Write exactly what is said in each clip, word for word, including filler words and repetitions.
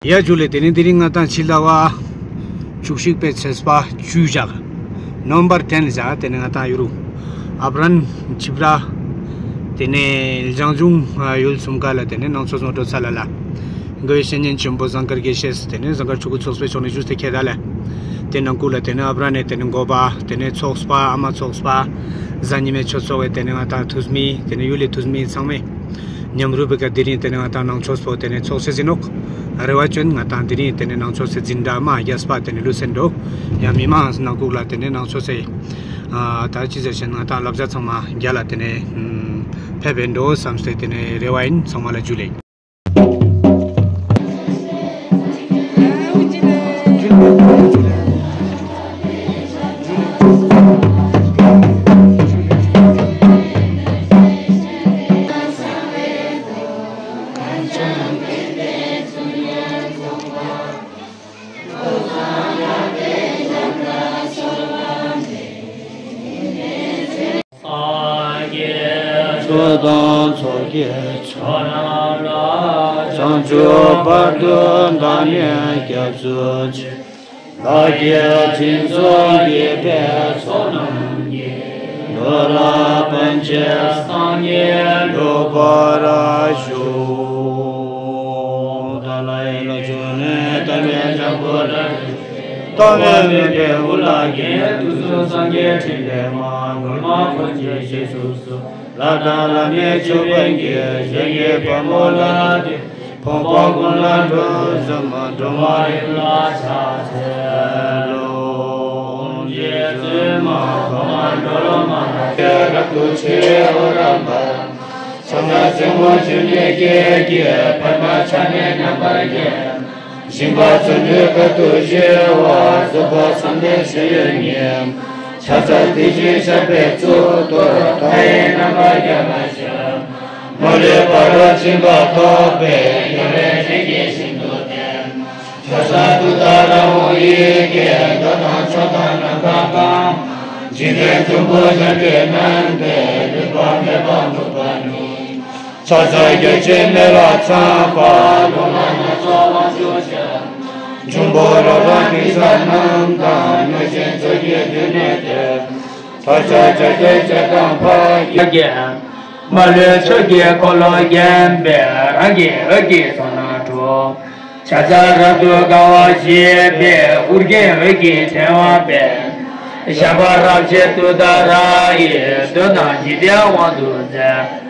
ཡ་ཇུ་ལེ། དེ་ནས་དེ་རིང་ང་དང་ཕྱི་ཟླ་བ་བཅུ་གཅིག་པའི་ཚེས་པ་བཅུ་བཞག November ten བཞག་དེ་ནས་ང་དང་ཡུ་རུ་ཨབ་རན་ཆིབ་ར། དེ་ནས་ལྗང་ཆུང་ཡུལ་གསུམ་ཀ་ལ་དེ་ནས་ནང་ཆོས་སོང་འགྲོ་ཚ་ལ་ལ། འགོ་བའི་བཤེས་གཉེན་ཆེན་པོ་ཟངས་དཀར་དགེ་བཤེས་དེ་ནས་ཟངས་དཀར་ཆོས་སྐུ་ཚོགས་པའི་ཕྱོགས་ནས་བཞུགས་ཏེ་ཁྱེད་ད་ལ། དེ་ནང་ཁུལ་ལ་དེ་ནས་ཨབ་རན་ནས་དེ་ནས་འགོ་པ་དེ་ནས་ཚོགས་པ་ཨ་མ་ཚོགས་པ། གཟའ་ཉི་མའི་ཆོས་ཚོགས་བའི་དེ་ནས་ང་དང་ཐུས་མི་དེ་ནས་ཡུལ་ལས་ཐུས་མི་ཚང་མས། མཉམ་རུབ་པའི་ཀ་དེ་རིང་དེ་ནས་ང་དང་ནང་ཆོས་པོ་དེ་ནས་ཚོགས་སེ་ཟིན་ནོག་རེ་བ་ཅན་ང་དང་དེ་རིང་དེ་ནས་ནང་ཆོས་སེ་འཛིན་གྲྭ་མ་རྒྱས་པ་དེ་ནས་ལུས་སེ་འགྲོ། ཡང་མི་མང་ནང་ཁུག་ལ་དེ་ནས་ནང་ཆོས་སེ། ད་ཅི་ཟེར་ཞེན་ང་དང་བསླབ་བྱ་ཚང་མ་རྒྱ་ལ་དེ་ནས་ཕེབས་པའི་འགྲོ་བསམ་སྟེ་དེ་ནས་རེ་བ་ཡིན། ཚང་མ་ལ་ཇུ་ལེ། སངས་རྒྱས་ཆོས་དང་ཚོགས་ཀྱི་མཆོག་རྣམས་ལ། བྱང་ཆུབ་བར་དུ་བདག་ནི་སྐྱབས་སུ་མཆི། བདག་གིས་སྦྱིན་སོགས་བགྱིས་པའི་ཚོགས་རྣམས་ཀྱིས། འགྲོ་རྣམས་ཕན་ཕྱིར་སངས་རྒྱས་འགྲུབ་པར་ཤོག་ཏཱ་ལའི་ལ་ཆུ་ནས་བཏབ་པའི་ལྗང་བུ་ལ། ཐོགས་མེད་མོས་པའི་དབུ་ལ་བརྒྱན། དུས་གསུམ་སངས་རྒྱས་ཕྲིན་ལས་མ། མགོན་མ་འཁོར་གྱི་རྗེས་སུ་བཟུང་། ལྷ་དང་ལྷ་མིན་ཆོས་དཔལ་གྱི། ཞིང་གི་བ་མོ་ལ་དེ། ཕོངས་པ་ཀུན་ལ་སྒྲོལ་གསུམ། སྒྲོལ་མ་རིགས་ལ་ཕྱག་འཚལ་ལོ། རྗེ་བཙུན་མ་འཕགས་མ་གྲོ་ལོད་མ་ལ། རབ་ཏུ་ཕྱེ་འོད་རབ་འབར། ཕྱག་ན་རྩེ་མོ་བཅུ་གཉིས་ཀྱིས་བརྒྱན། པདྨ་བྱ་ནས་རྣམ་པར་བརྒྱན། ཞིང་པ་བརྩོན་འགྲུས་དཀའ་ཐུབ་ཞི་བ། རྫོགས་པ་བསམ་གཏན་བཞི་ཡི་ཉིམ། ཕྱག་འཚལ་དེ་བཞིན་གཤེགས་པའི་གཙུག་ཏོར། མཐའ་ཡས་རྣམ་པར་རྒྱལ་བ་ཞབས། མ་ལུས་པ་རབ་འབྱིན་པ་དག་པས། རྒྱལ་བའི་རིགས་ཀྱི་ཞིང་དུ་གཏན། ཕྱག་འཚལ་ཏུཏྟཱ་ར་ཧཱུྃ་ཡི་གེས། འགྲོ་དང་ཕྱོགས་དང་ནམ་མཁའ་གང་། འཇིག་རྟེན་གསུམ་པོ་གཞན་དུ་མནན་ཏེ། ལུས་པ་མེད་པར་འགྲུབ་པ་ཉིད། ཕྱག་འཚལ་རྒྱལ་ཆེན་མི་ལ་ཚངས་པ། ལུས་ལ་སྣ་ཚོགས་དབང་ཕྱུག་ཞབས། འབྱུང་པོ་རབ་དང་ཕྲིན་ཚོགས་རྣམས་དང་། གནོད་སྦྱིན་ཚོགས་ཀྱིས་མདུན་ནས་བསྟོད། ཐོབ་བྱ་བྱ་རྒོད་ཅན་དང་ཕག་གི། མ་ལུས་ཕྱོགས་ཀྱི་འཁོར་ལོས་བརྒྱན་པའི། རང་གི་འོད་ཀྱི་ཚོགས་རྣམས་འཁྲུགས། ཕྱག་འཚལ་རབ་ཏུ་དགའ་བ་བཞད་པའི། ཨོ་རྒྱན་འོད་ཀྱི་ཕྲེང་བ་སྤེལ། ཞབས་པད་རབ་བརྒྱན་ཏུཏྟཱ་ར་ཡིས། གདོན་དང་འཇིག་རྟེན་དབང་དུ་མཛད།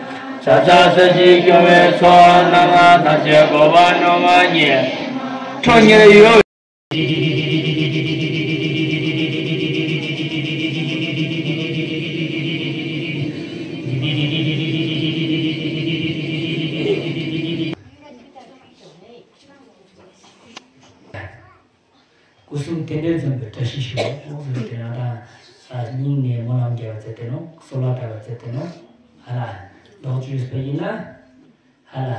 ཕྱག་འཚལ་ས་གཞི་སྐྱོང་བའི་ཚོགས་རྣམས་ལ། ཐམས་ཅད་འགོག་པ་ནོར་མ་རྙེད། ཁྲོ་གཉེར་གཡོ། སྐུ་གསུམ་རྟེན་འབྲེལ་འཛོམས་པའི་བཀྲ་ཤིས་ཤོག་ཟེར་ཏེ་ང་དང་སྙིང་ནས་སྨོན་ལམ་རྒྱག་པ་ཟེར་ཏེ་ནོ། གསོལ་བ་བཏབ་པ་ཟེར་ཏེ་ནོ། ཧ་ལ་ལྡོག་ཅུས་པ་ཡིན་ན། ཧ་ལ།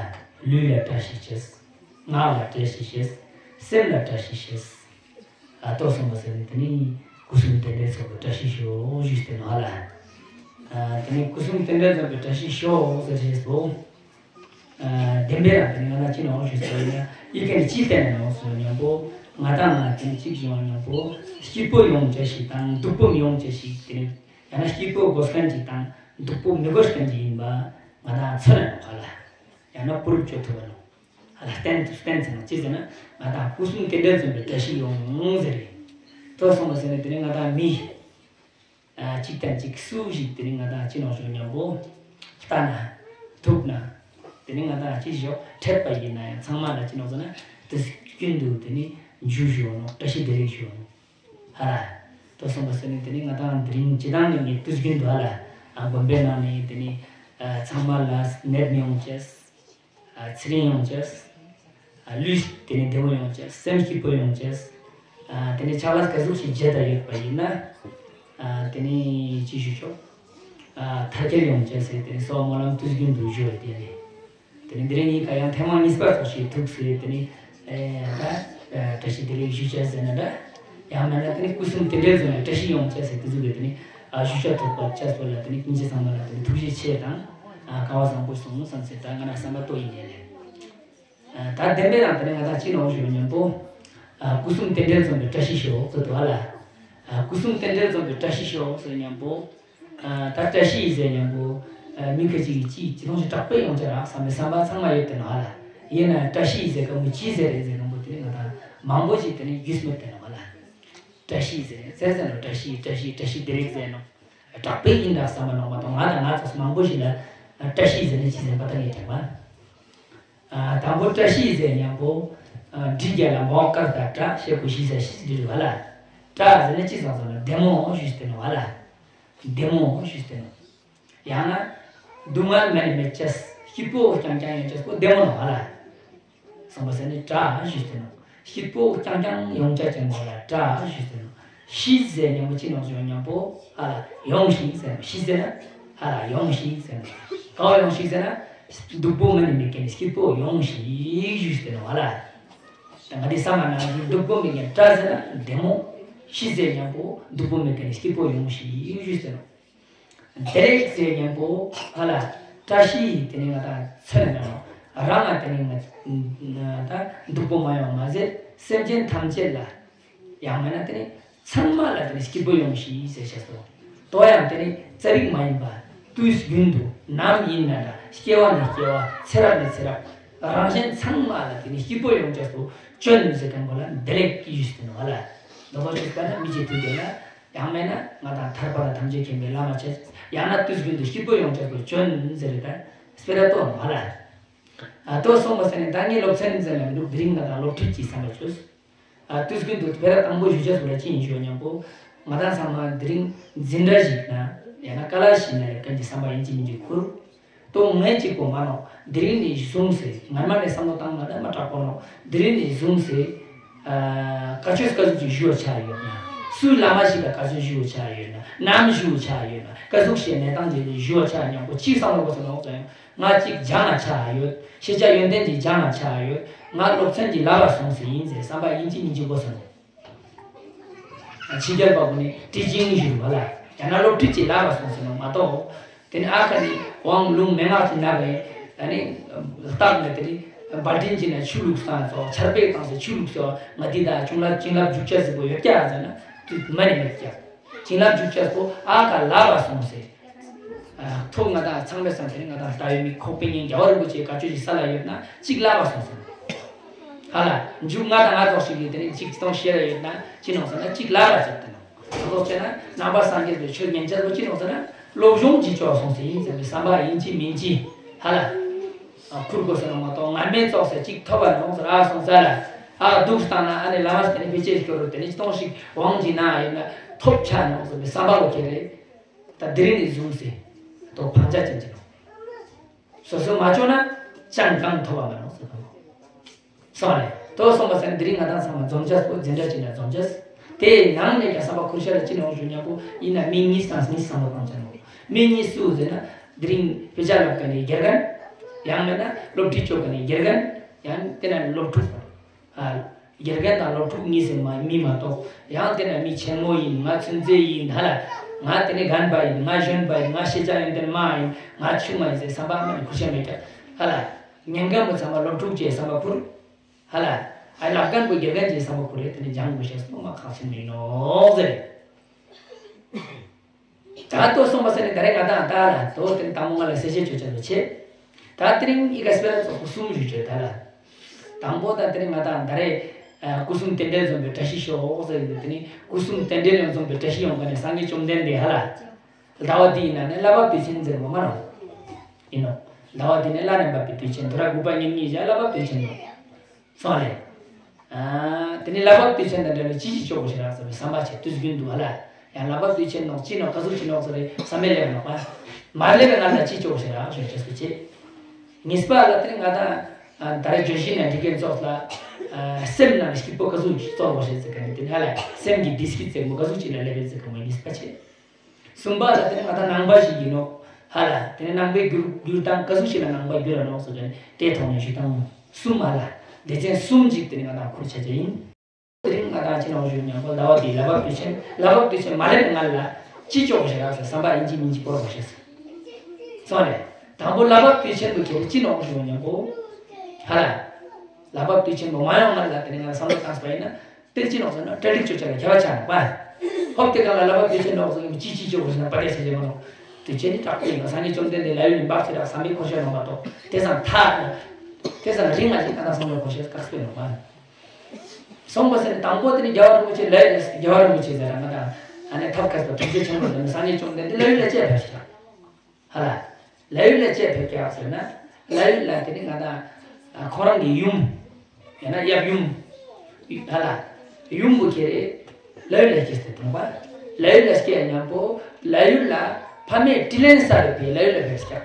ལུས་ལ་བཀྲ་ཤིས་ཤོག་ངག་ལ་བཀྲ་ཤིས་ཤོག་སེམས་ལ་བཀྲ་ཤིས་ཤོག་ཨ་ཏོ་སོང་བ་ཟེར་ནས་དེ་ནི་སྐུ་གསུམ་རྟེན་འབྲེལ་ཚོགས་པའི་བཀྲ་ཤིས་ཤོག་ཞུས་ཏེ་ནོ་ཧ་ལ། ཨ་དེ་ནི་སྐུ་གསུམ་རྟེན་འབྲེལ་ཚོགས་པའི་བཀྲ་ཤིས་ཤོག་ཟེར་ཞེས་སོ། ཨ་བདེན་པའི་རང་དེ་ནི་ང་ལ་ཅི་ནོ་ཞུས་ཟེར་ན་ཡི་གེ་ནི་ཅི་བསྟན་ནོ་ཟེར་ན་མཉམ་པོ་ང་དང་ང་དེ་ནི་གཅིག་བྱུང་བ་མཉམ་པོ་སྐྱིད་པོ་ཡོང་བྱ་ཞིག་དང་སྡུག་པོ་མི་ཡོང་བྱ་ཞིག་དེ་ནི་ཡང་ན་སྐྱིད་པོ་དགོས་མཁན་ཅིག་དང་སྡུག་པོ་མི་དགོས་མཁན་ཅིག་ཡིན་པ་ང་དང་མཚོན་ནོ་ཧ་ལ། ཡང་ན་པུ་རུབ་བཅོ་ཐུབ་པ་ནོ། ཧ་ལ་བསྟན་བསྟན་ཚེ་ན་ཅི་ཟེར་ན་ང་དང་སྐུ་གསུམ་རྟེན་འབྲེལ་འཛོམས་པའི་བཀྲ་ཤིས་ཡོང་ཟེར་རེད། ཏོ་སོང་བ་ཟེར་ན་དེ་ནི་ང་དང་མི་གཅིག་དང་གཅིག་སུ་ཞིག་དེ་ནི་ང་དང་ཅི་ནོ་ཞོ་མཉམ་པོ་ལྟ་ན་ཐུག་ན་དེ་ནི་ང་དང་ཅི་ཞོ་འཕྲད་པ་ཡིན་ན་ཡང་ཚང་མ་ལ་ཅི་ནོ་ཟེར་ན་དུས་རྒྱུན་དུ་དེ་ནི་འཇུ་ཞོ་ནོ་བཀྲ་ཤིས་བདེ་ལེགས་ཞོ་ནོ། ཧ་ལ། ཏོ་སོང་བ་ཟེར་ནས་དེ་ནི་ང་དང་དེ་རིང་སྤྱི་བཏང་ནས་ངས་དུས་རྒྱུན་དུ་ཧ་ལ། ཨ་དགོན་པའི་ནང་ནས་དེ་ནི་ཨ་ཚང་མ་ལ་ནད་མི་ཡོང་ཅེས། ཨ་ཚེ་རིང་ཡོང་ཅེས། ཨ་ལུས་དེ་ནི་བདེ་བོ་ཡོང་ཅེས། སེམས་སྐྱིད་པོ་ཡོང་ཅེས། ཨ་དེ་ནི་ཕྱག་ལས་ག་ཟུག་ཞིག་བྱེད་དང་ཡོད་པ་ཡིན་ན། ཨ་དེ་ནི་ཅི་ཞུ་ཆོག་ཨ་མཐར་འཁྱོལ་ཡོང་ཅེས་ཟེར་དེ་ནི་སོགས་སྨོན་ལམ་དུས་རྒྱུན་དུ་ཞུ་བ་དེ་རེད། དེ་ནི་འདི་རིང་ཡིན་ཀ་ཡང་ཐེངས་མ་གཉིས་པ་སོགས་ཤིག་ཐུག་ཟེར་དེ་ནི་ཨེ་ད་བཀྲ་ཤིས་བདེ་ལེགས་ཞུ་བྱ་ཟེར་ན་འདྲ། ཡང་མིན་ན་དེ་ནི་སྐུ་གསུམ་རྟེན་འབྲེལ་ཚོགས་ནས་བཀྲ་ཤིས་ཡོང་བྱ་ཟེར་དེ་ཚོ་གི་དེ་ནི་ཨ་ཞུ་བྱ་ཐུག་པ་བྱ་སོགས་ལ་དེ་ནི་སྙིང་རྗེ་ཚང་མ་ལ་དེ་ནི་ཐུགས་རྗེ་ཆེ་དང་ཨ་སྐལ་བ་བཟང་པོ་སོང་བསམ་ཟེར་ད་ང་རང་བསམ་པ་ཏོ་ཡིན་ནས་ལེ། ད་བདེན་པའི་རང་དེ་ནས་ང་དང་ཅི་ནོག་ཞུ་མཉམ་པོ། ཨ་སྐུ་གསུམ་རྟེན་འབྲེལ་འཛོམས་པའི་བཀྲ་ཤིས་ཤོག་ཟེར་འདུག་ཨ་ལ། ཨ་སྐུ་གསུམ་རྟེན་འབྲེལ་འཛོམས་པའི་བཀྲ་ཤིས་ཤོག་ཟེར་མཉམ་པོ། ཨ་ད་བཀྲ་ཤིས་ཟེར་མཉམ་པོ། ཨ་མི་ཁ་ཅིག་གིས་ཅི་ཅི་ཐོང་ཞིག་དྲག་པོ་ཡོང་ཅེས་རག་བསམ་པའི་བསམ་པ་ཚང་མ་ཡོད་དེ་ནོག་ཨ་ལ། ཡིན་ན་བཀྲ་ཤིས་ཟེར་ག་མོ་ཅི་ཟེར་རེད་ཟེར་མཉམ་པོ་དེ་ནས་ང་དང་མང་པོ་ཞིག་དེ་ནས་རྒྱུས་མེད་དེ་ནོག་ཨ་ལ། བཀྲ་ཤིས་ཟེར་ཟེར་ཟེར་ནོག་བཀྲ་ཤིས་བཀྲ་ཤིས་བཀྲ་ཤིས་བདེ་ལེགས་ཟེར་ནོག་དྲག་པོ་ཡིན་འདྲ་བསམ་པ་ནོག་མ་གཏོགས་ང་དང་ང་ཚོ་མང་པོ་ཞིག་ལ་བཀྲ་ཤིས་ཟེར་ནས་ཅི་ཟེར་པ་ད་ངས་དྲན་པ། ཨ་དང་པོ་བཀྲ་ཤིས་ཟེར་མཉམ་པོ། ཨ་འབྲི་རྒྱ་ལ་མོ་ཀར་ད་བཀྲ་ཞེས་གུ་ཤི་ས་ཤིས་འབྲི་རུ་བ་ལ། བཀྲ་ཟེར་ན་ཅི་ཙང་ཙང་ལ་བདེ་མོ་ཞུས་ཏེ་ནོག་བ་ལ། བདེ་མོ་ཞུས་ཏེ་ནོག་ཡང་ན་སྡུག་བསྔལ་མེད་ནི་མེད་ཅེས་སྐྱིད་པོ་རྐྱང་རྐྱང་ཡོང་ཅེས་པོ་བདེ་མོ་ནོག་བ་ལ། གསུངས་པ་ཟེར་ནི་བཀྲ་ཞུས་ཏེ་ནོག་སྐྱིད་པོ་རྐྱང་རྐྱང་ཡོང་ཅེས་ཅན་པོ་ལ་བཀྲ་ཞུས་ཏེ་ནོག་ཤིས་ཟེར་མཉམ་པོ་ཅི་ནོག་ཞུ་མཉམ་པོ་ཧ་ལ་ཡོང་ཤིག་ཟེར་ནོག་ཤིས་ཟེར་ན་ཧ་ལ་ཡོང་ཤིག་ཟེར་ནོག་ག་བ་ཡོང་ཤིག་ཟེར་ན། སྡུག་པོ་མེད་ནི་མེད་མཁན་ནི་སྐྱིད་པོ་ཡོང་ཤིག་ཞུས་ཏེ་ནོག་བ་ལ། ད་ང་འདི་བསམ་པ་ནང་བཞིན་སྡུག་པོ་མེད་མཁན་བཀྲ་ཟེར་ན་བདེ་མོ། ཤིས་ཟེར་མཉམ་པོ་སྡུག་པོ་མེད་མཁན་ནི་སྐྱིད་པོ་ཡོང་ཤིག་ཞུས་ཏེ་ནོག་བདེ་ལེགས་ཟེར་མཉམ་པོ་ཧ་ལ། བཀྲ་ཤིས་དེ་ནི་ང་དང་ཚེ་ལ་མེད་ནོག་རང་ང་དེ་ནི་ང་ད་སྡུག་པོ་མ་ཡོང་མ་ཟད་སེམས་ཅན་ཐམས་ཅད་ལ། ཡང་མིན་ན་དེ་ནི་ཚང་མ་ལ་དེ་ནི་སྐྱིད་པོ་ཡོང་ཞིག་ཟེར་བྱས་སོ། དོ་ཡང་དེ་ནི་རྩ་རིག་མ་ཡིན་པ། དུས་རྒྱུན་དུ་ནམ་ཡིན་ན་འདྲ་སྐྱེ་བ་ནས་སྐྱེ་བ་ཚེ་རབས་ནས་ཚེ་རབས། རང་གཞན་ཚང་མ་ལ་དེ་ནི་སྐྱིད་པོ་ཡོང་བྱས་སོ། བྱོན་ཟེར་མཁན་པོ་ལ་བདེ་ལེགས་ཀྱི་ཡུལ་ཟེར་ནོག་བ་ལ། ལོ་ཚོད་ཅིག་ལྟར་ན་མི་གཅིག་དུས་དེ་ལ། ཡང་མིན་ན་ང་དང་ཐར་པ་ལ་ཐམས་ཅད་མཁྱེན་པའི་བླ་མ་ཆེ། ཡང་ན་དུས་རྒྱུན་དུ་སྐྱིད་པོ་ཡོང་བྱས་སོ་བྱོན་ཟེར་རེད་ད། སྤེ་ར་ཏོ་ནོག་བ་ལ། ཨ་ཏོ་སོང་བ་ཟེར་ནས་ད་ངའི་སློབ་ཚན་ཟེར་ནས་འདུག་དེ་རིང་ང་དང་སློབ་ཁྲིད་ཀྱི་བསམ་པ་བྱོས། ཨ་དུས་རྒྱུན་དུ་དཔེར་དང་པོ་ཞུ་ཆ་སུ་ལ་ཅི་ཡིན་ཞུ་མཉམ་པོ། ང་དང་ཚང་མ་དེ་རིང་འཛིན་གྲྭ་ཞིག་ན་ཡང་ན་ཀ་ལ་ཞིག་ན་ཡང་གན་གྱི་བསམ་པ་ཡིན་གཅིག་མིན་གཅིག་ཁུར། ཏོ་ངས་གཅིག་པོ་མ་ནོག་དེ་རིང་ནས་བཟུང་སེ་ངར་མ་ནས་བསམ་བློ་བཏང་ན་ད་མ་དྲག་པོ་ནོག་དེ་རིང་ནས་བཟུང་སེ། ཨ་བཀའ་ཆོས་ཀ་ཟུག་ཅིག་ཞུ་བ་ཆ་ཡོད་ན། སུའི་བླ་མ་ཞིག་ལ་བཀའ་ཆོས་ཞུ་བ་ཆ་ཡོད་ན། ནམ་ཞུ་བ་ཆ་ཡོད་ན། ཀ་ཟུག་ཞེས་གནས་སྟངས་ཅིག་ཞུ་བ་ཆ་མཉམ་པོ་གཅིག་བསམ་བློ་གོ་ས་ནོག་ཙང་། ང་གཅིག་སྦྱང་ང་ཆ་ཡོད། ཤེས་བྱ་ཡོན་ཏན་གྱི་སྦྱང་ང་ཆ་ཡོད། ང་སློབ་ཚན་གྱི་བསླབ་པ་སོང་ཟེར་ཡིན་ཟེར་བསམ་པ་ཡིན་གཅིག་མིན་གཅིག་དགོས་ས་ནོག་ཕྱི་རྒྱལ་པ་པོ་ནི་ཊི་ཅིང་ཞུ་བ་ལ་ཡང་ན་སློབ་ཁྲིད་ཀྱི་བསླབ་པ་སོང་ཟེར་ནོག་མ་གཏོགས། དེ་ནི་ཨ་ཁ་ནི་དབང་ལུང་མན་ངག་གི་ནང་བའི་ཨ་ནི་རྟགས་ནི་དེ་ནི་འབའ་ཏིན་གྱི་ནང་ཆུ་བླུགས་སྟངས་སོགས་ཆར་པས་བཏང་སྟེ་ཆུ་བླུགས་སོགས་ང་འདི་དང་བྱིན་རླབས་བྱིན་རླབས་འཇུག་བྱ་ཟེར་པོ་ཡོད་ཀྱག་ཟེར་ན་དུས་མ་ནི་མེད་ཀྱག་བྱིན་རླབས་འཇུག་བྱ་པོ་ཨ་ཁ་བསླབ་པ་སོང་ཟེར། ཐོག་ང་དང་ཚང་མས་སང་དེ་ནི་ང་དང་ལྟ་བའི་མི་ཁོག་པའི་ཉིན་རྒྱལ་བ་རིན་པོ་ཆེའི་བཀའ་ཆོས་ཀྱི་ས་ལ་ཡོད་ན་གཅིག་བསླབ་པ་སོང་ཟེར། ཧ་ལ་མཇུག་ང་དང་ང་ཚོགས་ཤིག་གིས་དེ་ནི་གཅིག་གཏོང་ཤེས་ར་ཡོད་ན་ཅི་ནོག་ཟེར་ན་གཅིག་བསླབ་པ་ཟེར་ཏེ་ནོག་ད་ལྟོ་བྱས་ན་ནང་པ་སངས་རྒྱས་པའི་ཆོས་ཉན་ཆ་ཚོ་ཅི་ནོག་ཟེར་ན་སློབ་སྦྱོང་གྱི་ཕྱོགས་སོང་ཟེར་ཡིན་ཟེར་བའི་བསམ་པ་ཡིན་གཅིག་མིན་གཅིག་ཧ་ལ་ཁུར་དགོས་ཟེར་ནོག་མ་གཏོགས་ངར་མའི་ཙོགས་ཟེར་གཅིག་ཐོབ་པ་ནོག་ཟེར་ཨ་སོང་ཟེར་ལ་ཨ་སྡུག་བཏང་ན་ཨ་ནི་བླ་མ་ཟེར་ནི་ཕི་ཅེས་སྐྱོ་རུ་དེ་ནི་གཏོང་ཞིག་དབང་གྱི་ནང་ཡོད་ན་ཐོབ་ཆ་ནོག་ཟེར་བའི་བསམ་པ་ལོ་ཁྱེད་རེད། ད་དེ་རིང་ནས་བཟུང་སྟེ་ཏོ་ཕང་ཆ་ཅན་གྱི་ནོག་སོ་སོ་མ་ལྕོགས་ན་ཅང་གང་ཐོབ་པ་མ་ནོག་ཟེར་དང་། སོང་རེད། ཏོ་སོང་པ་ཟེར་ན་དེ་རིང་ང་དང་ཚང་མ་འཛོམས་ཆས་པོ་འཛིན་གྲྭ་གཅིག་ན་འཛོམས་ཆས། དེའི་ནང་ནས་ཀྱང་བསམ་པ་ཁུར་ཤ་ལ་ཅི་ནོག་ཞུ་མཉམ་པོ་ཡིན་ན་མི་གཉིས་དང་གཉིས་བསམ་བློ་གཏོང་ཆ་ནོག་མི་གཉིས་སུ་ཟེར་ན་དེ་རིང་དཔེ་ཆ་ལབ་མཁན་ནི་དགེ་རྒན། ཡང་མིན་ན་སློབ་ཁྲིད་ཆོག་མཁན་ནི་དགེ་རྒན། ཡང་དེ་ན་སློབ་ཕྲུག་ཨ། དགེ་རྒན་དང་སློབ་ཕྲུག་གཉིས་སུ་མ་མི་མ་གཏོགས་ཡང་དེ་ན་མི་ཆེན་མོ་ཡིན་ང་ཚུན་ཚོད་ཡིན་ཧ་ལ། ང་དེ་ནི་རྒན་པ་ཡིན་ང་གཞོན་པ་ཡིན་ང་ཤེས་བྱ་ཡོན་ཏན་མ་ཡིན་ང་ཆུང་མ་ཡིན་ཟེར་བསམ་པ་མ་ནི་ཁུར་ཤ་མེད་ཀྱང་ཧ་ལ། ཉན་མཁན་པོ་ཚང་མ་སློབ་ཕྲུག་ཅེས་བསམ་པ་ཁུར། ཧ་ལ། ཨ་ལབ་མཁན་པོ་དགེ་རྒན་ཅེས་བསམ་པ་ཁུར་རེད་དེ་ནི་སྦྱང་དགོས་ཤེས་སོ་མ་ཁག་ཆེན་མིན་ནོག་ཟེར། ད་ལྟོ་སོང་པ་ཟེར་ནས་ད་རེས་ང་དང་ད་ལ་དོ་དེ་དང་པོ་ང་ལ་གསལ་བཤད་བྱོས་ཆ་ལ་ཆེ། ད་དེ་རིང་ཨི་ཀ་སྤེ་ར་ཙོགས་པོ་གསུམ་ཞུ་བྱོས་ད་ལ། དང་པོ་ད་དེ་རིང་ང་དང་ད་རེས་སྐུ་གསུམ་རྟེན་འབྲེལ་འཛོམས་པའི་བཀྲ་ཤིས་ཤོག་ཟེར་གི་དེ་ནི་སྐུ་གསུམ་རྟེན་འབྲེལ་ཡང་འཛོམས་པའི་བཀྲ་ཤིས་ཡོང་ག་ནས་སངས་རྒྱས་བཅོམ་ལྡན་འདས་ཧ་ལ། ཟླ་བ་འདིའི་ནང་ནས་བསླབ་པ་དུས་ཆེན་ཟེར་བ་མ་ནོ། ཡིན་ནོ། ཟླ་བ་འདི་ནས་བླ་ནས་འབབ་པའི་དུས་ཆེན་དུ་ར་དགུ་པ་ཉེར་གཉིས་བཞག་བསླབ་པ་དུས་ཆེན་ནོ། སོང་རེད། ཨ། དེ་ནས་བསླབ་པ་དུས་ཆེན་དང་འབྲེལ་བའི་ཅི་ཞིག་ཆོག་གོ་ཞེས་རག་ཟེར་བའི་བསམ་པ་བྱེད་དུས་རྒྱུན་དུ་ཨ་ལ། ཡང་བསླབ་པ་དུས་ཆེན་ནོག་ཅི་ནོག་ག་ཟུག་ཅི་ནོག་ཟེར་བའི་བསམ་པའི་ལས་ནོག་པ། མ་ལས་པའི་ང་ལ་ཅི་ཆོག་གོ་ཞེས་རག་ཞོན་བྱེད་སུ་བྱེད། ངེས་པ་ལ་དེ་ནི་ང་དང་ད་རེས་བརྗོད་གཞི་ནས་འགྲིག་གེ་ཚོགས་ལ། སེམས་ནང་སྐྱིད་པོ་ག་ཟུག་ཅིག་ཚོར་གོ་ཞེས་ཟེར་ག་ནི་དེ་ནི་ཨ་ལ་སེམས་ཀྱི་བདེ་སྐྱིད་ཟེར་མོ་ག་ཟུག་ཅིག་ལ་སླེབས་པའི་ཟེར་ག་མོ་ངེས་པ་བྱེད། གསུམ་པ་ལ་དེ་ནི་ང་དང་ནང་པ་ཞིག་ཡིན་ནོ། ཧ་ལ། དེ་ནི་ནང་པའི་འགྱུར་འགྱུར་སྟངས་ག་ཟུག་ཞིག་ལ་ནང་པ་འགྱུར་ར་ནོག་ཟེར་ནས་དེ་ཐོག་ནས་ཞུ་སྟངས་གསུམ་ཧ་ལ། སྡེ་ཚན་གསུམ་ཅིག་དེ་ནི་ང་དང་ཁུར་ཆ་ཆ་ཡིན། དེ་རིང་ང་དང་ཅི་ནོག་ཞུ་མཉམ་པོ་ཟླ་བ་འདིའི་བསླབ་པ་དུས་ཆེན་བསླབ་པ་དུས་ཆེན་མ་སླེབས་ནས་ང་ལ་ཅི་ཆོག་ཞེས་རག་ཟེར་བསམ་པ་ཡིན་གཅིག་མིན་གཅིག་བོར་བ་ཞེས་ཟེར། སོང་རེད། དང་པོ་བསླབ་པ་དུས་ཆེན་དུ་ཁྱེད་ཅི་ནོག་ཞུ་མཉམ་པོ། ཧ་ལ། ལ་བབ་དུས་ཆེན་པོ་མ་ཡོང་སྔོན་ལ་དེ་ནས་ང་བསམ་བློ་བཏང་པ་ཡིན་ན། དེ་ཅི་ནོག་ཟེར་ན་གྲ་སྒྲིག་བྱེད་ཆ་ལ་ཁྱད་པར་ཆགས་ནོག་པ། ཧོབ་དེ་ག་ལ་ལ་བབ་དུས་ཆེན་ནོག་ཟེར་ནས་ཅི་ཅི་ཅི་བོ་ཟེར་ན་པ་དེ་ཟེར་ཅེས་མ་ནོག་དུས་ཆེན་ནི་དྲག་པོ་ཡིན་ནོག་སངས་རྒྱས་བཅོམ་ལྡན་འདས་ལ་ཡུལ་ནི་འབབ་ཆེ་དྲག་བསམ་པའི་འཁོར་ཤ་ནོག་མ་གཏོགས་དེ་ཙམ་ཐག་དེ་ཙམ་རིང་ང་ཞིག་ད་ལྟ་བསམ་བློ་འཁོར་ཤ་དཀག་སྤེལ་ནོག་པ། སོང་པ་ཟེར་ནས་དང་པོ་དེ་ནི་རྒྱལ་བ་རིན་པོ་ཆེ་ལ་ཡིན་རྒྱལ་བ་རིན་པོ་ཆེ་ཟེར་ང་དང་ཨ་ནི་ཐབས་མཁས་པ་ཐུགས་རྗེ་ཆེན་པོ་ཟེར་ནས་སངས་རྒྱས་བཅོམ་ལྡན་འདས་ལ་ཡུལ་ལ་བཅས་པ་ཞིག་དང་། ཧ་ལ། ལ་ཡུལ་ལ་བཅས་ཕེབས་ཀྱག་ཟེར་ན། ལ་ཡུལ་ལ་དེ་ནི་ང་དང་ཁོ་རང་གི་ཡུམ། ཡང་ན་ཡབ་ཡུམ། ཧ་ལ། ཡུམ་བུ་ཁྱེར་རེ། ལ་ཡུལ་ལ་སྐྱེས་ཏེ་གྲོངས་པ། ལ་ཡུལ་ལ་སྐྱེས་མཉམ་པོ་ལ་ཡུལ་ལ་ཕ་མའི་དྲིན་ལན་བསབ་པའི་ལ་ཡུལ་ལ་ཕེབས་ཀྱག་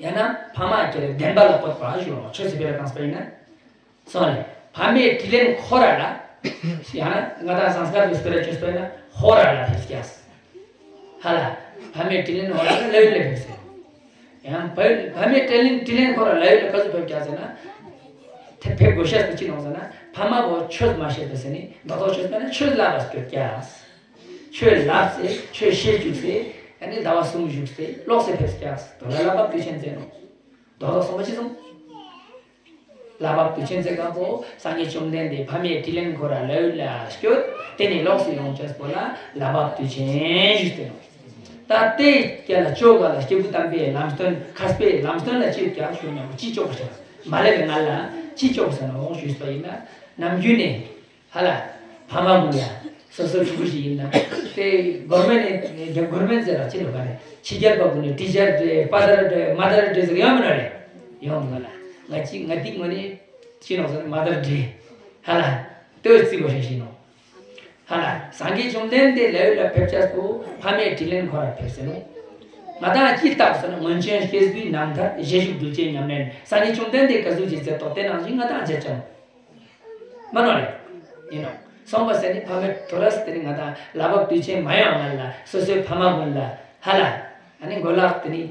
ཡང་ན་ཕ་མ་ཁྱེར་རེ་བདེན་པ་ལ་བཀོད་པ་ཞུ་བ་ཆོས་སུ་སྤེལ་བ་དང་སྤེལ་ན། སོང་ལེ། ཕ་མའི་དྲིན་ལན་འཁོར་ར་ལ། ཡང་ན་ང་དང་སངས་རྒྱས་པའི་སྤེ་ར་ཆོས་སྤེལ་ན་ཧོ་ར་ལ་ཕེབས་ཀྱག་ཧ་ལ། ཕ་མའི་དྲིན་ལན་ཧོ་ར་ལ་ལ་ཡུལ་ལ་ཕེབས་ཟེར། ཡང་ཕ་ཕ་མའི་དྲིན་ལན་དྲིན་ལན་འཁོར་ར་ལ་ཡུལ་ལ་ག་ཚོད་ཕེབས་ཀྱག་ཟེར་ན། དེ་ཕེབས་དགོས་ཤེས་དེ་ཅི་ནོག་ཟེར་ན་ཕ་མ་བོ་ཆོས་མ་ཤེས་པ་ཟེར་ནི་རྡོག་རྡོག་ཆོས་སྤེལ་ན་ཆོས་ལབ་པ་སྐྱོད་ཀྱག་ཆོས་ལབ་ཟེར་ཆོས་ཤེས་བཅུག་ཟེར་ཡང་ནི་ཟླ་བ་གསུམ་བཞུགས་ཟེར་ལོག་ཟེར་ཕེབས་ཀྱག་དོ་ལ་ལ་བབ་དུས་ཆེན་ཟེར་ནོག་རྡོག་རྡོག་སོང་པ་ཅི་སོང་། ལ་བབ་དུས་ཆེན་ཚེ་སྐབས་པོ་སངས་རྒྱས་བཅོམ་ལྡན་འདས་ཕ་མའི་དྲིན་ལན་འཁོར་ར་ལ་ཡུལ་ལ་སྐྱོད། དེ་ནས་ལོགས་སུ་ཡོང་ཅེས་པོ་ལ་ལ་བབ་དུས་ཆེན་ཞུས་ཏེ་ནོ། ད་དེ་སྐད་ལ་ཅོ་ག་ལ་སྐྱེས་བུ་དམ་པའི་ལམ་སྟོན་མཁས་པའི་ལམ་སྟོན་ལ་ཅིག་ཀྱང་ཞུ་ཉམ་པོ་ཅི་ཅོག་པ་ཞིག་མ་ལས་པའི་ངལ་ལ་ཅི་ཅོག་ཟེར་ནོ་ཞུས་པ་ཡིན་ན་ནམ་རྒྱུན་ནས། ཧ་ལ། ཕ་མ་ཀུན་ལ་སོ་སོ་ཕྲུ་གུ་ཞིག་ཡིན་ན་དེ་གོར་མེན་ནས་གོར་མེན་ཟེར་ར་ཅི་ལོ་ག་རེ་ཕྱི་རྒྱལ་པ་ཀུན་ནས་ཊི་ཅར་ཌེ་ཕ་དར་ཌེ་མ་དར་ཌེ་ཟེར་ཡོང་མི་ན་རེ་ཡོང་མི་ན་ལ་ང་ཅི་ང་ཏིག་ངོ་ནས་ཅི་ནོག་ཟེར་ན་མ་དར་ཌེ་ཧ་ལ་ལྟོས་རྩི་དགོས་ཤེས་ཤིག་ནོ། ཧ་ལ་སངས་རྒྱས་བཅོམ་ལྡན་འདས་ལ་ཡུལ་ལ་ཕེབས་ཅེས་པོ་ཕ་མའི་དྲིན་ལན་འཁོར་ར་ཕེབས་ཟེར་ནོ། ང་དང་ཅི་ལྟ་བུ་ཟེར་ན་སྔོན་བྱོན་སྐྱེས་བུའི་རྣམ་ཐར་བཞེས་བཞུགས་གདུལ་བྱའི་ཉམས་ལེན་སངས་རྒྱས་བཅོམ་ལྡན་འདས་ག་ཟུག་ཅིག་མཛད་དོ་དེ་ནང་བཞིན་ང་དང་མཛད་ཅེས་ནོ། མ་ནོར་རེད། ཡིན་ནོ། སོང་པ་ཟེར་ནི་ཕ་མའི་ཐོ་རས་དེ་ནི་ང་དང་ལ་བབ་དུས་ཆེན་མ་ཡོང་ང་ལ་སོ་སོའི་ཕ་མ་ཀུན་ལ་ཧ་ལ། ཨ་ནི་གོ་ལག་དེ་ནི་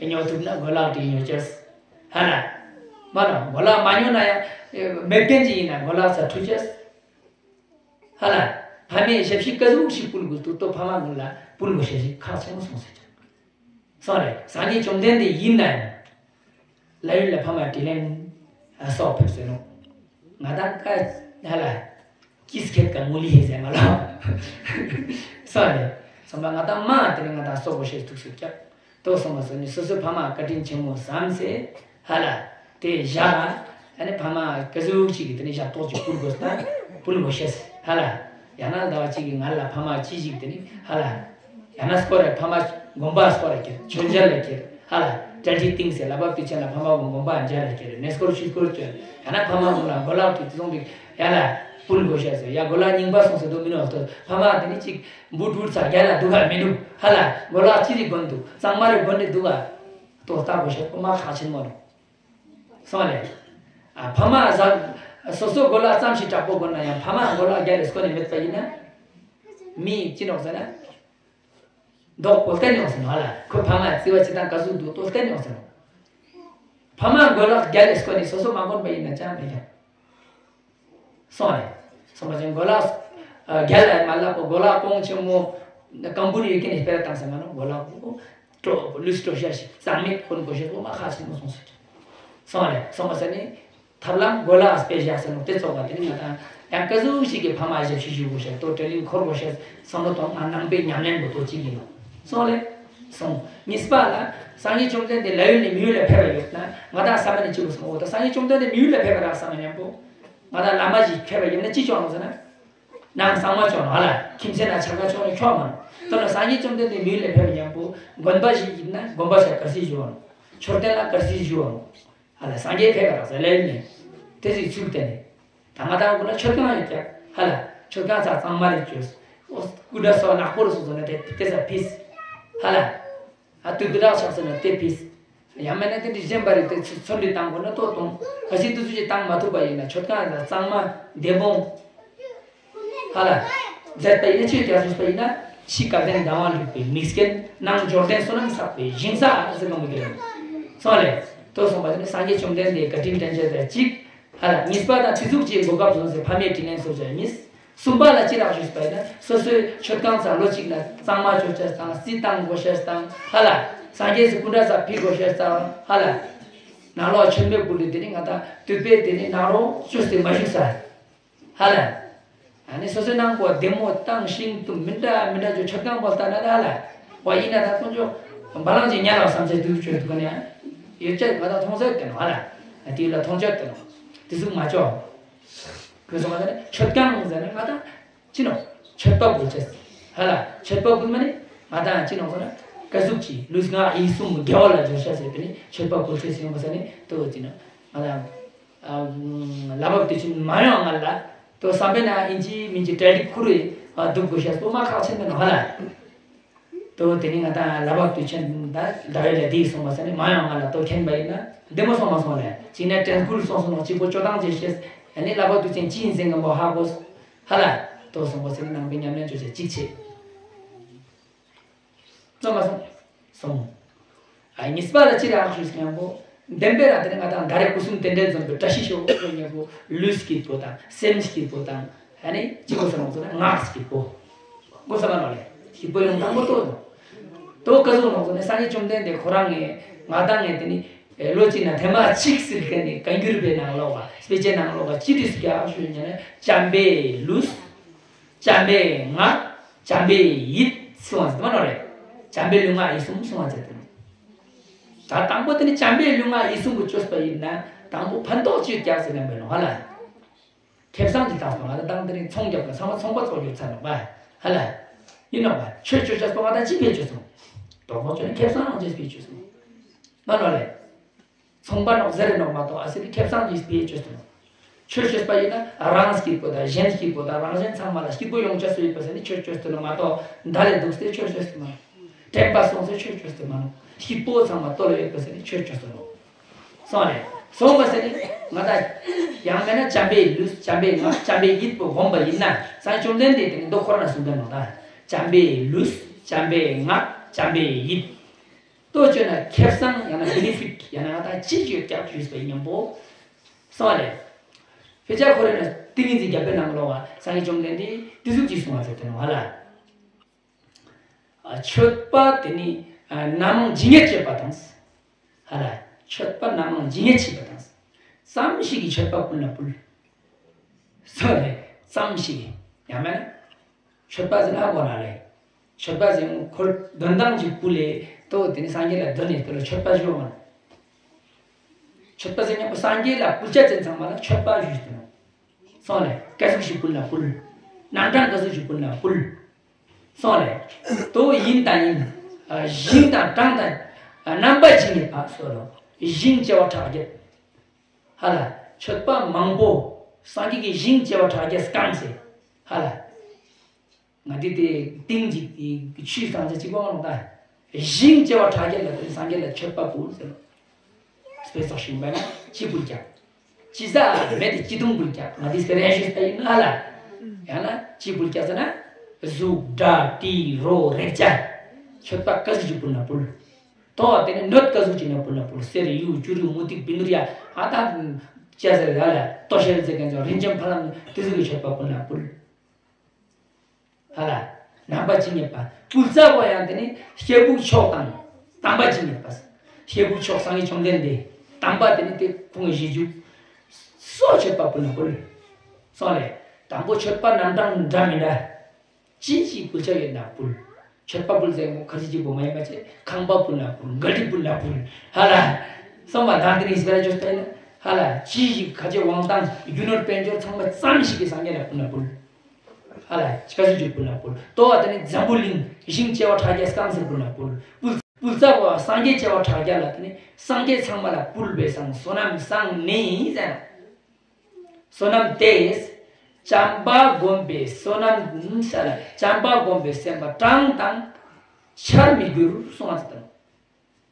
ཉོ་ཐུབ་ན་གོ་ལག་དེ་ཉོ་ཅེས། ཧ་ལ། མ་ནོར་གོ་ལག་མ་ཉོ་ན་ཡང་མེད་མཁན་ཅིག་ཡིན་ན་གོ་ལག་ས་འཁྲུ་ཅེས། ཧ་ལ། ཕ་མའི་ཞབས་ཕྱི་ག་ཟུག་ཞིག་ཕུལ་དགོས་འདུག་ཏོ་ཕ་མ་ཀུན་ལ་ཕུལ་དགོས་ཤེས་ཞིག་ཁག་ཆེན་པོ་སོང་ཟེར་ཀྱང་། སོང་རེད། སངས་རྒྱས་བཅོམ་ལྡན་འདས་ཡིན་ན་ཡང་། ལ་ཡུལ་ལ་ཕ་མ་དྲིན་ལན་སོགས་ཕེབས་ཟེར་ནོ། ང་དང་ཀ་ཧ་ལ། ཀིས་ཁེད་ཀ་མུ་ལི་ཧེ་ཟེར་མ་ལོ། སོང་རེད། སོང་པ་ང་དང་མ་དེ་ནི་ང་དང་སོག་པོ་ཤེས་ཐུག་སུ་ཀྱག་ཏོ་སོང་པ་སོང་ནི་སོ་སོའི་ཕ་མ་བཀའ་དྲིན་ཆེན་མོ་བསམ་ཚེ་ཧ་ལ། དེ་བཞག་ཨ་ནི་ཕ་མ་ཀ་ཟུག་ཅིག་གི་དེ་ནི་ཞབས་ཏོག་ཅིག་ཕུལ་དགོས་ན་ཕུལ་དགོས་ཤེས་ཧ་ལ། ཡང་ན་ཟླ་བ་གཅིག་གི་ངལ་ལ་ཕ་མ་ཅི་ཞིག་དེ་ནི་ཧ་ལ། ཡང་ན་སྐོར་རེ་ཕ་མ་དགོན་པ་སྐོར་རེ་ཁྱེར་མཆོད་མཇལ་ལ་ཁྱེར་ཧ་ལ། གྲ་སྒྲིག་བཏིང་ཟེར་ལ་བབ་དུས་ཆེན་ལ་ཕ་མ་དགོན་པ་མཇལ་ལ་ཁྱེར་གནས་སྐོར་ཆོས་སྐོར་བྱོན་ཡང་ན་ཕ་མ་དགོན་ལ་གོ་ལག་དུས་ཚོང་གི་ཡ་ལ་ཕུལ་དགོས་ཤེས་ཟེར་ཡ་གོ་ལག་རྙིང་པ་སོང་ཟེར་དུ་མི་ནོར་ཏོ་ཕ་མ་དེ་ནི་གཅིག་འབུ་དྲུད་ཚ་རྒྱ་ལ་འདུག་ག་མི་འདུག་ཧ་ལ་གོ་ལག་ཅི་རིགས་དགོན་འདུག་གཙང་མ་རེ་དགོན་རེ་འདུག་ག་ཏོ་ལྟ་དགོས་ཤེས་ཁོ་མ་ཁག་ཆེན་མོ་རེད། སོང་ལེ། ཨ་ཕ་མ་ཟ། སོ་སོ་གོ་ལ་ཙམ་ཞིག་དྲག་པོ་དགོས་ན་ཡང་ཕ་མ་གོ་ལ་རྒྱ་ལས་སྐོར་ནས་མེད་པ་ཡིན་ན། མི་ཅི་ནོག་ཟེར་ན། མདོག་པོ་བསྟན་ཡོང་ཟེར་ནོ་ཧ་ལ་ཁོ་ཕ་མ་བརྩི་བ་ཅི་དང་ག་ཟུག་འདུག་ཏོ་བསྟན་ཡོང་ཟེར་ནོ། ཕ་མ་གོ་ལ་རྒྱ་ལས་སྐོར་ནས་སོ་སོ་མ་དགོན་པ་ཡིན་ན་ཅང་མེད་ཀྱང་། སོང་རེད། སོང་བ་ཅན་གོ་ལག་རྒྱ་ལ་མ་ལབ་པོ་གོ་ལག་གོང་ཆེན་མོ་ཀམ་པུ་རི་ཡོད་ཀྱི་ནས་སྤེལ་བཏང་ཟེར་མ་ནོ་གོ་ལག་པོ་སྤྲོ་ལུས་སྤྲོ་ཤ་ཞིག་གཙང་མེད་ཀུན་གོ་ཤེས་པོ་མ་ཁག་ཆེན་མོ་སོང་ཟེར། སོང་རེད། སོང་བ་ཟེར་ནི་ཐབས་ལམ་གོ་ལག་སྤེལ་བཞག་ཟེར་ནོ་དེ་ཚོགས་པ་དེ་ནི་ང་དང་ཡང་ཀ་ཟུག་ཞིག་གི་ཕ་མ་ཞབས་ཞུ་ཞུ་དགོས་ཤེས་ཏོ་དྲིན་ལན་འཁོར་དགོས་ཤེས་བསམ་བློ་གཏོང་ང་ནང་པའི་ཉམས་ལེན་པོ་ཏོ་གཅིག་ཡིན་ནོ། སོང་ལེ། སོང་། གཉིས་པ་ལ་སངས་རྒྱས་བཅོམ་ལྡན་འདས་ལ་ཡུལ་ནས་མི་ཡུལ་ལ་ཕེབས་པ་ཡོད་ན་ང་དང་བསམ་པ་ནས་གཅིག་པུ་སོང་འོ་ད་སངས་རྒྱས་བཅོམ་ལྡན་འདས་མི་ཡུལ་ལ་ཕེབས་པ་རག་བསམ་པ་མཉམ་པོ། ང་དང་བླ་མ་ཞིག་ཕེབས་པ་ཡིན་ན་ཅི་ཆོག་ནོ་ཟེར་ན། ནང་གཙང་མ་ཆོག་ནོ་ཧ་ལ་ཁྱིམ་མཚེས་ན་ཆ་ག་ཆོག་ནོ་ཆོག་མ་ནོ། དོན་ལ་སངས་རྒྱས་བཅོམ་ལྡན་འདས་མི་ཡུལ་ལ་ཕེབས་པ་མཉམ་པོ་དགོན་པ་ཞིག་ཡིན་ན་དགོན་པ་ཞིག་གར་སྲིད་ཞུ་བ་ནོ། མཆོད་རྟེན་ལ་གར་སྲིད་ཞུ་བ་ནོ། ཧ་ལ་སངས་རྒྱས་ཕེབས་པ་རག་ཟེར་ལེ་ནི། དེ་ཞིག་ཚུལ་བསྟན་ནས། ད་ང་དང་ཀུན་ལ་མཆོད་ཁང་ཡོད་ཀྱག་ཧ་ལ་མཆོད་ཁང་ཚ་གཙང་མ་རེ་བཅོས། ཨོ་སྐུ་འདྲ་སོགས་ནག་པོ་རུ་སོགས་སོ་ན་དེ་དེ་ཚ་ཕིས། ཧ་ལ། ཨ་དུས་དུ་རག་ཆགས་སོ་ན་དེ་ཕིས། ཡང་མེད་ན་དེ་འདྲི་གཞན་པ་རེ་དེ་ཚུ་ཚོན་འདྲི་བཏང་དགོས་ན་ལྟོ་གཏོང་། ག་ཞིག་དུས་ཚོད་ཅིག་བཏང་མ་ཐུབ་པ་ཡིན་ན་མཆོད་ཁང་ལ་གཙང་མ་བདེ་མོ། ཧ་ལ། མཛད་པ་ཡིན་ན་ཆོས་རྒྱ་སོས་པ་ཡིན་ན་ཕྱི་དགའ་ལྡན་ཟླ་བ་ལུག་པའི་མིག་སྐྱེན་ནང་འབྱོར་ལྡན་བསོད་ནམས་བསགས་པའི་ཞིང་ས་ཟེར་གོ་མི་དགོས། སོང་ལེ། ལྟོས་སོང་པ་ཡིན་ན་སངས་རྒྱས་བཅོམ་ལྡན་འདས་བཀའ་དྲིན་དྲན་བྱ་དེ་གཅིག་ཧ་ལ་གཉིས་པ་དང་ཚེ་གཟུགས་ཀྱི་གོ་སྐབས་བཟུང་སའི་ཕ་མའི་དྲིན་ལན་གསོ་བྱ་གཉིས། གསུམ་པ་ལ་ཅི་རག་ཞུས་པ་ཡིན་ན་སོ་སོའི་མཆོད་ཁང་ཚ་ལོ་གཅིག་ལ་གཙང་མ་བཅོ་བྱ་དང་རྩི་བཏང་དགོས་ཤེས་དང་ཧ་ལ། སངས་རྒྱས་སུ་སྐུ་འདྲ་ཚ་ཕི་དགོས་ཤེས་དང་ཧ་ལ། ནང་ལོགས་མཆོད་མེ་ཕུལ་ཏེ་དེ་ནི་ང་དང་དུད་པས་དེ་ནི་ནང་རོ་བཅོས་ཏེ་མ་བཞུགས་ས། ཧ་ལ། ཨ་ནི་སོ་སོའི་ནང་གོ་བདེ་མོ་བཏང་ཤིང་དུ་མི་འདྲ་མི་འདྲ་ཅོ་མཆོད་ཁང་པོ་ལྟ་ན་ད་ཧ་ལ། བ་ཡིན་ན་ད་ཁོང་ཚོ་བ་ལང་ཅིག་ཉལ་ལ་བསམ་ཚེ་དུས་ཆོད་དུ་ག་ནས་ཡོད་ཅག་ང་དང་མཐོང་ཚད་དེ་ནོ་ཧ་ལ། དེ་ལ་མཐོང་ཆོད་དེ་ནོ། དེ་ཟུག་མ་ཅོ། ཁོས་སོང་ང་ད་ནི་མཆོད་ཁང་ཟེར་ན་ང་དང་། ཅི་ནོ། མཆོད་པ་འབུལ་ཆེས། ཧ་ལ། མཆོད་པ་འབུལ་མ་ནི། ང་དང་ཅི་ནོ་ཟེར་ན། ཀ་ཟུག་ཅི། ལུས་ངག་ཡིད་གསུམ་དགེ་བ་ལ་སྦྱོར་ཤ་ཟེར་བས་ནི་མཆོད་པ་འབུལ་ཆེས་ཡོང་བ་ས་ནི་ཏོ་ཅི་ནོ། ང་དང་། ལ་བབ་དུས་ཆེན་མ་ཡོང་ང་ལ། ཏོ་བསམ་པས་ན་ཨིན་ཅི་མིན་ཅི་གྲ་སྒྲིག་ཁུར་རེ། སྡུག་དགོས་ཤ་སོ་མ་ཁག་ཆེན་མེད་ནོ་ཧ་ལ། ཏོ་དེ་ནི་ང་དང་ལ་བབ་དུས་ཆེན་ད་ཟླ་བའི་ལ་དེ་སོང་བ་ས་ནི་མ་ཡོང་ང་ལ་ཏོ་མཁྱེན་པ་ཡིན་ན་བདེ་མོ་སོང་མ་སོང་ལས་ཅིག་ན་དྲན་སྐུལ་སོང་སོང་ནོ་གཅིག་པོ་ཅོ་དང་ཅེས་ཤེས་ཨ་ནི་ལ་བབ་དུས་ཆེན་ཅི་ཡིན་ཟེར་ང་མོ་ཧ་གོ། ཧ་ལ། ཏོ་སོང་བ་ས་ནི་ནང་པའི་ཉམས་ལེན་ཅོ་ཆེ་གཅིག་ཆེ། སོང་མ་སོང་། སོང་། ཨ་གཉིས་པ་ལ་ཅི་རེད་ཨ་ཞུས་སྙམ་པོ། བདེན་པའི་ར་དེ་ནི་ང་དང་ད་རེས་སྐུ་གསུམ་རྟེན་འབྲེལ་འཛོམས་པའི་བཀྲ་ཤིས་ཤོག་ཁོ་ཉེ་པོ་ལུས་སྐྱིད་པོ་དང་སེམས་སྐྱིད་པོ་དང་ཨ་ནི་གཅིག་པོ་ཟེར་ནོ་ཟེར་ན་ངག་སྐྱིད་པོ། གོ་ས་མ་ནོ་ལེ་སྐྱིད་པོ་ཡོང་དང་པོ་ཏོ་ནོ། ཏོ་ཀ་ཟུག་ནོ་ཟེར་ན་སངས་རྒྱས་བཅོམ་ལྡན་འདས་ཁོ་རང་ངས་ང་དང་ངས་དེ་ནི་ལོ་གཅིག་ན་ཐེངས་མ་གཅིག་ཟེར་མཁན་ནི་བཀའ་འགྱུར་པའི་ནང་ལོགས་པ་དཔེ་ཆའི་ནང་ལོགས་པ་ཅི་དུས་སུ་རྒྱག་ཞུས་ཉེ་ན་བྱམས་པའི་ལུས། བྱམས་པའི་ངག་བྱམས་པའི་ཡིད་གསུང་བ་ཟེར་མ་ནོ་རེད། བྱམས་པའི་ལུས་ངག་ཡིད་གསུམ་གསུང་བ་ཟེར་དེ་ནི། ད་དང་པོ་དེ་ནི་བྱམས་པའི་ལུས་ངག་ཡིད་གསུམ་གྱི་བཅོས་པ་ཡིན་ན་དང་པོ་ཕན་ཐོགས་ཅིག་རྒྱག་ཟེར་ནས་མེད་ནོ་ཧ་ལ། ཁེ་བཟང་གྱི་རྟགས་སུ་ང་ད་དང་དེ་རིང་ཚོང་རྒྱབ་པ་ཚང་མ་ཚོང་པ་ཚོགས་རྒྱུ་ཚར་ནོ་བ་ཧ་ལ། ཡིན་ནོ་བ་ཆོས་ཆོས་ཆོས་སོ་ང་ད་ཅི་ཕེ་ཆོས་སོང་། དོག་མོ་ཆོས་ནི་ཁེ་བཟང་རང་ཆོས་ཕེ་ཆོས་སོང་། མ་ནོ་རེད། ཚོང་པ་ནོག་ཟེར་རེ་ནོག་མ་གཏོགས་ཨ་སི་དེ་ཁེ་བཟང་གིས་དེའི་ཆོས་སྟོན། ཆོས་ཤེས་པ་ཡིན་ན་རང་སྐྱིད་པོ་དང་གཞན་སྐྱིད་པོ་དང་རང་གཞན་ཚང་མ་ལ་སྐྱིད་པོ་ཡོང་ཆ་སུ་ཡོད་པ་ཟེར་ནི་ཆོས་ཆོས་སྟོན་ནོ་མ་གཏོགས་མདའ་ལས་སྡུག་སྟེ་ཆོས་ཆོས་སྟོན་མ་ནོ། དྲན་པ་སོང་སྟེ་ཆོས་ཆོས་སྟོན་མ་ནོ། སྐྱིད་པོ་ཚང་མ་ལྟོ་ལ་ཡོད་པ་ཟེར་ནི་ཆོས་ཆོས་སྟོན་ནོ། སོང་རེད། སོང་བ་ཟེར་ནི་ང་ད་ཡང་མེད་ན་བྱམས་པའི་ལུས་བྱམས་པའི་ངག་བྱམས་པའི་ཡིད་པོ་བསྒོམ་པ་ཡིན་ན་སངས་རྒྱས་བཅོམ་ལྡན་འདས་དེ་ནི་མདོ་ཁོ་རང་ན་གསུངས་པའི་ནོ་ད། བྱམས་པའི་ལུས་བྱམས་པའི་ངག་བྱམས་པའི་ཡིད། ལྟོ་སྤྱོད་ན་ཁེ་བཟང་ཡང་ན་བེ་ནི་ཕིཊ་ཡང་ན་ང་དང་ཅི་ཞིག་ཡོད་ཀྱང་ཞུས་པའི་སྙམ་པོ། སོང་བ་ལས། ཕེ་ཆ་ཁོ་རེ་ན་ཏིང་ངེ་འཛིན་རྒྱབ་པའི་ནང་ལོགས་པ་སངས་རྒྱས་བཅོམ་ལྡན་འདས་ཏི་ཟུག་ཅིག་གསུང་བ་ཟེར་དེ་ནོ་ཧ་ལ། མཆོད་པ་དེ་ནི་རྣམ་མང་ཇི་སྙེད་སྤྱོད་པ་དང་། ཧ་ལ། མཆོད་པ་རྣམ་མང་ཇི་སྙེད་བྱེད་པ་དང་། ཙམ་ཞིག་གིས་མཆོད་པ་ཕུལ་ན་ཕུལ། སོང་བ་ལས་ཙམ་ཞིག་གིས་ཡང་མེད་ན། མཆོད་པ་ཟེར་ན་ཧ་གོ་ན་རེད། མཆོད་པ་ཟེར་ཁོ་འདོན་སྟངས་ཀྱི་སྐུ་ལས་ཏོ་དེ་ནི་སངས་རྒྱས་ལ་འདོན་ནས་དེ་ལ་མཆོད་པ་ཞུ་བ་མ། མཆོད་པ་ཟེར་ཉམ་པོ་སངས་རྒྱས་ལ་སྐུ་ཆ་ཅན་ཚང་མ་ལ་མཆོད་པ་ཞུས་ཏེ་ནོ། སོང་ལས་ཀ་ཟུག་ཞིག་ཕུལ་ན་ཕུལ། རྣམ་གྲངས་ཀ་ཟུག་ཞིག་ཕུལ་ན་ཕུལ། སོང་ལས་ཏོ་ཡིན་དང་ཡིན། ཞིང་དང་གྲངས་དང་། རྣམ་པ་ཇི་སྙེད་པ་སོགས་ལོ། ཞིང་བྱེ་བ་ཕྲག་བརྒྱད། ཧ་ལ། མཆོད་པ་མང་པོ། སངས་རྒྱས་ཀྱི་ཞིང་བྱེ་བ་ཕྲག་བརྒྱད་བསྐངས་ཟེར། ཧ་ལ། ང་འདི་དེ་ཏིང་ཅིག་ཆུས་བསྐངས་ཚེ་གཅིག་པོ་འོང་ད། ཞིང་བྱེ་བ་ཕྲག་བརྒྱད་ལ་དེ་སངས་རྒྱས་ལ་མཆོད་པ་ཕུལ་ཟེར་ལོ། དཔེ་ཚོགས་ཞིང་པ་ན་ཅི་ཕུལ་ཀྱང་། ཅི་ཟ་མེད་དེ་ཅི་དུང་ཕུལ་ཀྱང་ང་འདི་སྤེ་ར་ཡང་ཞུས་པ་ཡིན་ན་ཧ་ལ། ཡང་ན་ཅི་ཕུལ་ཀྱང་ཟེར་ན། གཟུགས་སྒྲ་དྲི་རོ་རེག་བྱ། མཆོད་པ་ཀ་ཟུག་ཅིག་ཕུལ་ན་ཕུལ། ཏོ་དེ་ནི་སྣོད་ཀ་ཟུག་ཅིག་ནས་ཕུལ་ན་ཕུལ། གསེར་གཡུ་བྱུ་རུ་མུ་ཏིག་བཻ་ཌཱུརྱ་ཨ་ད། ཅི་ཟེར་ཡ་ལ་ལྟོ་ཤེལ་ཟེར་མཁན་ཚོ་རིན་ཆེན་ཕ་ལམ་དེ་ཚོ་གི་མཆོད་པ་ཕུལ་ན་ཕུལ། ཧ་ལ། རྣམ་པ་ཇི་སྙེད་པ། ཕུལ་ས་བོ་ཡང་དེ་ནི་སྐྱེས་བུ་མཆོག་དང་། དམ་པ་ཇི་སྙེད་པ། སྐྱེས་བུ་མཆོག་སངས་རྒྱས་བཅོམ་ལྡན་འདས། དམ་པ་དེ་ནི་དེ་ཁོང་གི་རྗེས་འཇུག་སོགས་མཆོད་པ་ཕུལ་ན་ཕུལ། སོང་ལས། དང་པོ་མཆོད་པ་རྣམ་གྲངས་འདྲ་མི་འདྲ། ཅི་ཞིག་ཕུལ་བྱ་ཡོད་ན་ཕུལ། མཆོད་པ་ཕུལ་ཟེར་མོ་ཁ་ཅིག་གཅིག་པོ་མ་ཡིན་པ་བྱས་ཁང་པ་ཕུལ་ན་ཕུལ། ག་ལི་ཕུལ་ན་ཕུལ། ཧ་ལ། སོང་བ་དང་དེ་ནི་སྤེ་ར་ཅོས་པས་ན་ཧ་ལ། ཅི་ཞིག་ཁ་ཆེ་དབང་ཐང་རྒྱུ་ནོར་དཔལ་འབྱོར་ཚང་མ་ཙམ་ཞིག་གིས་སངས་རྒྱས་ལ་ཕུལ་ན་ཕུལ། ཧ་ལ། ཅི་ག་ཞིག་ཅིག་ཕུལ་ན་ཕུལ། ལྟོ་བ་དེ་ནི་འཛམ་བུ་གླིང་ཞིང་བྱེ་བ་ཕྲག་བརྒྱ་བསྐངས་ཟེར་ཕུལ་ན་ཕུལ། ཕུལ་ཕུལ་ས་བ་སངས་རྒྱས་བྱེ་བ་ཕྲག་བརྒྱ་ལ་དེ་ནི་སངས་རྒྱས་ཚང་མ་ལ་ཕུལ་བས་སང་བསོད་ནམས་བསགས་ནི་ཟེར། བསོད་ནམས་དེས། བྱམས་པ་བསྒོམས་པའི་བསོད་ནམས་ས་ལ་བྱམས་པ་བསྒོམས་པའི་སེམས་པ་གྲངས་དང་ཆར་མི་འགྱུར་གསུངས་པ་དང་།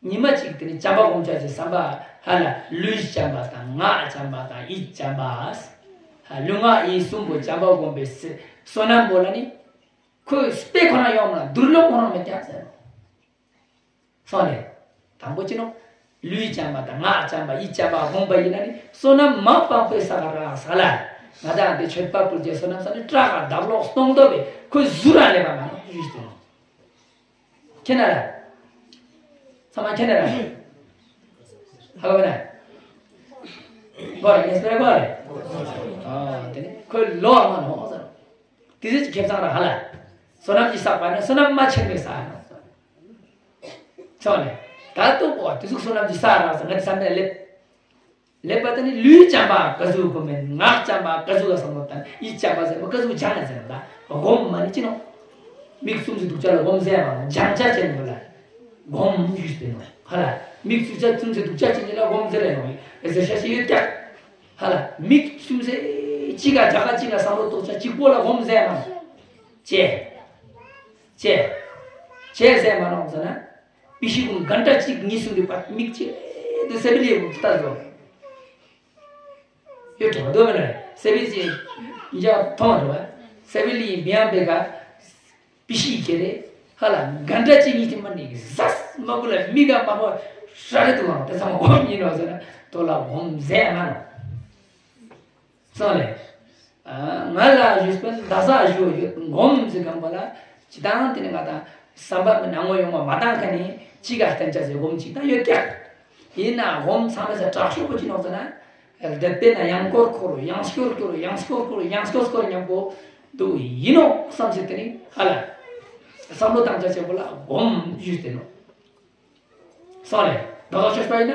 ཉི་མ་གཅིག་དེ་ནི་བྱམས་པ་བསྒོམ་བྱ་ཞེས་བསམ་པ་ཧ་ལ་ལུས་བྱམས་པ་དང་ངག་བྱམས་པ་དང་ཡིད་བྱམས་པ། ལུས་ངག་ཡིད་གསུམ་པོ་བྱམས་པ་བསྒོམས་པའི་བསོད་ནམས་པོ་ལ་ནི་ཁོས་དཔེ་ཁོ་ན་ཡོང་ན་དུར་ལོག་ཁོ་ན་མི་རྒྱག་ཟེར། སོང་ལས། དང་པོ་ཅི་ནོ། ལུས་བྱམས་པ་དང་ངག་བྱམས་པ་ཡིད་བྱམས་པ་བསྒོམས་པ་ཡིན་ན་ནི་བསོད་ནམས་མ་སྤངས་པའི་ས་ག་ར་ས་ལ། ང་དང་དེ་མཆོད་པ་ཕུལ་རྗེས་བསོད་ནམས་ས་ནི་སྐྲག་ག་བརྡབ་ལོག་སྟོང་ཐོབ་པས་ཁོས་ཟུར་ར་ལེབ་པ་མ་ནོ་ཞུས་སོང་། ཁྱེད་ན་ར། ཚང་མ་ཁྱེད་ན་ར། ཧ་གོ་བས་ན། གོ་རེད། ངས་སྤེལ་གོ་རེད། ཨ་དེ་ནི་ཁོས་ལོ་མ་ནོ་ཟེར། དེ་ཚོ་ཅིག་ཁེ་བཟང་ར་ཧ་ལ། བསོད་ནམས་ཀྱི་བསགས་པ་ནི་བསོད་ནམས་མ་ཆེན་པོའི་བསགས་ནོ། ཆོག་ནས། ད་ལྟོ་གོ་དེ་ཚོ་བསོད་ནམས་ཀྱི་བསགས་ར་ཟེར། ང་དེ་བསམ་ནས་སླེབས། ལེགས་པ་དེ་ནི་ལུས་བྱམས་པ་ག་ཟུག་གོ་མེད། ངག་བྱམས་པ་ག་ཟུག་ག་བསམ་བློ་བཏང་། ཡིད་བྱམས་པ་ཟེར་བ་ག་ཟུག་སྦྱང་ན་ཟེར་ན། ད་སྒོམ་མ་ནི་ཅི་ནོ། མིག་བཙུམ་ཚེ་སྡུག་ཅག་ལ་སྒོམ་ཟེར་མ་ནོ། སྦྱང་བྱ་ཅན་ཡོད་ལ། སྒོམ་ཞུས་ཏེ་ནོ་ཧ་ལ། མིག་བཙུམ་བྱ་བཙུམ་ཚེ་སྡུག་ཅག་ཅན་ཡོད་ལ་སྒོམ་ཟེར་ལ་ནོ། ཟེར་ཤ་ཤི་ཡོད་ཀྱག་ཧ་ལ། མིག་བཙུམ་ཚེ་གཅིག་ག་རྒྱ་ག་གཅིག་ག་བསམ་བློ་གཏོང་བྱ་གཅིག་པོ་ལ་སྒོམ་ཟེར་མ་ནོ། ཅེ། ཅེ། ཅེ་ཟེར་མ་ནོ་ཟེར་ན། པི་ཤི་ཀུན་གན་ཊ་གཅིག་གཉིས་གསུམ་གྱི་བར་མིག་ཅེ་དེ་སེ་བི་ལི་ཡི་ལྟ་དགོས། ཡོད་དྲང་དོ་མེད་ན་སེ་བི་ཅེ་ཡིན་ཅག་མཐོང་བ་དྲང་བ། སེ་བི་ལི་ཡི་བི་ཡང་པེ་ག་པི་ཤི་ཀེ་རེ་ཧ་ལ་གན་ཊ་གཅིག་གཉིས་ཀྱི་མ་ནི་ཟས་མ་བུ་ལ་མིག་ག་མ་བོ་ཧྲ་རེ་དུ་མ་དེ་ཚང་མ་འོམ་ཡིན་ནོ་ཟེར་ན་དོ་ལ་འོམ་ཟེར་མ་ནོ། སོང་ལེ། ང་ལ་ཞུས་པ་ད་ས་ཞུ་ཡོད་སྒོམ་ཟེར་གང་པ་ལ་ཇི་ལྟར་དེ་ནི་ང་དང་བསམ་པ་མི་སྣང་ངོ་ཡོང་བ་མ་བཏང་མཁན་ནི་ཅི་ག་བསྟན་བྱ་ཟེར་སྒོམ་ཅིག་དང་ཡོད་ཀྱག་ཡིན་ན་སྒོམ་ཚང་མ་ཟེར་དྲག་ཤོས་པོ་ཅི་ནོག་ཟེར་ན། དེ་དཔེར་ན་ཡང་སྐོར་འཁོར་ཡང་སྐོར་འཁོར་ཡང་སྐོར་འཁོར་ཡང་སྐོར་སྐོར་མཉམ་པོ་འདུག་ཡིན་ནོ་བསམ་ཟེར་དེ་ནི་ཧ་ལ། བསམ་བློ་བཏང་བྱ་ཆེན་པོ་ལ་སྒོམ་ཞུས་ཏེ་ནོ། སོང་ལེ། ད་ལྟ་ཆོས་པ་ཡིན་ན།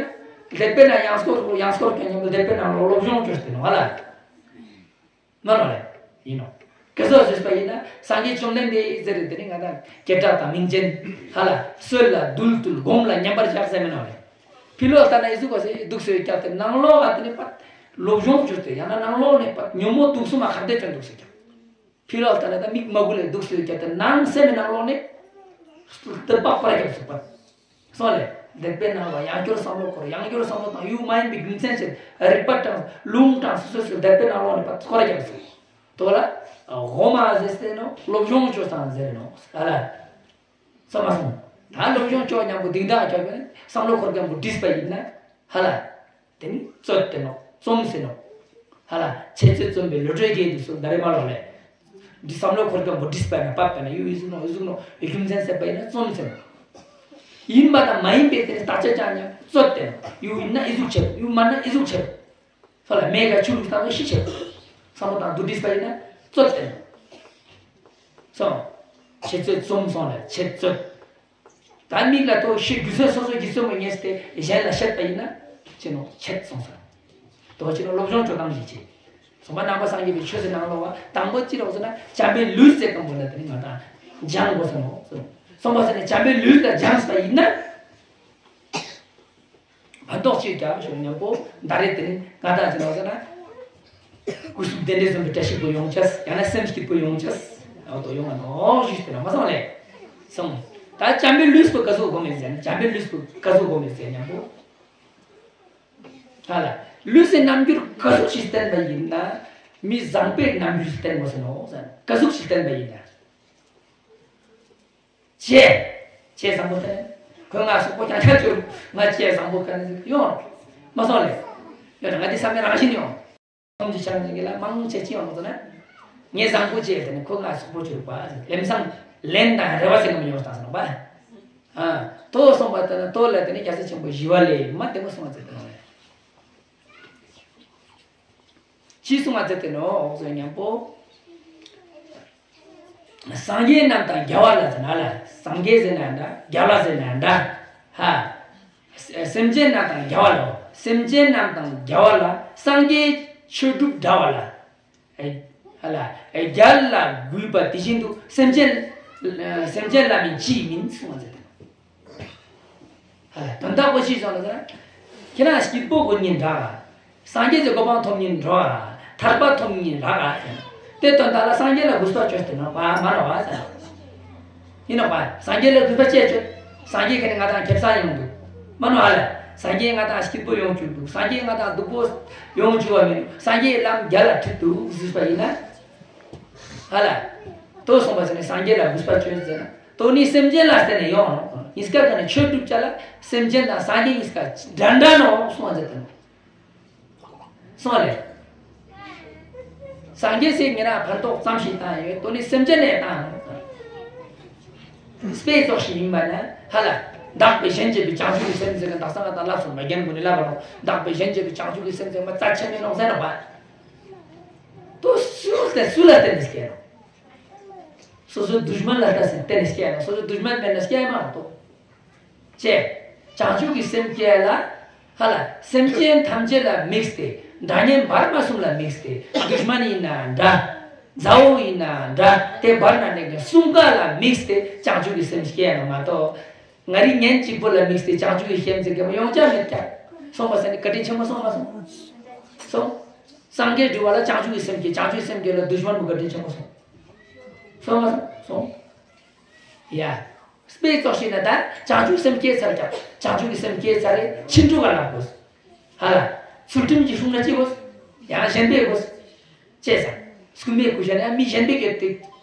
ལེགས་པས་ན་ཡང་སྐོར་ཡང་སྐོར་གྱི་ཉམས་ལ་ལེགས་པས་ན་སློབ་སྦྱོང་བཅོས་ཏེ་ནོ་ཧ་ལ། མ་ནོ་ལེ། ཡིན་ནོ། ག་ཟུག་ཆོས་པ་ཡིན་ན་སངས་རྒྱས་བཅོམ་ལྡན་འདས་ཟེར་དེ་ནི་ང་དང་སྐད་གྲགས་དང་མིང་ཅན་ཧ་ལ་གསོལ་ལ་འདུད་འདུད་སྒོམ་ལ་མཉམ་པར་བཞག་ཟེར་མི་ནོ་ལེ། ཕི་ལོགས་ལྟ་ན་ཨི་ཟུག་གོ་སེ་འདུག་སེ་ཀྱག་དེ་ནང་ལོགས་ལ་དེ་ནི་པ་སློབ་སྦྱོང་བཅོས་ཏེ་ཡང་ན་ནང་ལོགས་ནས་པ་ཉོན་མོངས་དུག་གསུམ་མ་ཁ་བདེ་བཅོས་འདུག་སེ་ཀྱག་ཕི་ལོགས་ལྟ་ན་ད་མིག་མ་གུ་ལས་འདུག་སེ་ཀྱག་དེ་ནང་སེམས་མི་ནང་ལོགས་ནས་སྟོད་པ་པར་ཀྱག་སུ་པ། སོང་ལེ། ལེགས་པས་ན་བ་ཡང་སྐྱར་བསམ་བློ་འཁོར་ཡང་སྐྱར་བསམ་བློ་བཏང་ཡུལ་མ་ཡིན་པའི་རྒྱུ་མཚན་ཅན་རིག་པ་དྲངས་ལུང་དྲངས་སུ་སོ་སོའི་ལེགས་པས་ནང་ལོགས་ནས་པ་སྐོར་ར་རྒྱབ་སོང་། དོ་ལ། འོ་མ་ཟེར་སེ་ནོ་སློབ་སྦྱོང་བཅོས་སང་ཟེར་ནོ་ཨ་ལ། སོ་མ་སོང་། ད་སློབ་སྦྱོང་བཅོས་མཉམ་པོ་གདིང་དང་བཅོས་པས་བསམ་བློ་འཁོར་མཉམ་པོ་བྲིས་པ་ཡིན་ན་ཧ་ལ། དེ་ནི་རྩོད་དེ་ནོ་རྩོམ་ཟེར་ནོ། ཧ་ལ་འཆད་རྩོད་རྩོམ་པའི་བློ་གྲོས་རྒྱས་འདུག་སོ་ད་རེ་མ་ལོ་ལེ། འདི་བསམ་བློ་འཁོར་གང་པོ་བྲིས་པ་ན་པབ་པ་ན་ཡུ་ཨི་ཟུག་ནོ་ཨི་ཟུག་ནོ་ཡུ་རྒྱུ་མཚན་ཟེར་པ་ཡིན་ན་རྩོམ་ཟེར་ནོ། ཡིན་པ་དང་མ་ཡིན་པའི་དེ་ནི་བརྟག་དཔྱད་ཀྱང་ཉམས་རྩོད་དེ་ནོ་ཡུ་ཡིན་ན་ཨི་ཟུག་ཆེ་ཡུ་མ་ན་ཨི་ཟུག་ཆེ། ཧ་ལ་མེ་ག་ཆུ་རུག་བཏང་ན་ཤི་ཆེ། བསམ་བློ་དང་བསྡུ་བྲིས་པ་ཡིན་ན་རྩོད་དེ་ནོ། སོང་། འཆད་རྩོད་རྩོམ་སོང་ལ་འཆད་རྩོད། ད་མིག་ལ་ཐོག་ཤེས་རྒྱུ་མཚན་སོ་སོ་རྒྱུ་མཚན་མ་ངེས་ཏེ་གཞན་ལ་བཤད་པ་ཡིན་ན་ཅི་ནོ་ཆད་སོང་ས། དོ་ཅི་ནོ་སློབ་སྦྱོང་བཅོ་སྟངས་ཤིག་ཆེ། གསུངས་པ་ནང་པ་སངས་རྒྱས་པའི་ཆོས་ཟེར་ནང་ལོགས་པ་དང་པོ་ཅི་རོགས་ཟེར་ན་བྱམས་པའི་ལུས་ཟེར་དང་པོ་ལ་དེ་ནི་ང་དང་སྦྱང་དགོས་ས་ནོ། གསུངས་པ་ཟེར་ནས་བྱམས་པའི་ལུས་ལ་སྦྱངས་པ་ཡིན་ན། ཕན་ཐོགས་ཅིག་ཀྱང་ཞུ་མཉམ་པོ་ད་རེས་དེ་ནི་ང་དང་ཅི་ལོག་ཟེར་ན། སྐུ་གསུམ་རྟེན་འབྲེལ་བཟུང་བའི་བཀྲ་ཤིས་པོ་ཡོང་ཅེས་ཡང་ན་སེམས་སྐྱིད་པོ་ཡོང་ཅེས་འོ་དོ་ཡོང་བ་ནོ་ཞུས་ཏེ་ན་མ་སོང་ལེ། སོང་། ད་བྱམས་པའི་ལུས་པོ་ག་ཟུག་སྒོམ་མེད་ཟེར་ན་བྱམས་པའི་ལུས་པོ་ག་ཟུག་སྒོམ་མེད་ཟེར་མཉམ་པོ། ཧ་ལ། ལུས་སེ་རྣམ་འགྱུར་ག་ཟུག་ཞིག་བསྟན་པ་ཡིན་ན། མི་བཟང་པོའི་རྣམ་འགྱུར་བསྟན་དགོས་ཟེར་ནོ་ཟེར་ན་ག་ཟུག་ཞིག་བསྟན་པ་ཡིན་ན། ཅེས། ཅེས་བཟང་པོ་བསྟན། ཁོས་ང་སོག་པོ་ཀྱང་ཆ་གྱུར་ང་ཅེས་བཟང་པོ་ག་ནས་ཡོང་། མ་སོང་ལེ། ཡོད་ན་ང་འདི་བསམ་ཡས་རང་བཞིན་ཡོང་། ཁོང་གི་ཆ་ནས་ངེད་ལ་མང་ཆེ་ཅི་ཡོང་ཟེར་ན། ངས་བཟང་པོ་ཅེས་ཟེར་ནས་ཁོ་ང་སོག་པོ་གྱུར་པ་ལེམ་སང་ལན་དང་རེ་བ་ཟེར་ནས་མི་ཡོང་སྟངས་ཟེར་ནོ་པ། ཨ། ཏོ་སོང་པ་ལྟ་ན་ཏོ་ལ་དེ་ནི་རྒྱལ་སྲས་ཆེན་པོ་ཞི་བ་ལྷས་མ་དེ་མོ་གསུང་བ་ཟེར་དེ་ནོ་ལེ། ཅི་གསུང་བ་ཟེར་དེ་ནོ་འོག་ཟེར་མཉམ་པོ། སངས་རྒྱས་རྣམས་དང་རྒྱལ་བ་ལ་ཟེར་ན་ལ་སངས་རྒྱས་ཟེར་ན་འདྲ་རྒྱལ་བ་ཟེར་ན་འདྲ། ཧ། སེམས་ཅན་རྣམས་དང་རྒྱལ་བ་ལ་སེམས་ཅན་རྣམས་དང་རྒྱལ་བ་ལ་སངས་རྒྱས་ཆོས་སྒྲུབ་འདྲ་བ་ལ། ཧ་ལ་རྒྱལ་ལ་གུས་པ་དེ་བཞིན་དུ་སེམས་ཅན་སེམས་ཅན་ལ་མིན་ཅིས་མིན་གསུང་བ་ཟེར་དེ། དོན་དག་པོ་ཅི་ཙམ་ལ་ཟེར་ན། ཁྱེད་རང་སྐྱིད་པོ་དགོས་ཉིན་འདྲ། སངས་རྒྱས་ཀྱི་གོ་འཕང་ཐོབ་ཉིན་འགྲོ། ཐར་པ་ཐོབ་ཉིན་རག་ཟེར། དེ་དོན་དག་ལ་སངས་རྒྱས་ལ་གུས་པ་བཅོས་ཏེ་ནོ་པ་མ་ནོ་བ་ཟེར། ཡིན་ནོ་པ་སངས་རྒྱས་ལ་གུས་པ་བཅས་བཅོས། སངས་རྒྱས་ཁྱེད་ང་དང་ཁེ་བཟང་ཡོང་འདུག་མ་ནོ་ཨ་ལ། སངས་རྒྱས་ང་དང་སྐྱིད་པོ་ཡོང་བཅུག་འདུག་སངས་རྒྱས་ང་དང་སྡུག་པོ་ཡོང་བཅུག་བ་མིན་འདུག་སངས་རྒྱས་ལམ་རྒྱལ་ལ་ཁྲིད་འདུག་ཟེར་བ་ཡིན་ན། ཧ་ལ། ལྟོས་སོང་བ་ཟེར་ནས་སངས་རྒྱས་ལ་གུས་པ་བཅོས་ཟེར་ན། ལྟོས་ནི་སེམས་ཅན་ལ་བརྟེན་ནས་ཡོང་། ཉིས་ཀ་ག་ནས་ཆོས་སྒྲུབ་བྱ་ལ་སེམས་ཅན་དང་སངས་རྒྱས་ཉིས་ཀ་འདྲ་འདྲ་ནོ་གསུང་བ་ཟེར་དང་། སོང་ལེ། སངས་རྒྱས་སེ་ཉེ་རང་ཕན་ཐོགས་ཙམ་ཞིག་བཏང་ཡོད། ལྟོས་ནི་སེམས་ཅན་ལ་བཏང་། སྤེ་ཙོགས་ཤིག་ཡིན་པ་ན་ཧ་ལ། བདག་པས་གཞན་གཅེས་པའི་བྱང་ཆུབ་ཀྱི་སེམས་ཟེར་གི་དག་ས་ང་དང་ལབ་སོང་མ་རྒན་ཀུན་ནས་ལབ་པ་རོ། བདག་པས་གཞན་གཅེས་པའི་བྱང་ཆུབ་ཀྱི་སེམས་ཟེར་མ་རྩ་ཆེན་མིན་ནོ་ཟེར་ནོ་བ། དོ་སུ་ལ་སུ་ལ་བརྟེན་ནས་སྐྱེས་ནོ། སོ་སོའི་དུཤ་མན་ལ་ལྟ་ཟིན་བརྟེན་ནས་སྐྱེས་ནོ། སོ་སོའི་དུཤ་མན་མེད་ན་སྐྱེས་མ་རེད་དོ། ཅེས། བྱང་ཆུབ་ཀྱི་སེམས་སྐྱེ་ལ། ཧ་ལ། སེམས་ཅན་ཐམས་ཅད་ལ་དམིགས་ཏེ། དགྲ་གཉེན་བར་མ་གསུམ་ལ་དམིགས་ཏེ། དུཤ་མན་ཡིན་ན་འདྲ། མཛའ་བོ་ཡིན་ན་འདྲ། དེ་བར་ན་གནས་མཁན་གསུམ་ཀ་ལ་དམིགས་ཏེ་བྱང་ཆུབ་ཀྱི་སེམས་སྐྱེ་ཡ་ན་མ་གཏོགས། ང་རིགས་ངན་གཅིག་པོ་ལ་དམིགས་ཏེ་བྱང་ཆུབ་ཀྱི་སེམས་ཟེར་མཁན་ཡོང་ཆ་མེད་ཀྱང་། སོང་བ་ཟེར་ནས་བཀའ་དྲིན་ཆེན་པོ་སོང་མ་སོང་། སོང་། སངས་རྒྱས་འདྲི་བ་ལ་བྱང་ཆུབ་ཀྱི་སེམས་སྐྱེ། བྱང་ཆུབ་ཀྱི་སེམས་སྐྱེ་ལ་དུཤ་མན་པོ་བཀའ་དྲིན་ཆེན་པོ་སོང་། སོང་མ་སོང་། སོང་། ཡ། དཔེ་ཙོགས་ཤིག་ན་ད་བྱང་ཆུབ་སེམས་བསྐྱེད་ཚར་ཀྱང་བྱང་ཆུབ་ཀྱི་སེམས་བསྐྱེད་ཚར་རེ་ཕྱིན་དྲུག་ག་ལབ་དགོས། ཧ་ལ། ཚུལ་ཁྲིམས་ཀྱི་སྲུང་ན་ཅི་དགོས། ཡང་གཞན་པས་དགོས། ཅེས་ཟེར། རྐུན་མས་རྐུ་བྱ་ནས་མི་གཞན་པས་གྱོད་དེ།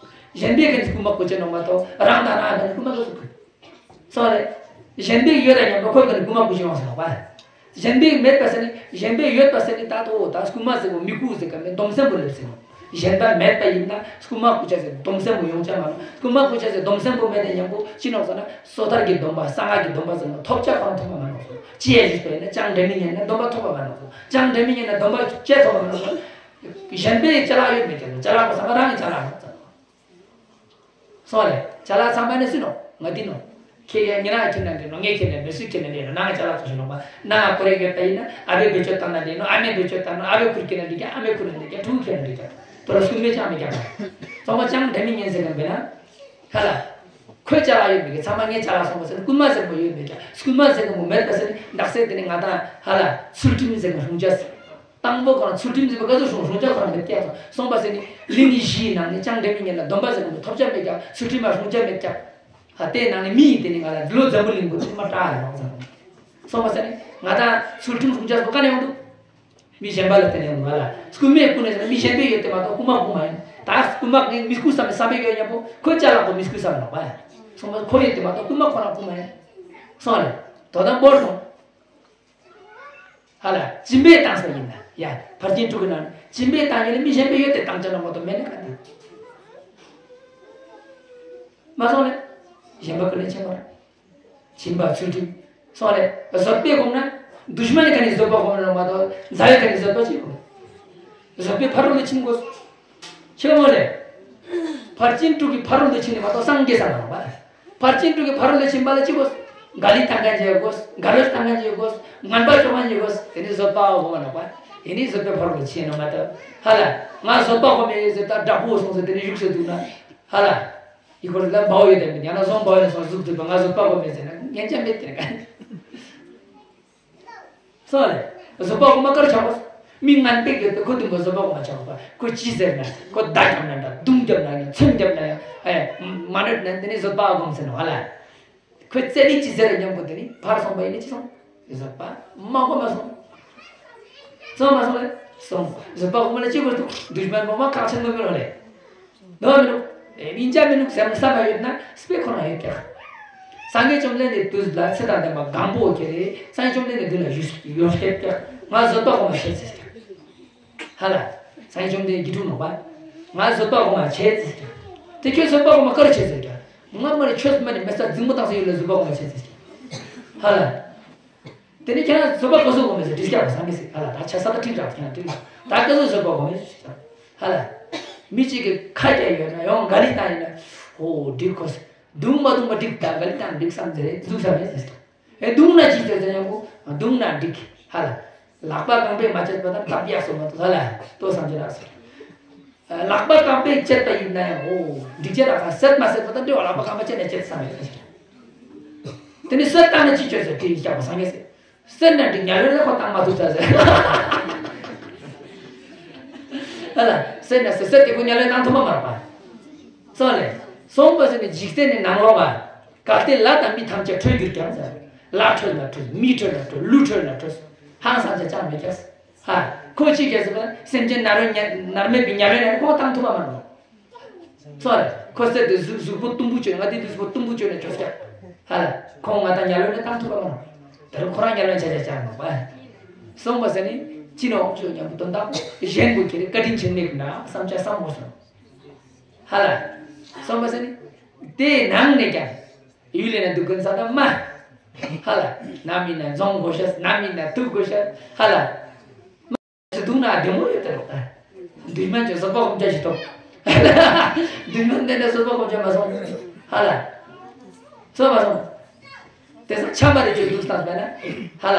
གཞན་པས་གྱོད་རྐུན་མ་རྐུ་བྱ་ནོ་མ་གཏོགས་རང་དང་རང་གྱོད་རྐུན་མ་གྱོད་སུ་རྐུ། སོང་རེ། གཞན་པས་ཡོད་ད་མཉམ་དུ་ཁོས་གྱོད་རྐུན་མ་རྐུ་བྱ་ཡོང་ཟེར་བ། གཞན་པས་མེད་པ་ཟེར་ནས་གཞན་པས་ཡོད་པ་ཟེར་ནས་ད་དོ་ད་རྐུན་མ་ཟེར་གོ་མི་རྐུ་ཟེར་ག་མེད་སྡོམ་སེམས་པོ་སླེབས་ཟེར་ནོ། གཞན་པ་མེད་པ་ཡིན་ན་རྐུན་མ་རྐུ་བྱ་ཟེར་སྡོམ་སེམས་པོ་ཡོང་ཆ་མ་ནོ། རྐུན་མ་རྐུ་བྱ་ཟེར་སྡོམ་སེམས་པོ་མེད་ནས་མཉམ་པོ་ཅི་ནོ་ཟེར་ན་སོ་ཐར་གྱི་སྡོམ་པ་གསང་སྔགས་ཀྱི་སྡོམ་པ་ཟེར་ནོ་ཐོབ་བྱ་གང་ཐོབ་པ་མ་ནོ། ཅི་ཡ་ཞིག་པ་ཡིན་ན་ཅང་འདྲ་མི་ཉན་ན་སྡོམ་པ་ཐོབ་པ་མ་ནོ། ཅང་འདྲ་མི་ཉན་ན་སྡོམ་པ་ཅི་ཐོབ་པ་མ་ནོ། གཞན་པའི་ཅ་ལག་ཡོད་མེད་ཀྱང་ཅ་ལག་པ་ཚང་མ་རང་གི་ཅ་ལག་ནོ། སོང་རེ། ཅ་ལག་ཚང་མ་ནི་སུ་ནོ། ང་འདི་ནོ། ཁྱེད་ཀྱི་ཉི་ན་ཁྱེད་ན་འདི་ནོ། ངས་ཁྱེད་ན་མི་སུ་ཁྱེད་ན་འདི་ནོ། ནང་གི་ཅ་ལག་ཚོ་ཞིག་ནོ་མ། ནང་ང་ཁོ་རེ་ཡོད་པ་ཡིན་ན་ཨ་བས་བེད་སྤྱོད་བཏང་ན་འདི་ནོ། ཨ་མས་བེད་སྤྱོད་བཏང་ན་ཨ་བས་ཁུར་ཁྱེད་ན་འདི་ཀྱང་ཕྲུ་གུ་ཁྱེད་ན་འདི་ཀྱང་ཕྲུ་གུ་ཁྱེད་ན་འདི་ཀྱང་དོ་ར་སུ་མེད་ཅང་མེད་ཀྱང་མ། ཚང་མ་ཅང་འདྲ་མི་ཉན་ཟེར་གམ་པས་ན། ཧ་ལ། ཁོའི་ཅ་ལག་ཡོད་མེད་ཀྱི་ཚང་མ་ངའི་ཅ་ལག་སོང་བ་ཟེར་ན་རྐུན་མ་ཟེར་བ་ཡོད་མེད་ཀྱང་རྐུན་མ་ཟེར་གམ་པོ་མེད་པ་ཟེར་ནི་འདག་སེ་དེ་ནི་ང་དང་ཧ་ལ་ཚུལ་ཁྲིམས་ཟེར་གམ་སྲུང་བྱ་ཟེར། དང་པོ་ཁོ་རང་ཚུལ་ཁྲིམས་ཟེར་བ་ག་ཚོད་སྲུང་སྲུང་བྱ་ཁོ་རང་མེད་ཀྱག་སོང་བ་ཟེར་ནི་གླིང་བཞིའི་ནང་ནས་ཅང་འདྲ་མི་ཉན་ལ་སྡོམ་པ་ཟེར་གམ་པོ་ཐོབ་བྱ་མེད་ཀྱག་ཚུལ་ཁྲིམས་ལ་སྲུང་བྱ་མེད་ཀྱག་ཧ་དེའི་ནང་ནས་མི་ཡི་དེ་ནི་ང་ལ་འདི་ལོ་འཛམ་བུ་གླིང་པོ་ཚང་མ་སྐྲག་ཡོང་ཟེར། སོང་བ་ཟེར་ནི་ང་དང་ཚུལ་ཁྲིམས་སྲུང་བྱ་ཟེར་བ་ག་ནས་ཡོང་འདུག་མི་གཞན་པ་ལ་བརྟེན་ནས་ཡོང་བ་ལ་རྐུན་མས་རྐུ་ནས་ཟེར་ན་མི་གཞན་པས་ཡོད་དེ་མ་གཏོགས་རྐུན་མ་རྐུ་མ་ཡིན། ད་རྐུན་མ་ངས་མི་རྐུ་བསམ་ནས་བསམ་པའི་ཡོད་ཡག་པོ་ཁོའི་ཅ་ལག་པོ་མི་རྐུ་བསམ་ནོ་བ། སོང་བ་ཁོ་ཡོད་དེ་མ་གཏོགས་རྐུན་མ་ཁོ་རང་རྐུ་མ་ཡིན། སོང་རེ། དོ་དམ་བོར་སོང་། ཧ་ལ་སྦྱིན་པས་བཏང་ས་ཡིན་ན་ཡ་ཕར་ཕྱིན་དྲུག་གི་ནང་ནས་སྦྱིན་པས་བཏང་ཡིན་ན་མི་གཞན་པས་ཡོད་དེ་བཏང་ཅ་ལག་མ་གཏོགས་མེད་ན་ག་དུས། མ་སོང་ནས་གཞན་པ་ཀུན་ལས་ཆེན་པོ་རེད། སྦྱིན་པ་ཚུལ་ཁྲིམས། སོང་རེད། བཟོད་པས་སྒོམ་ན། དུཤ་མན་ག་ནས་བཟོད་པ་སྒོམ་རེད་མ་གཏོགས་མཛའ་བོས་ག་ནས་བཟོད་པ་ཅིག་སྒོམ། བཟོད་པས་ཕ་རོལ་ཏུ་ཕྱིན་དགོས། ཆེ་མོ་རེད། ཕར་ཕྱིན་དྲུག་གི་ཕ་རོལ་ཏུ་ཕྱིན་ནས་མ་གཏོགས་སངས་རྒྱས་ས་མ་ནོག་པ། ཕར་ཕྱིན་དྲུག་གི་ཕ་རོལ་ཏུ་ཕྱིན་པ་ལ་ཅི་དགོས། ག་ལེ་བཏང་མཁན་ཅིག་དགོས། ག་རོས་བཏང་མཁན་ཅིག་དགོས། ངན་པ་སྤྱོད་མཁན་ཅིག་དགོས། དེ་ནི་བཟོད་པ་སྒོམ་མ་ནོག་པ། དེ་ནི་བཟོད་པའི་ཕ་རོལ་ཏུ་ཕྱིན་ནོག་མ་གཏོགས། ཧ་ལ། ང་བཟོད་པ་སྒོམ་མེད་ཟེར་ད་དྲག་པོ་སོང་ཟེར་དེ་ནི་བཞུགས་ཟེར་འདུག་ན། ཧ་ལ། ཡི་གོ་ལ་འབའ་བོ་ཡོད་དམ་མེད་ཡང་ན་བཟང་འབའ་བོ་ཡིན་སོང་གཟུགས་བསྡུས་པ་ང་བཟོད་པ་སྒོམ་མེད་ཟེར་ན་ངན་ཅང་མེད་དེ་རེད་ག། སོང་ལེ། བཟོད་པ་སྒོམ་མ་དཀར་ཆག་པ། མི་ངན་པས་ཡོད་དེ་ཁོ་དུམ་པ་བཟོད་པ་སྒོམ་མ་ཆག་པ་ཁོ་ཅི་ཟེར་ན་ཁོ་མདའ་རྒྱབ་ན་འདྲ་མདུང་རྒྱབ་ན་ཡང་མཚོན་རྒྱབ་ན་ཡང་ཨེ་མ་འདོད་ན་དེ་ནི་བཟོད་པ་སྒོམ་ཟེར་ནོ་ཧ་ལ། ཁོས་རྩེ་ནི་ཅི་ཟེར་རེ་སྙམ་པོ་དེ་ནི་ཕར་སོང་པ་ཡིན་ནི་ཅི་སོང་། བཟོད་པ་མ་སྒོམ་མ་སོང་། སོང་མ་སོང་ལེ། སོང་། བཟོད་པ་སྒོམ་མ་ལ་ཅི་དགོས་འདུག་དུཤ་མན་པོ་མ་ཁག་ཆེན་པོ་མི་རུང་ལེ། ནོར་མི་རུང་། ཨེ་མིན་ཅང་མི་རུང་ཟེར་ན་བསམ་པ་ཡོད་ན་དཔེ་ཁོ་རང་ཡོད་ཀྱག་སངས་རྒྱས་བཅོམ་ལྡན་འདས་དུས་ལ་ཚེ་དང་ལྡན་པ་གང་པོ་ཁྱེར་རེ་སངས་རྒྱས་བཅོམ་ལྡན་འདས་དུས་ལ་ཡོད་ཡོད་སྐད་ཀྱག་ང་བཟོད་པ་སྒོམ་མ་བྱེད་ཟེར་ཀྱག་ཧ་ལ། སངས་རྒྱས་བཅོམ་ལྡན་འདས་ཀྱིས་དྲུག་ནོག་པ། ང་བཟོད་པ་སྒོམ་མ་བྱེད་ཟེར་ཀྱག་དེ་ཁྱོད་བཟོད་པ་སྒོམ་མ་ག་རེ་བྱེད་ཟེར་ཀྱག་ང་མ་རེ་ཆོས་མ་ནི་མི་ས་འཛིང་མོ་བཏང་ས་ཡོད་ལ་བཟོད་པ་སྒོམ་མ་བྱེད་ཟེར་ཀྱག་ཧ་ལ། དེ་ནས་ཁྱེད་རང་བཟོད་པ་ག་ཚོད་སྒོམ་མེད་ཟེར་དྲིས་ཀྱག་པ་སངས་རྒྱས་སྲས་ཧ་ལ་ད་ཆ་ས་ད་ཁྲིག་རག་ཁྱེད་རང་དྲིས་ཀྱག་ད་ག་ཚོད་བཟོད་པ་སྒོམ་མེད་ཟེར་ཀྱག་ཧ་ལ། མི་གཅིག་གིས་ཁ་རྒྱག་ཡོད་ན་ཡང་ག་ལི་བཏང་ཡིན་ན་ཧོ་འགྲིག་གོ་ཟེར་རྡུང་མ་རྡུང་མ་འགྲིག་ད་ག་ལི་བཏང་འགྲིག་བསམ་ཟེར་རེད་འཛུགས་ས་མེད་ཟེར་ཀྱག་ཨེ་རྡུང་ན་ཅི་ཟེར་ཟེར་ཡང་གོ་རྡུང་ན་འགྲིག་ཧ་ལ། ལག་པ་རྐང་པས་མ་བཅད་པ་དང་སྟབས་ཡག་སོང་མ་ཐུབ་ཧ་ལ་ལྟོས་བསམ་གྱི་རག་ཟེར། ལག་པ་རྐང་པས་བཅད་པ་ཡིན་ན་ཡང་འོ་འགྲིག་ཅེས་རག་ཁ་བསད་མ་བསད་པ་དང་འབྲེལ་བ་ལག་པ་རྐང་པ་བཅད་ན་བཅད་ས་མེད་ཟེར། དེ་ནི་བསད་བཏང་ན་ཅི་བྱོས་ཟེར་དྲིས་རྒྱག་པ་སངས་རྒྱས་ཟེར། བསད་ན་འགྲིག་ཉལ་ལོས་ལ་ཁོ་བཏང་མ་ཐུབ་ས་ཟེར། ཧ་ལ་བསད་ན་ཟེར་བསད་དེ་ཁོ་ཉལ་ལོས་བཏང་ཐུབ་པ་མ་རེད་པ། སོང་ལེ། སོང་པ་ཟེར་ནས་འཇིག་རྟེན་ནི་ནང་ལོགས་པ། གལ་ཏེ་ལྷ་དང་མི་ཐམས་ཅད་འཕྲོད་གྱུར་ཀྱང་ཟེར། ལྷ་འཕྲོད་ལ་འཕྲོད། མི་འཕྲོད་ལ་འཕྲོད། ཀླུ་འཕྲོད་ལ་འཕྲོད། ཧང་སང་ཆ་ཅང་མེད་ཀྱང་ཟེར། ཧ། ཁོ་ཅི་ཀྱང་ཟེར་བ་ན་སེམས་ཅན་ནར་མེད་ཉ་ནར་མེད་པའི་ཉ་རོའི་ནང་ནས་ཁོ་བཏང་ཐུབ་པ་མ་རེད། སོ་རེད། ཁོ་ཟེར་དེ་གཟུགས་གཟུགས་པོ་གཏུམ་པོ་བཅོས་ང་དེ་དུས་གཟུགས་པོ་གཏུམ་པོ་བཅོས་ནས་བཅོས་ཀྱང་། ཧ། ཁོ་ང་དང་ཉ་རོའི་ནང་བཏང་ཐུབ་པ་མ་རེད། དེ་རུ་ཁོ་རང་ཉ་རོའི་ཆ་ཆ་ཅང་མ་པ། སོང་བ་ཟེར་ནི་ཅི་ནོ་ཅོ་ཉམ་པོ་དོན་དག་གཞན་དགོས་ཁྱེར་བཀའ་དྲིན་ཆེན་མེད་ཀྱི་འདྲ་བསམ་ཆ་བསམ་དགོས་སོང་། ཧ་ལ། སོང་བ་ཟེར་ནི། དེའི་ནང་ནས་ཀྱང་། ཡུལ་ལས་ན་འདུག་ཀུན་ས་དང་མ། ཧ་ལ། ནམ་ཡིན་ན་འཛོམས་དགོས་ཤ། ནམ་ཡིན་ན་ཐུག་དགོས་ཤ། ཧ་ལ། སུ་འདུག་ན་བདེ་མོ་ཡོད་དེ་རོགས་ད། འདུས་མ་བྱས་བཟོད་པ་སྒོམ་རྒྱག་ཞིག་ཐོབ། འདུས་མ་བསྟེན་ནས་བཟོད་པ་སྒོམ་རྒྱག་མ་སོང་། ཧ་ལ། སོང་མ་སོང་། དེ་སང་ཆ་མ་རེ་ཅིག་འདུག་སྟངས་པས་ན། ཧ་ལ།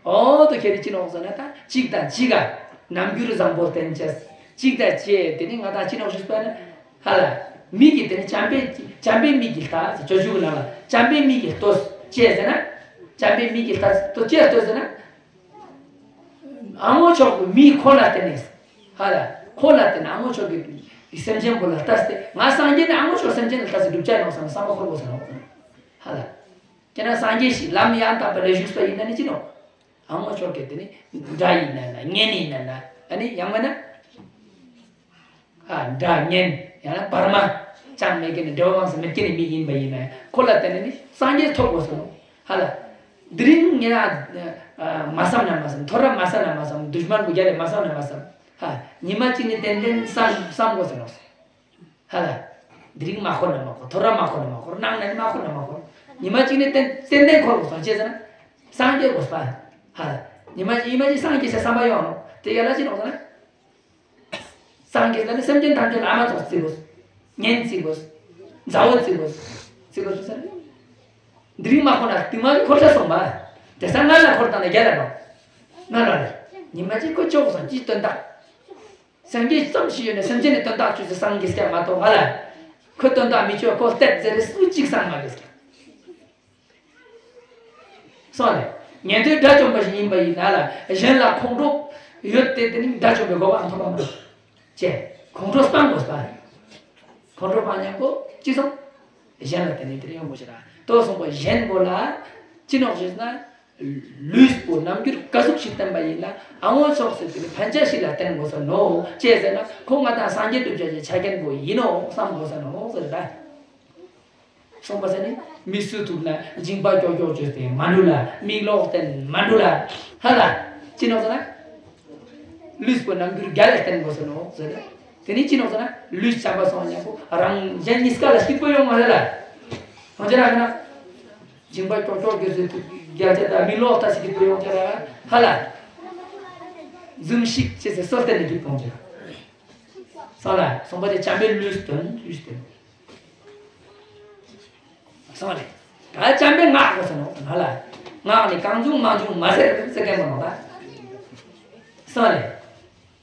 འོ་དོ་ཁྱེད་རིག་ཅི་ནོག་ཟེར་ན་ད་གཅིག་དང་གཅིག་ག་རྣམ་འགྱུར་བཟང་པོ་བསྟན་བྱས། གཅིག་དང་གཅིག་དེ་ནི་ང་དང་ཅི་ནོག་ཞུས་པས་ན། ཧ་ལ། མིག་གིས་དེ་ནི་བྱམས་པའི་བྱམས་པའི་མིག་གིས་ལྟ་ཟེར། སྤྱོད་འཇུག་གི་ནང་ལ་བྱམས་པའི་མིག་གིས་ལྟོས་ཅེས་ཟེར་ན། བྱམས་པའི་མིག་གིས་ལྟ་ལྟོས་ཅེས་ལྟོས་ཟེར་ན། ཨ་ངོ་ཆོག་གི་མིག་ཁོ་ལ་བརྟེན་ནས། ཧ་ལ། ཁོ་ལ་བརྟེན་ནས་ཨ་ངོ་ཆོག་གི་སེམས་ཅན་པོ་ལ་ལྟ་སྟེ། ང་སངས་རྒྱས་ནི་ཨ་ངོ་ཆོག་སེམས་ཅན་ལ་ལྟ་སྟེ་སྒྲུབ་བྱ་ཡིན་ནོག་བསམ་བསམ་པ་འཁོར་དགོས་ཟེར་ནོག། ཧ་ལ། ཁྱེད་རང་སངས་རྒྱས་ཤིག་ལམ་ཡང་དག་པ་ལ་ཞུགས་པ་ཡིན་ན་ནི་ཅི་ནོག། ཨ་ངོ་ཆོག་གི་དེ་ནི་སྒྲ་ཡིན་ན་ན་སྙན་ཡིན་ན་ན། ཨ་ནི་ཡང་མིན་ན། ཨ། སྒྲ་སྙན། ཡང་ན་བར་མ། ཅང་མེད་མཁན་ནི་འབྲེལ་བ་དབང་ས་མེད་མཁན་ནི་མི་ཡིན་པ་ཡིན་ན་ཡང་། ཁོ་ལ་བརྟེན་ནས་ནི་སངས་རྒྱས་ཐོབ་དགོས་སོ། ཧ་ལ། དེ་རིང་ངས་ན་མ་བསམ་ན་མ་བསམ། ཐོ་ར་མ་བསམ་ན་མ་བསམ། དུཤ་མན་པོ་རྒྱ་ལས་མ་བསམ་ན་མ་བསམ། ཧ། ཉི་མ་གཅིག་ནི་ཏན་ཏན་བསམ་བསམ་དགོས་སོ། ཧ་ལ། དེ་རིང་མ་འཁོར་ན་མ་འཁོར། ཐོ་ར་མ་འཁོར་ན་མ་འཁོར། གནངས་ན་ནི་མ་འཁོར་ན་མ་འཁོར། ཉི་མ་གཅིག་ནི་ཏན་ཏན་ཏན་འཁོར་དགོས་སོ། ཅི་ཟེར་ན། སངས་རྒྱས་དགོས་པ། ཧ་ལ། ཉི་མ་ཉི་མ་གཅིག་སངས་རྒྱས་ཟེར་བསམ་པ་ཡོང་ནོག། དེ་ཡ་ལ་ཅི་ནོག་ཟེར་ན། སངས་རྒྱས་ལ་ནི་སེམས་ཅན་ཐམས་ཅད་ལ་ཨ་མ་ཙོགས་བརྩི་དགོས། གཉེན་བརྩི་དགོས། མཛའ་བོ་བརྩི་དགོས། བརྩི་དགོས་ཟེར། འདི་རིང་མ་འཁོར་ན་དེ་མ་འཁོར་ཆ་སོང་བ། དེ་སང་ང་ལ་འཁོར་བཏང་ན་རྒྱ་ལ་ནོག། ང་ལ་རེད། ཉི་མ་གཅིག་ཁོ་ཆོག་སོང་། ཅིའི་དོན་དག། སངས་རྒྱས་ཙམ་ཞིག་ཡོད་ན་སེམས་ཅན་ནི་དོན་དག་ཅོས་ཟེར་སངས་རྒྱས་སྐྱབས་མ་གཏོགས། ང་ལ་ཁོ་དོན་དག་མི་ཆོག། ཁོ་སྟེར་ཟེར་སུ་གཅིག་སང་མ་དགོས་ཀྱང་། སོང་ལེ། ཉན་ཐོས་དགྲ་བཅོམ་པ་ཞིག་ཡིན་པ་ཡིན་ན་ལ། གཞན་ལ་ཁོང་ཁྲོ་ཡོད་དེ། དེ་ནི་དགྲ་བཅོམ་པའི་གོ་འཕང་ཐོབ་པ་མ་རེད། ཅེས་ཁོང་ཁྲོ་སྤང་དགོས་པ། ཁོང་ཁྲོ་སྤང་ཉམ་པོ་ཅི་སོང་། གཞན་ལ་དེ་ནི་དེ་རིང་ཡོང་དགོས་ཤེ་ར། དོ་སོང་པོ་གཞན་པོ་ལ་ཅི་ནོག་ཞེས་ན། ལུས་པོ་རྣམ་འགྱུར་ག་ཟུག་ཞིག་བསྟན་པ་ཡིན་ན། ཨ་ངོ་ཆོག་ཟེར་དེ་ནི་ཕན་ཆད་ཞིག་ལ་བསྟན་དགོས་ས་ནོ། ཅེས་ཟེར་ན་ཁོ་ང་དང་སངས་རྒྱས་སྒྲུབ་བྱ་ཞིག་ཆ་རྐྱེན་པོ་ཡིན་ནོ་བསམ་དགོས་ས་ནོ་ཟེར་ད། སོང་པ་ས་ནི་མི་སུ་ཐུག་ན་མཇིང་པ་ཀྱོག་ཀྱོག་བཅོས་ཏེ་མ་འགྲུལ་ལ། མིག་ལོག་བསྟན་མ་འགྲུལ་ལ། ཧ་ལ། ཅི་ནོག་ཟེར་ན། ལུས་པོ་རྣམ་འགྱུར་རྒྱལ་ལ་བསྟན་དགོས་ས་ནོ་ཟེར། དེ་ནི་ཅི་ནོག་ཟེར་ན། ལུས་བྱམས་པ་སོང་ཉམ་པོ་རང་གཞན་གཉིས་ཀ་ལ་སྐྱིད་པོ་ཡོང་བ་རེད་ལ། ཁོང་ཅི་ར་ན། མཇིང་པ་ཀྱོག་ཀྱོག་བཅོས་ཏེ་རྒྱལ་ཆེ་ད་མིག་ལོག་ལྟ་ཞིག་སྐྱིད་པོ་ཡོང་ཅེ་ར། ཧ་ལ། འཛུམ་ཞིག་ཅེས་ཟེར་སོ་བསྟན་ནས་སྐྱིད་པོ་ཡོང་ཅེ་ར། སོང་ལ། སོང་པ་དེ་བྱམས་པའི་ལུས་སྟོན། ལུས་སྟོན། སོང་ལེ། ད་བྱམས་པའི་ངག་གོ་ས་ནོ་ང་ལ། ངག་ནི་གང་བྱུང་མང་བྱུང་མ་ཟེར་ཟེར་མཁན་པོ་ནོ་ད། སོང་ལེ།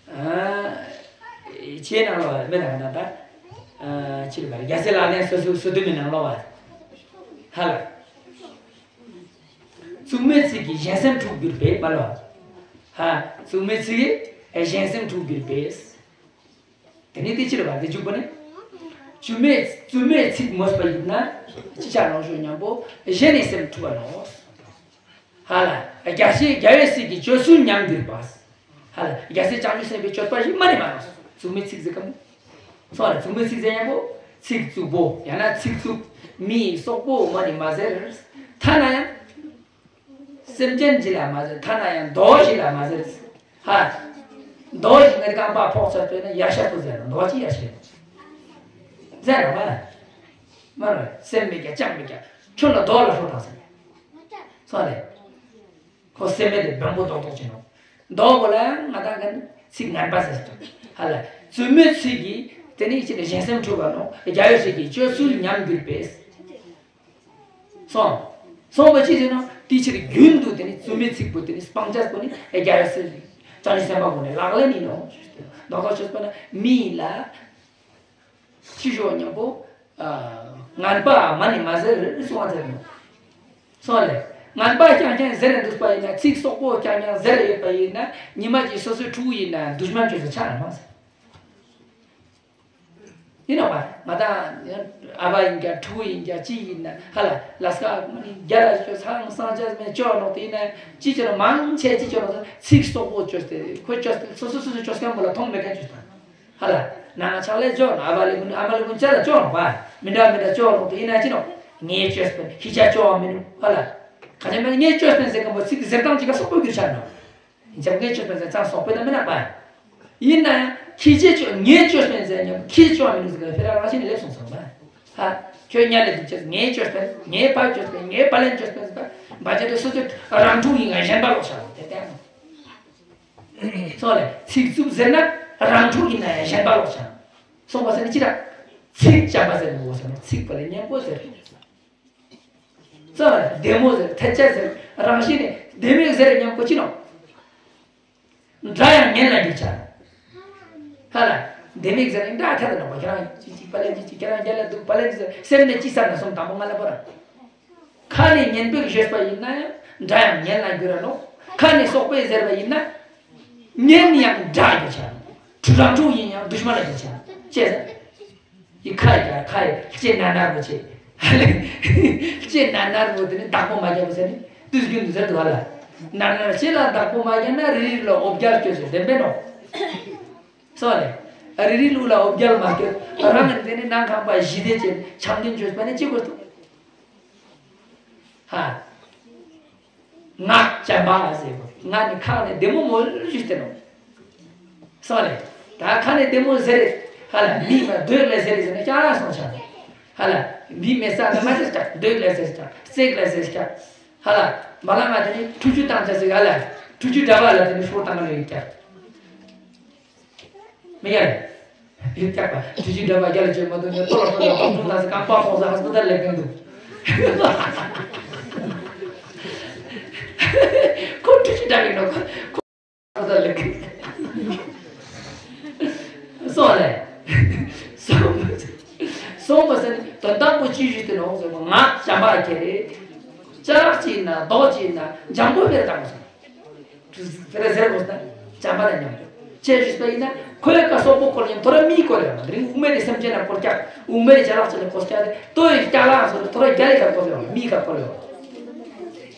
ཨ། ཆེ་ནང་ལོ་བ་མེད་ན་ད། ཨ། ཆེ་རུ་བ་རྒྱ་སེ་ལ་ནས་སོ་སོ་སོ་དུ་མེད་ནང་ལོ་བ། ཧ་ལ། བཙུན་མོའི་ཚིག་གིས་གཞན་སེམས་འཁྲུགས་གྱུར་པས་མ་ལོ། ཧ། བཙུན་མོའི་ཚིག་གིས་གཞན་སེམས་འཁྲུགས་གྱུར་པས། དེ་ནི་དེ་ཕྱིར་བ་དེ་འཇུག་པ་ནི། བཙུན་མོའི་བཙུན་མོའི་ཚིག་མོས་པ་ཡིན་ན། ཅི་ཆ་རང་ཤོས་མཉམ་པོ་གཞན་ནི་སེམས་འཁྲུགས་པ་ནོ། ཧ་ལ། རྒྱལ་སྲས་རྒྱལ་བའི་སྲས་ཀྱི་སྤྱོད་ཚུལ་ཉམས་གྱུར་པ། ཧ་ལ། རྒྱལ་སྲས་བྱང་ཆུབ་སེམས་དཔའི་སྤྱོད་པ་ཞིག་མ་ནི་མ་ནོ། བཙུན་མོའི་ཚིག་ཟེར་གམ། སོང་ལ། བཙུན་མོའི་ཚིག་ཟེར་མཉམ་པོ་ཚིག་རྩུབ་པོ་ཡང་ན་ཚིག་རྩུབ་མི་སོག་པོ་མ་ནི་མ་ཟེར། ཐ་ན་ཡང་། སེམས་ཅན་ཅིག་ལ་མ་ཟེར། ཐ་ན་ཡང་མདོ་ཞིག་ལ་མ་ཟེར། ཧ། མདོ་ཞིག་ངའི་རྐང་པ་ཕོག་ཚར་ཚོད་ན་ཡར་ཤ་པོ་ཟེར་ནོ། མདོ་ཅི་ཡར་ཤ་ཟེར་ནོ་མ། མ་རེད། སེམས་མེད་ཀྱང་ཅང་མེད་ཀྱང་ཁྱོད་ལ་མདོ་ལ་ཧྲོ་དང་ཟེར། སོང་ལེ། ཁོ་སེམས་མེད་དེ་བེམ་པོ་རྡོག་རྡོག་བྱེད་ནོ། མདོ་བོ་ལ་ང་དང་གི་ཚིག་ངན་པ་ཟེར་ཏོ། ཧ་ལ། བཙུན་མོའི་ཚིག་གིས་དེ་ནི་ཅི་ནས་གཞན་སེམས་འཁྲུགས་པ་ནོ། རྒྱལ་བའི་སྲས་ཀྱི་སྤྱོད་ཚུལ་ཉམས་གྱུར་པས། སོང་། སོང་བ་ཅི་ཟེར་ན། དེ་ཕྱིར་རྒྱུན་དུ་དེ་ནི་བཙུན་མོའི་ཚིག་པོ་དེ་ནི་སྤང་བྱ་པོ་ནི་རྒྱལ་བའི་སྲས་བྱང་ཆུབ་སེམས་དཔའ་པོ་ནི་ལག་ལེན་ཡིན་ནོ། མདོ་ཁ་ཆོས་པ་ན་མི་ཡིན་ལ། ཕྱི་ཞོག་མཉམ་པོ། ཨ། ངན་པ་མ་ནི་མ་ཟེར་གསུང་བ་ཟེར་ནོ། སོང་ལེ། ངན་པ་རྐྱང་རྐྱང་ཟེར་འདུག་པ་ཡིན་ན། ཚིག་སོག་པོ་རྐྱང་རྐྱང་ཟེར་ཡོད་པ་ཡིན་ན། ཉི་མ་གཅིག་སོ་སོའི་ཕྲུ་གུ་ཡིན་ན་དུཤ་མན་བཅོས་སུ་ཆགས་ར་མ་ཟེར། ཡིན་ནོ་བ། ང་དང་ཨ་ཕ་ཡིན་ཀྱང་ཕྲུ་གུ་ཡིན་ཀྱང་ཅི་ཡིན་ན། ཧ་ལ། ལ་སྐ་རྒྱ་ལ་ཅོ་ཚང་སང་ཅ་མེ་ཅོ་ནོག་དེ་ཡིན་ན་ཅི་ཅོ་ནོག་མང་ཆེ་ཅི་ཅོ་ནོག་ཚིག་སོག་པོ་ཅོས་ཏེ་ཁོ་ཅོས་ཏེ་སོ་སོ་སོ་སོ་ཅོས་མཁན་པོ་ལ་མཐོང་མེད་མཁན་ཅོས་ཏེ། ཧ་ལ། ནང་ཆགས་ལས་ཅོ་ནོག་ཨ་ཕ་ལས་ཀུན་ཨ་མ་ལས་ཀུན་ཅ་ལ་ཅོ་ནོག་བ། མི་འདྲ་མི་འདྲ་ཅོ་ནོག་དེ་ཡིན་ན་ཅི་ནོག་ངས་ཅོས་པ་ཁྱི་ཅག་ཅོ་བ་མི་ནུག་ཧ་ལ། ག་ཅི་མེད་ངས་ཅོས་པ་ཟེར་མཁན་པོ་ཚིག་ཟེར་སྟངས་ཅིག་ག་སོག་པོ་གྱུར་ཆགས་ནོག་འཇམ་ངེས་ཆོས་སྤེལ་ཟེར་ཙང་སོག་པོའི་ནང་མི་ནག་པ། ཡིན་ན་ཡང་ཁྱི་ཆོས་ངེས་ཆོས་སྤེལ་ཟེར་ཉམ་ཁྱི་ཆོས་མི་ནུག་ཟེར་ག་ཕེ་ར་རང་བཞིན་ནས་སླེབས་སོང་ཟེར་བ། ཧ། ཁྱོད་ཉ་ལས་དུ་ཆོས་ངེས་ཆོས་སྤེལ་ངེས་ཕ་ཆོས་སྤེལ་ངེས་པ་ལན་ཆོས་སྤེལ་ཟེར་བ། བ་ཅན་དུ་སོ་སོ་རང་འཁྲུག་ཡིན་ན་གཞན་པ་ལོག་བྱ་དགོས་དེ་ལྟར་ནོ། སོང་ལེ་ཚིག་རྩུབ་ཟེར་ན་རང་འཁྲུག་ཡིན་ན་ཡང་གཞན་པ་ལོག་བྱ། སོང་བ་ཟེར་ན་ཅི་ར། ཚིག་བྱ་བ་ཟེར་དགོས་ཟེར་ན་ཚིག་པ་ལ་སྙན་པོ་ཟེར། སོང་ལེ་བདེ་མོ་ཟེར་ཐལ་ཆ་ཟེར་རང་བཞིན་ནས་བདེ་མོ་ཟེར་སྙན་པོ་ཅི་ནོ། འདྲ་ཡང་ངན་ལ་འགྱུར་བྱ། ཧ་ལ། འདི་མིག་ཟེར་ནས་འདྲ་ཐད་དུ་ནོག་པ་ཁྱེད་རང་གཅིག་གཅིག་པ་ལན་གཅིག་གཅིག་ཁྱེད་རང་རྒྱལ་ལ་འདུག་པ་ལན་གཅིག་ཟེར་སེམས་ནས་གཅིག་བསམ་ན་གསུམ་དང་པོ་ང་ལ་པོ་ར། ཁ་ནས་ངན་པོས་བརྗོད་པ་ཡིན་ན་ཡང་འདྲ་ཡང་ངན་ལ་འགྱུར་ར་ནོག་ཁ་ནས་སོག་པོས་ཟེར་བ་ཡིན་ན། ངན་ཡང་འདྲ་འགྱུར་བྱ། གྲུ་རང་གྲུ་ཡིན་ཡང་དུ་ཤ་མ་ལ་འགྱུར་བྱ། ཅེས་ཟེར། ཡི་ཁ་ཡི་ཁ་ཡི་ལྕེ་ན་ན་རུ་ཆེ། ལྕེ་ན་ན་རུ་དེ་ནི་བདག་པོ་མ་རྒྱབ་པ་ཟེར་ནི་དུས་རྒྱུན་དུ་ཟེར་དུ་བ་ལ། ན་ན་ལྕེ་ལ་བདག་པོ་མ་རྒྱབ་ན་རི་རི་ལ་འོ་བརྒྱལ་སྐྱོ་ཟེར་བདེན་པས་ནོ། སོ་ལེ། རི་རི་ལུ་ལ་འོ་བརྒྱལ་མ་སྐྱོ། རང་ངན་དེ་ནི་ནང་ཁང་པ་ཞི་བདེ་ཅན་འཆམ་མཐུན་བཅོས་པ་ནི་ཅི་དགོས་ཐུབ། ཧ། ངག་བྱམས་པ་ཟེར་བ། ངག་ནི་ཁ་ནས་བདེ་མོ་མོ་ཞུས་ཏེ་ནོ། སོང་ལེ། ད་ཁ་ནས་བདེ་མོ་ཟེར་རེད། ཧ་ལ་མི་ལ་འདོད་ལ་ཟེར་རེད་ཟེར་ན་ཅང་སོང་ཆ་ནོ། ཧ་ལ་མི་མེད་ས་ན་མ་ཟེར་ཀྱང་འདོད་ལ་ཟེར་ཀྱང་བརྩེགས་ལ་ཟེར་ཀྱང་། ཧ་ལ་མ་ལ་ང་དེ་ནི་ཁྲུ་ཆུ་བཏང་ཆ་ཟེར་ཧ་ལ་ཁྲུ་ཆུ་འདྲ་བ་ལ་དེ་ནི་ཤོར་བཏང་ལ་ཡོད་ཀྱང་། མི་ཡ། ཡིན་ཀྱག་པ་དུས་ཀྱི་འདྲ་བ་རྒྱ་ལ་བྱོན་མ་ཐུབ་ནས་ལྟོ་ལ་ལྟོ་ལ་ཁོང་ཁྲུང་དང་སི་ཀང་པ་ཁོང་ས་ཧ་སི་པ་ཏལ་ལས་ཀྱང་འདུག་ཁོ་དུས་ཀྱི་འདྲ་བའི་ནོ་ཁོ་ཧ་སི་པ་ཏལ་ལས་ཀྱང་སོང་ལེ། སོང་སོང་བ་ཟེར་ནི་དོན་དག་པོ་ཅི་ཞིག་དེ་ནོ་ཟེར་བ་ང་བྱམས་པ་ཁྱེར་རེ། ལྕགས་ཅིག་ན་རྡོ་ཅིག་ན་འཇམ་པོ་བེར་དང་སོང་། དེ་ལ་ཟེར་དགོས་ན་བྱམས་པ་དང་མཉམ་དུ། ཅེས་ཞུས་པ་ཡིན་ན་ཁོའི་བཀའ་སོག་པོ་སྐོར་ཡིན་ཐོ་ར་མིའི་སྐོར་ཡོད་ན་དེ་རིང་དབུ་མའི་རིགས་སེམས་ཅན་ལ་སྐོར་ཀྱག་དབུ་མའི་རིགས་ཅ་ལག་ཅན་ལ་སྐོར་ཀྱག་དེ་ལྟོས་ཡི་ཀྱག་ལག་ཅན་ལ་སྐོར་ཀྱག་དེ་ཐོ་ར་རྒྱ་ལས་ཀ་སྐོར་ཡོད་མིའི་ཀ་སྐོར་ཡོད།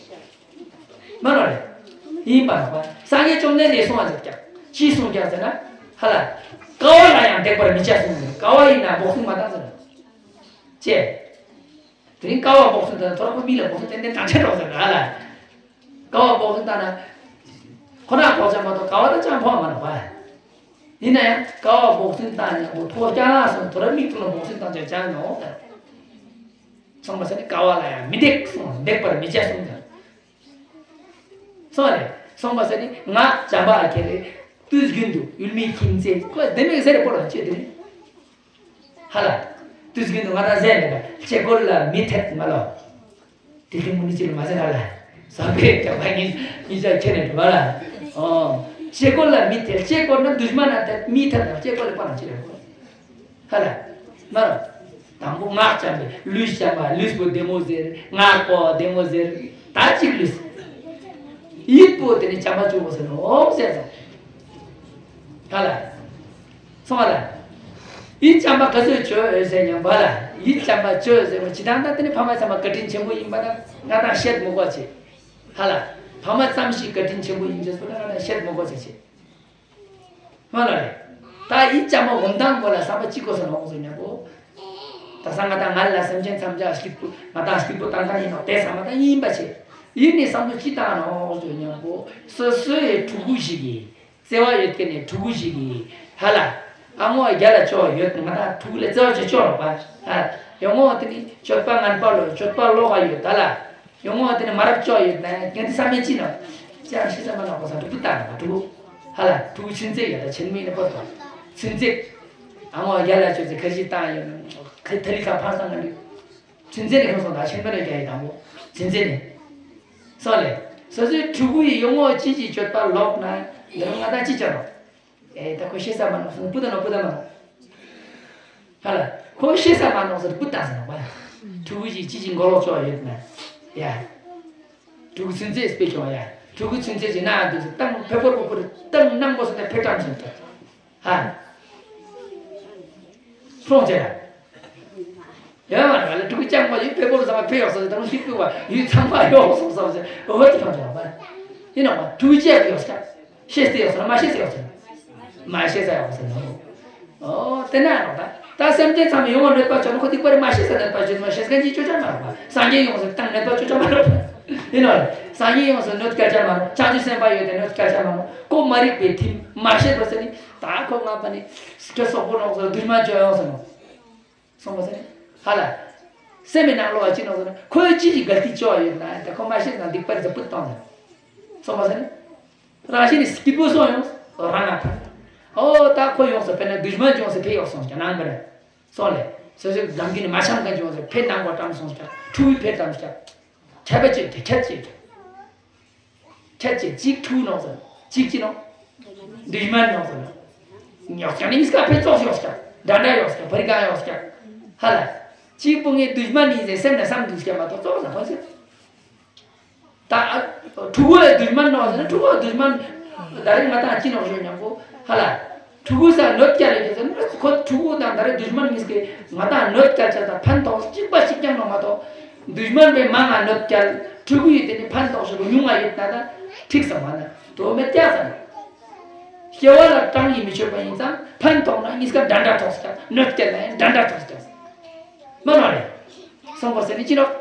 མ་རོ་རེད། ཡིན་པ་རོ་པ་སངས་རྒྱས་བཅོམ་ལྡན་འདས་གསུང་བ་ཟེར་ཀྱག་ཅི་གསུང་ཀྱག་ཟེར་ན། ཧ་ལ། ཀ་བ་ལ་ཡང་འདེགས་པར་མི་བྱ་གསུང་ཟེར་ཀ་བ་ཡིན་ན་འབོག་གསུང་མ་བཏང་ཟེར། ཅེས། དེ་རིང་ཀ་བ་འབོག་གསུང་དང་ཐོ་ར་ཁོ་མི་ལ་འབོག་གསུང་ཏན་ཏན་དྲང་ཆ་འགྲོ་ཟེར་ཧ་ལ། ཀ་བ་འབོག་གསུང་བཏང་ན། ཁོ་ན་འབོག་ཆ་མ་གཏོགས་ཀ་བ་ད་ཅང་ཕོག་མ་ནོག་པ། ཡིན་ན་ཡང་ཀ་བ་འབོག་གསུང་བཏང་ཡང་པོ་ཐོག་ཀྱང་སོང་ཐོ་ར་མིག་ཏུ་ལ་འབོག་གསུང་བཏང་ཅང་ཅང་ནོག་ད། སོང་བ་ཟེར་ནི་ཀ་བ་ལ་ཡང་མི་འདེགས་གསུང་འདེགས་པར་མི་བྱ་གསུང་ད། སོང་བ་ལས་སོང་བ་ཟེར་ནི་ང་བྱམས་པ་ཁྱེར་རེ། དུས་རྒྱུན་དུ་ཡུལ་མིའི་ཁྱིམ་མཚེས་ཁོ་བདེ་མོ་ཟེར་རེ་པོ་ལ་ཅི་དེ་ནི། ཧ་ལ། དུས་རྒྱུན་དུ་ང་རང་ཟེར་མེད་ཀ་ལྕེ་སྐོར་ལ་མི་ཐད་མ་ལོ། དེ་དེ་མུ་ནི་ཅི་ལ་མ་ཟེར་ཧ་ལ། ཟ་བའི་རྒྱ་བ་ཉིད་ཉིད་ཅག་ཁྱེར་ནས་འགྲོ་བ་ལ། ཨོ། ལྕེ་སྐོར་ལ་མི་ཐད་ལྕེ་སྐོར་ན་དུས་མ་ན་ཐད་མི་ཐད་དང་ལྕེ་སྐོར་ལ་པ་ན་ཅི་རེད་གོ། ཧ་ལ། མ་ར། དང་པོ་ངག་བྱམས་པས་ལུས་བྱམས་པ་ལུས་པོ་བདེ་མོ་ཟེར་ངག་པོ་བདེ་མོ་ཟེར་ད་གཅིག་ལུས། ཡིད་པོ་དེ་ནི་བྱམས་པ་བཅུག་པོ་ཟེར་ནོ་ཟེར་ཙང་། ཧ་ལ། སོང་བ་ལ། ཡིད་བྱམས་པ་ག་ཚོད་བྱོས་ཡོད་ཟེར་ཉམས་པ་ལ། ཡིད་བྱམས་པ་བྱོས་ཟེར་བ་ཇི་ལྟར་ན་དེ་ནི་ཕ་མ་ཚང་མ་བཀའ་དྲིན་ཆེན་པོ་ཡིན་པ་ན་ང་དང་བཤད་མི་དགོས་ཆེ། ཧ་ལ། ཕ་མ་ཙམ་ཞིག་བཀའ་དྲིན་ཆེན་པོ་ཡིན་ཟེར་སོང་ན་ང་དང་བཤད་མི་དགོས་ཆེ་ཆེ། ཧ་ལ་རེད། ད་ཡིད་བྱམས་པ་འོང་སྟངས་པོ་ལ་བསམ་པ་གཅིག་དགོས་ས་ནོ་ཟེར་ཉམས་པོ། ད་ས་ང་དང་ང་ལ་སེམས་ཅན་ཐམས་ཅད་སྐྱིད་པོ་ང་དང་སྐྱིད་པོ་བཏང་ག་ཡིན་ནོ་དེ་ས་མ་དང་ཡིན་པ་ཆེ། ཡིན་ནི་བསམ་བློ་ཅི་བཏང་ནོ་ཟེར་ཉམས་པོ་སོ་སོའི་ཕྲུ་གུ་ཞིག་གིས། བརྩེ་བ་ཡོད་མཁན་ནི་ཕྲུ་གུ་ཞིག་གིས་ཧ་ལ། ཨ་མོ་རྒྱ་ལ་ཅོག་ཡོད་ང་དང་ཕྲུ་གུ་ལ་བརྩེ་བ་ཅོག་ཅོག་རོགས་པ། ཧ། ཡོང་ངོ་དེ་ནི་སྤྱོད་པ་ངན་པ་ལོ་སྤྱོད་པ་ལོག་ག་ཡོད་ད་ལ། ཡོང་ངོ་དེ་ནི་མ་རབས་ཅོག་ཡོད་ན་ངན་དེ་བསམ་མེད་ཅི་ནོ། ཅང་ཤི་ས་མ་ནོ་གོ་ས་ཕྲུ་གུ་བཏང་ཕྲུ་གུ། ཧ་ལ་ཕྲུ་གུ་ཚུན་ཚད་ཡོད་ད་ཆེན་མོ་ཡིན་ན་པོ་ད། ཚུན་ཚད། ཨ་མོ་རྒྱ་ལ་ཅོག་ཚེ་ཁ་ཤི་བཏང་ཡོད་ན། ཁ་ཐ་ལི་ཁ་ཕར་སང་ང་འདུག་ཚུན་ཚད་ནས་ཁོང་སོང་ད་ཆེན་པོ་ནས་རྒྱ་ཡི་དང་པོ། ཚུན་ཚད་ནས། སོང་ལེ། སོ་སོའི་ཕྲུ་གུ་ཡི་ཡོང་ངོ་ཅི་ཅི་སྤྱོད་པ་ལོག་ན། འདི་རུ་ང་དང་ཅི་བྱ་རོགས། ཨེ་ད་ཁོ་ཤེས་ས་མ་ནོ་སོང་སྤུ་ད་ནོ་སྤུ་ད་མ་ནོ། ཧ་ལ། ཁོ་ཤེས་ས་མ་ནོ་སོང་སྤུ་ད་སོང་བ། ཕྲུ་གུ་ཅི་ཅི་ཅི་མགོ་ལོག་ཅོག་ཡོད་ན། ཡ། ཕྲུ་གུ་ཚུན་ཚད་སྤེལ་ཅོག་ཡ། ཕྲུ་གུ་ཚུན་ཚད་ཅི་ན་འདུག་སྟངས་ཕེ་པོར་པོ་པོར་སྟངས་ནང་པོ་སོང་ན་ཕེ་ཀྲམ་སོང་ད། ཧ། ཁྲོང་ཆེ་ར། ཡང་ང་ལ་ཕྲུ་གུ་ཅང་མ་ཡོད་པེ་པོ་ལ་ཚང་མ་ཕེ་ཡོག་སོང་དང་ཤི་པེ་བ་ཡུལ་ཚང་མ་ཡོག་སོང་སོང་ཟེར་འོ་དེ་ཁྲོང་ཆེ་ར་པ། ཡིན་ནོ་མ་ཕྲུ་གུ་ཅེ་ཡོག་ས་ཤེས་སེ་ཡོག་སོང་མ་ཤེས་སེ་ཡོག་སོང་མ་ཤེས་ས་ཡོག་སོང་ནོ། ཨོ་དེ་ན་ནོ་ད་ད་སེམས་ཅན་ཚང་མ་ཡོང་བ་གནོད་པ་བྱུང་ན་ཁོ་དེ་པར་མ་ཤེས་ས་གནོད་པ་བྱུང་མ་ཤེས་མཁན་གྱིས་ཅོ་ཅོ་མ་རོགས་པ་སངས་རྒྱས་ཡོང་སོང་དང་གནོད་པ་ཅོ་ཅོ་མ་རོགས་པ། ཡིན་ནོ། སངས་རྒྱས་ཡོངས་སུ་གནོད་སྐལ་ཆ་མ་ནོ། བྱང་ཆུབ་སེམས་དཔའ་ཡོད་དེ་གནོད་སྐལ་ཆ་མ་ནོ། ཀོ་མ་རིག་པའི་ཐིམ་མ་ཤེས་པ་ཟེར་ནི་ད་ཁོ་ང་པ་ནི་སྐྲ་སོག་པོ་ནོག་སོ་རྡུལ་མ་བཅོ་ཡོང་སོ་ནོ། སོང་པ་ཟེར་ནི་ཧ་ལ། སེམས་མི་ནང་ལོགས་ལ་ཅི་ནོག་ཟེར་ན། ཁོས་ཅི་ཞིག་གལ་ཏེ་ཅོ་ཡོད་ན་ད་ཁོ་མ་ཤེས་ན་སྡིག་པར་ཟ་བུད་བཏང་ནས། སོང་བ་ཟེར་ན། རང་བཞིན་ནི་སྐྱིད་པོ་སོང་ཡོང་རང་ང་ཕན། ཨོ་ད་ཁོ་ཡོང་ས་ཕན་ན་དུཤ་མན་ཅོང་ས་ཕེ་ཡོག་སོང་ཀྱང་ནང་པར། སོང་ལེ། སོ་སོའི་འཛམ་གྱི་ནི་མ་ཆམ་ག་ཅོང་ས་ཕེ་ནང་པ་ཀྲམ་སོང་ཀྱང་ཕྲུ་གུའི་ཕེ་ཀྲམ་ཀྱང་། ཁྱད་པར་ཅི་ཁྱད་ཅི། ཁྱད་ཅི་གཅིག་ཕྲུ་གུ་ནོག་ཟེར། གཅིག་ཅི་ནོག་དུཤ་མན་ནོག་ཟེར། ཉོག་ཀྱང་ནི་མིས་ཀ་ཕེ་ཙོག་ཡོག་ཀྱང་འདྲ་འདྲ་ཡོག་ཀྱང་བར་གང་ཡོག་ཀྱང་། ཧ་ལ། གཅིག་པོ་ངའི་དུཤ་མན་ཡིན་ཟེར་སེམས་ནས་བསམ་འདུག་ཀྱང་མ་གཏོགས་ཙོག་ཟེར་ཁོ་ཟེར། ད་ཕྲུ་གུ་ལ་དུཤ་མན་ནོག་ཟེར་ན་ཕྲུ་གུ་ལ་དུཤ་མན། ད་རེས་ང་ཏང་ཅི་ནོག་ཞུ་ཉམ་པོ་ཧ་ལ། ཕྲུ་གུ་ས་གནོད་སྐྱེལ་ལེ་ཟེར་ན་ཁོ་ཕྲུ་གུ་དང་ད་རེས་དུཤ་མན་གཉིས་ཀྱིས་ང་ཏང་གནོད་སྐྱེལ་ཆ་དང་ཕན་ཐོགས་གཅིག་པ་གཅིག་རྐྱང་ནོག་མ་གཏོགས། དུཤ་མན་པས་མང་ང་གནོད་སྐྱེལ་ཕྲུ་གུ་ཡིས་དེ་ནི་ཕན་ཐོགས་ཞུ་ཉུང་ང་ཡོད་ན་ད་འགྲིག་ས་མ་ན་དོ་མེད་ཀྱག་ཟེར། སྐྱེ་བ་ལ་གྲངས་ཀྱིས་མི་ཆོད་པ་ཡིན་ཙང་ཕན་ཐོགས་ན་གཉིས་ཀ་འདྲ་འདྲ་ཐོགས་ཀྱང་གནོད་སྐྱེལ་ན་ཡང་འདྲ་འདྲ་ཐོགས་ཀྱང་། མ་ནོར་རེད། སོང་པ་ཟེར་ནི་ཅི་རོགས།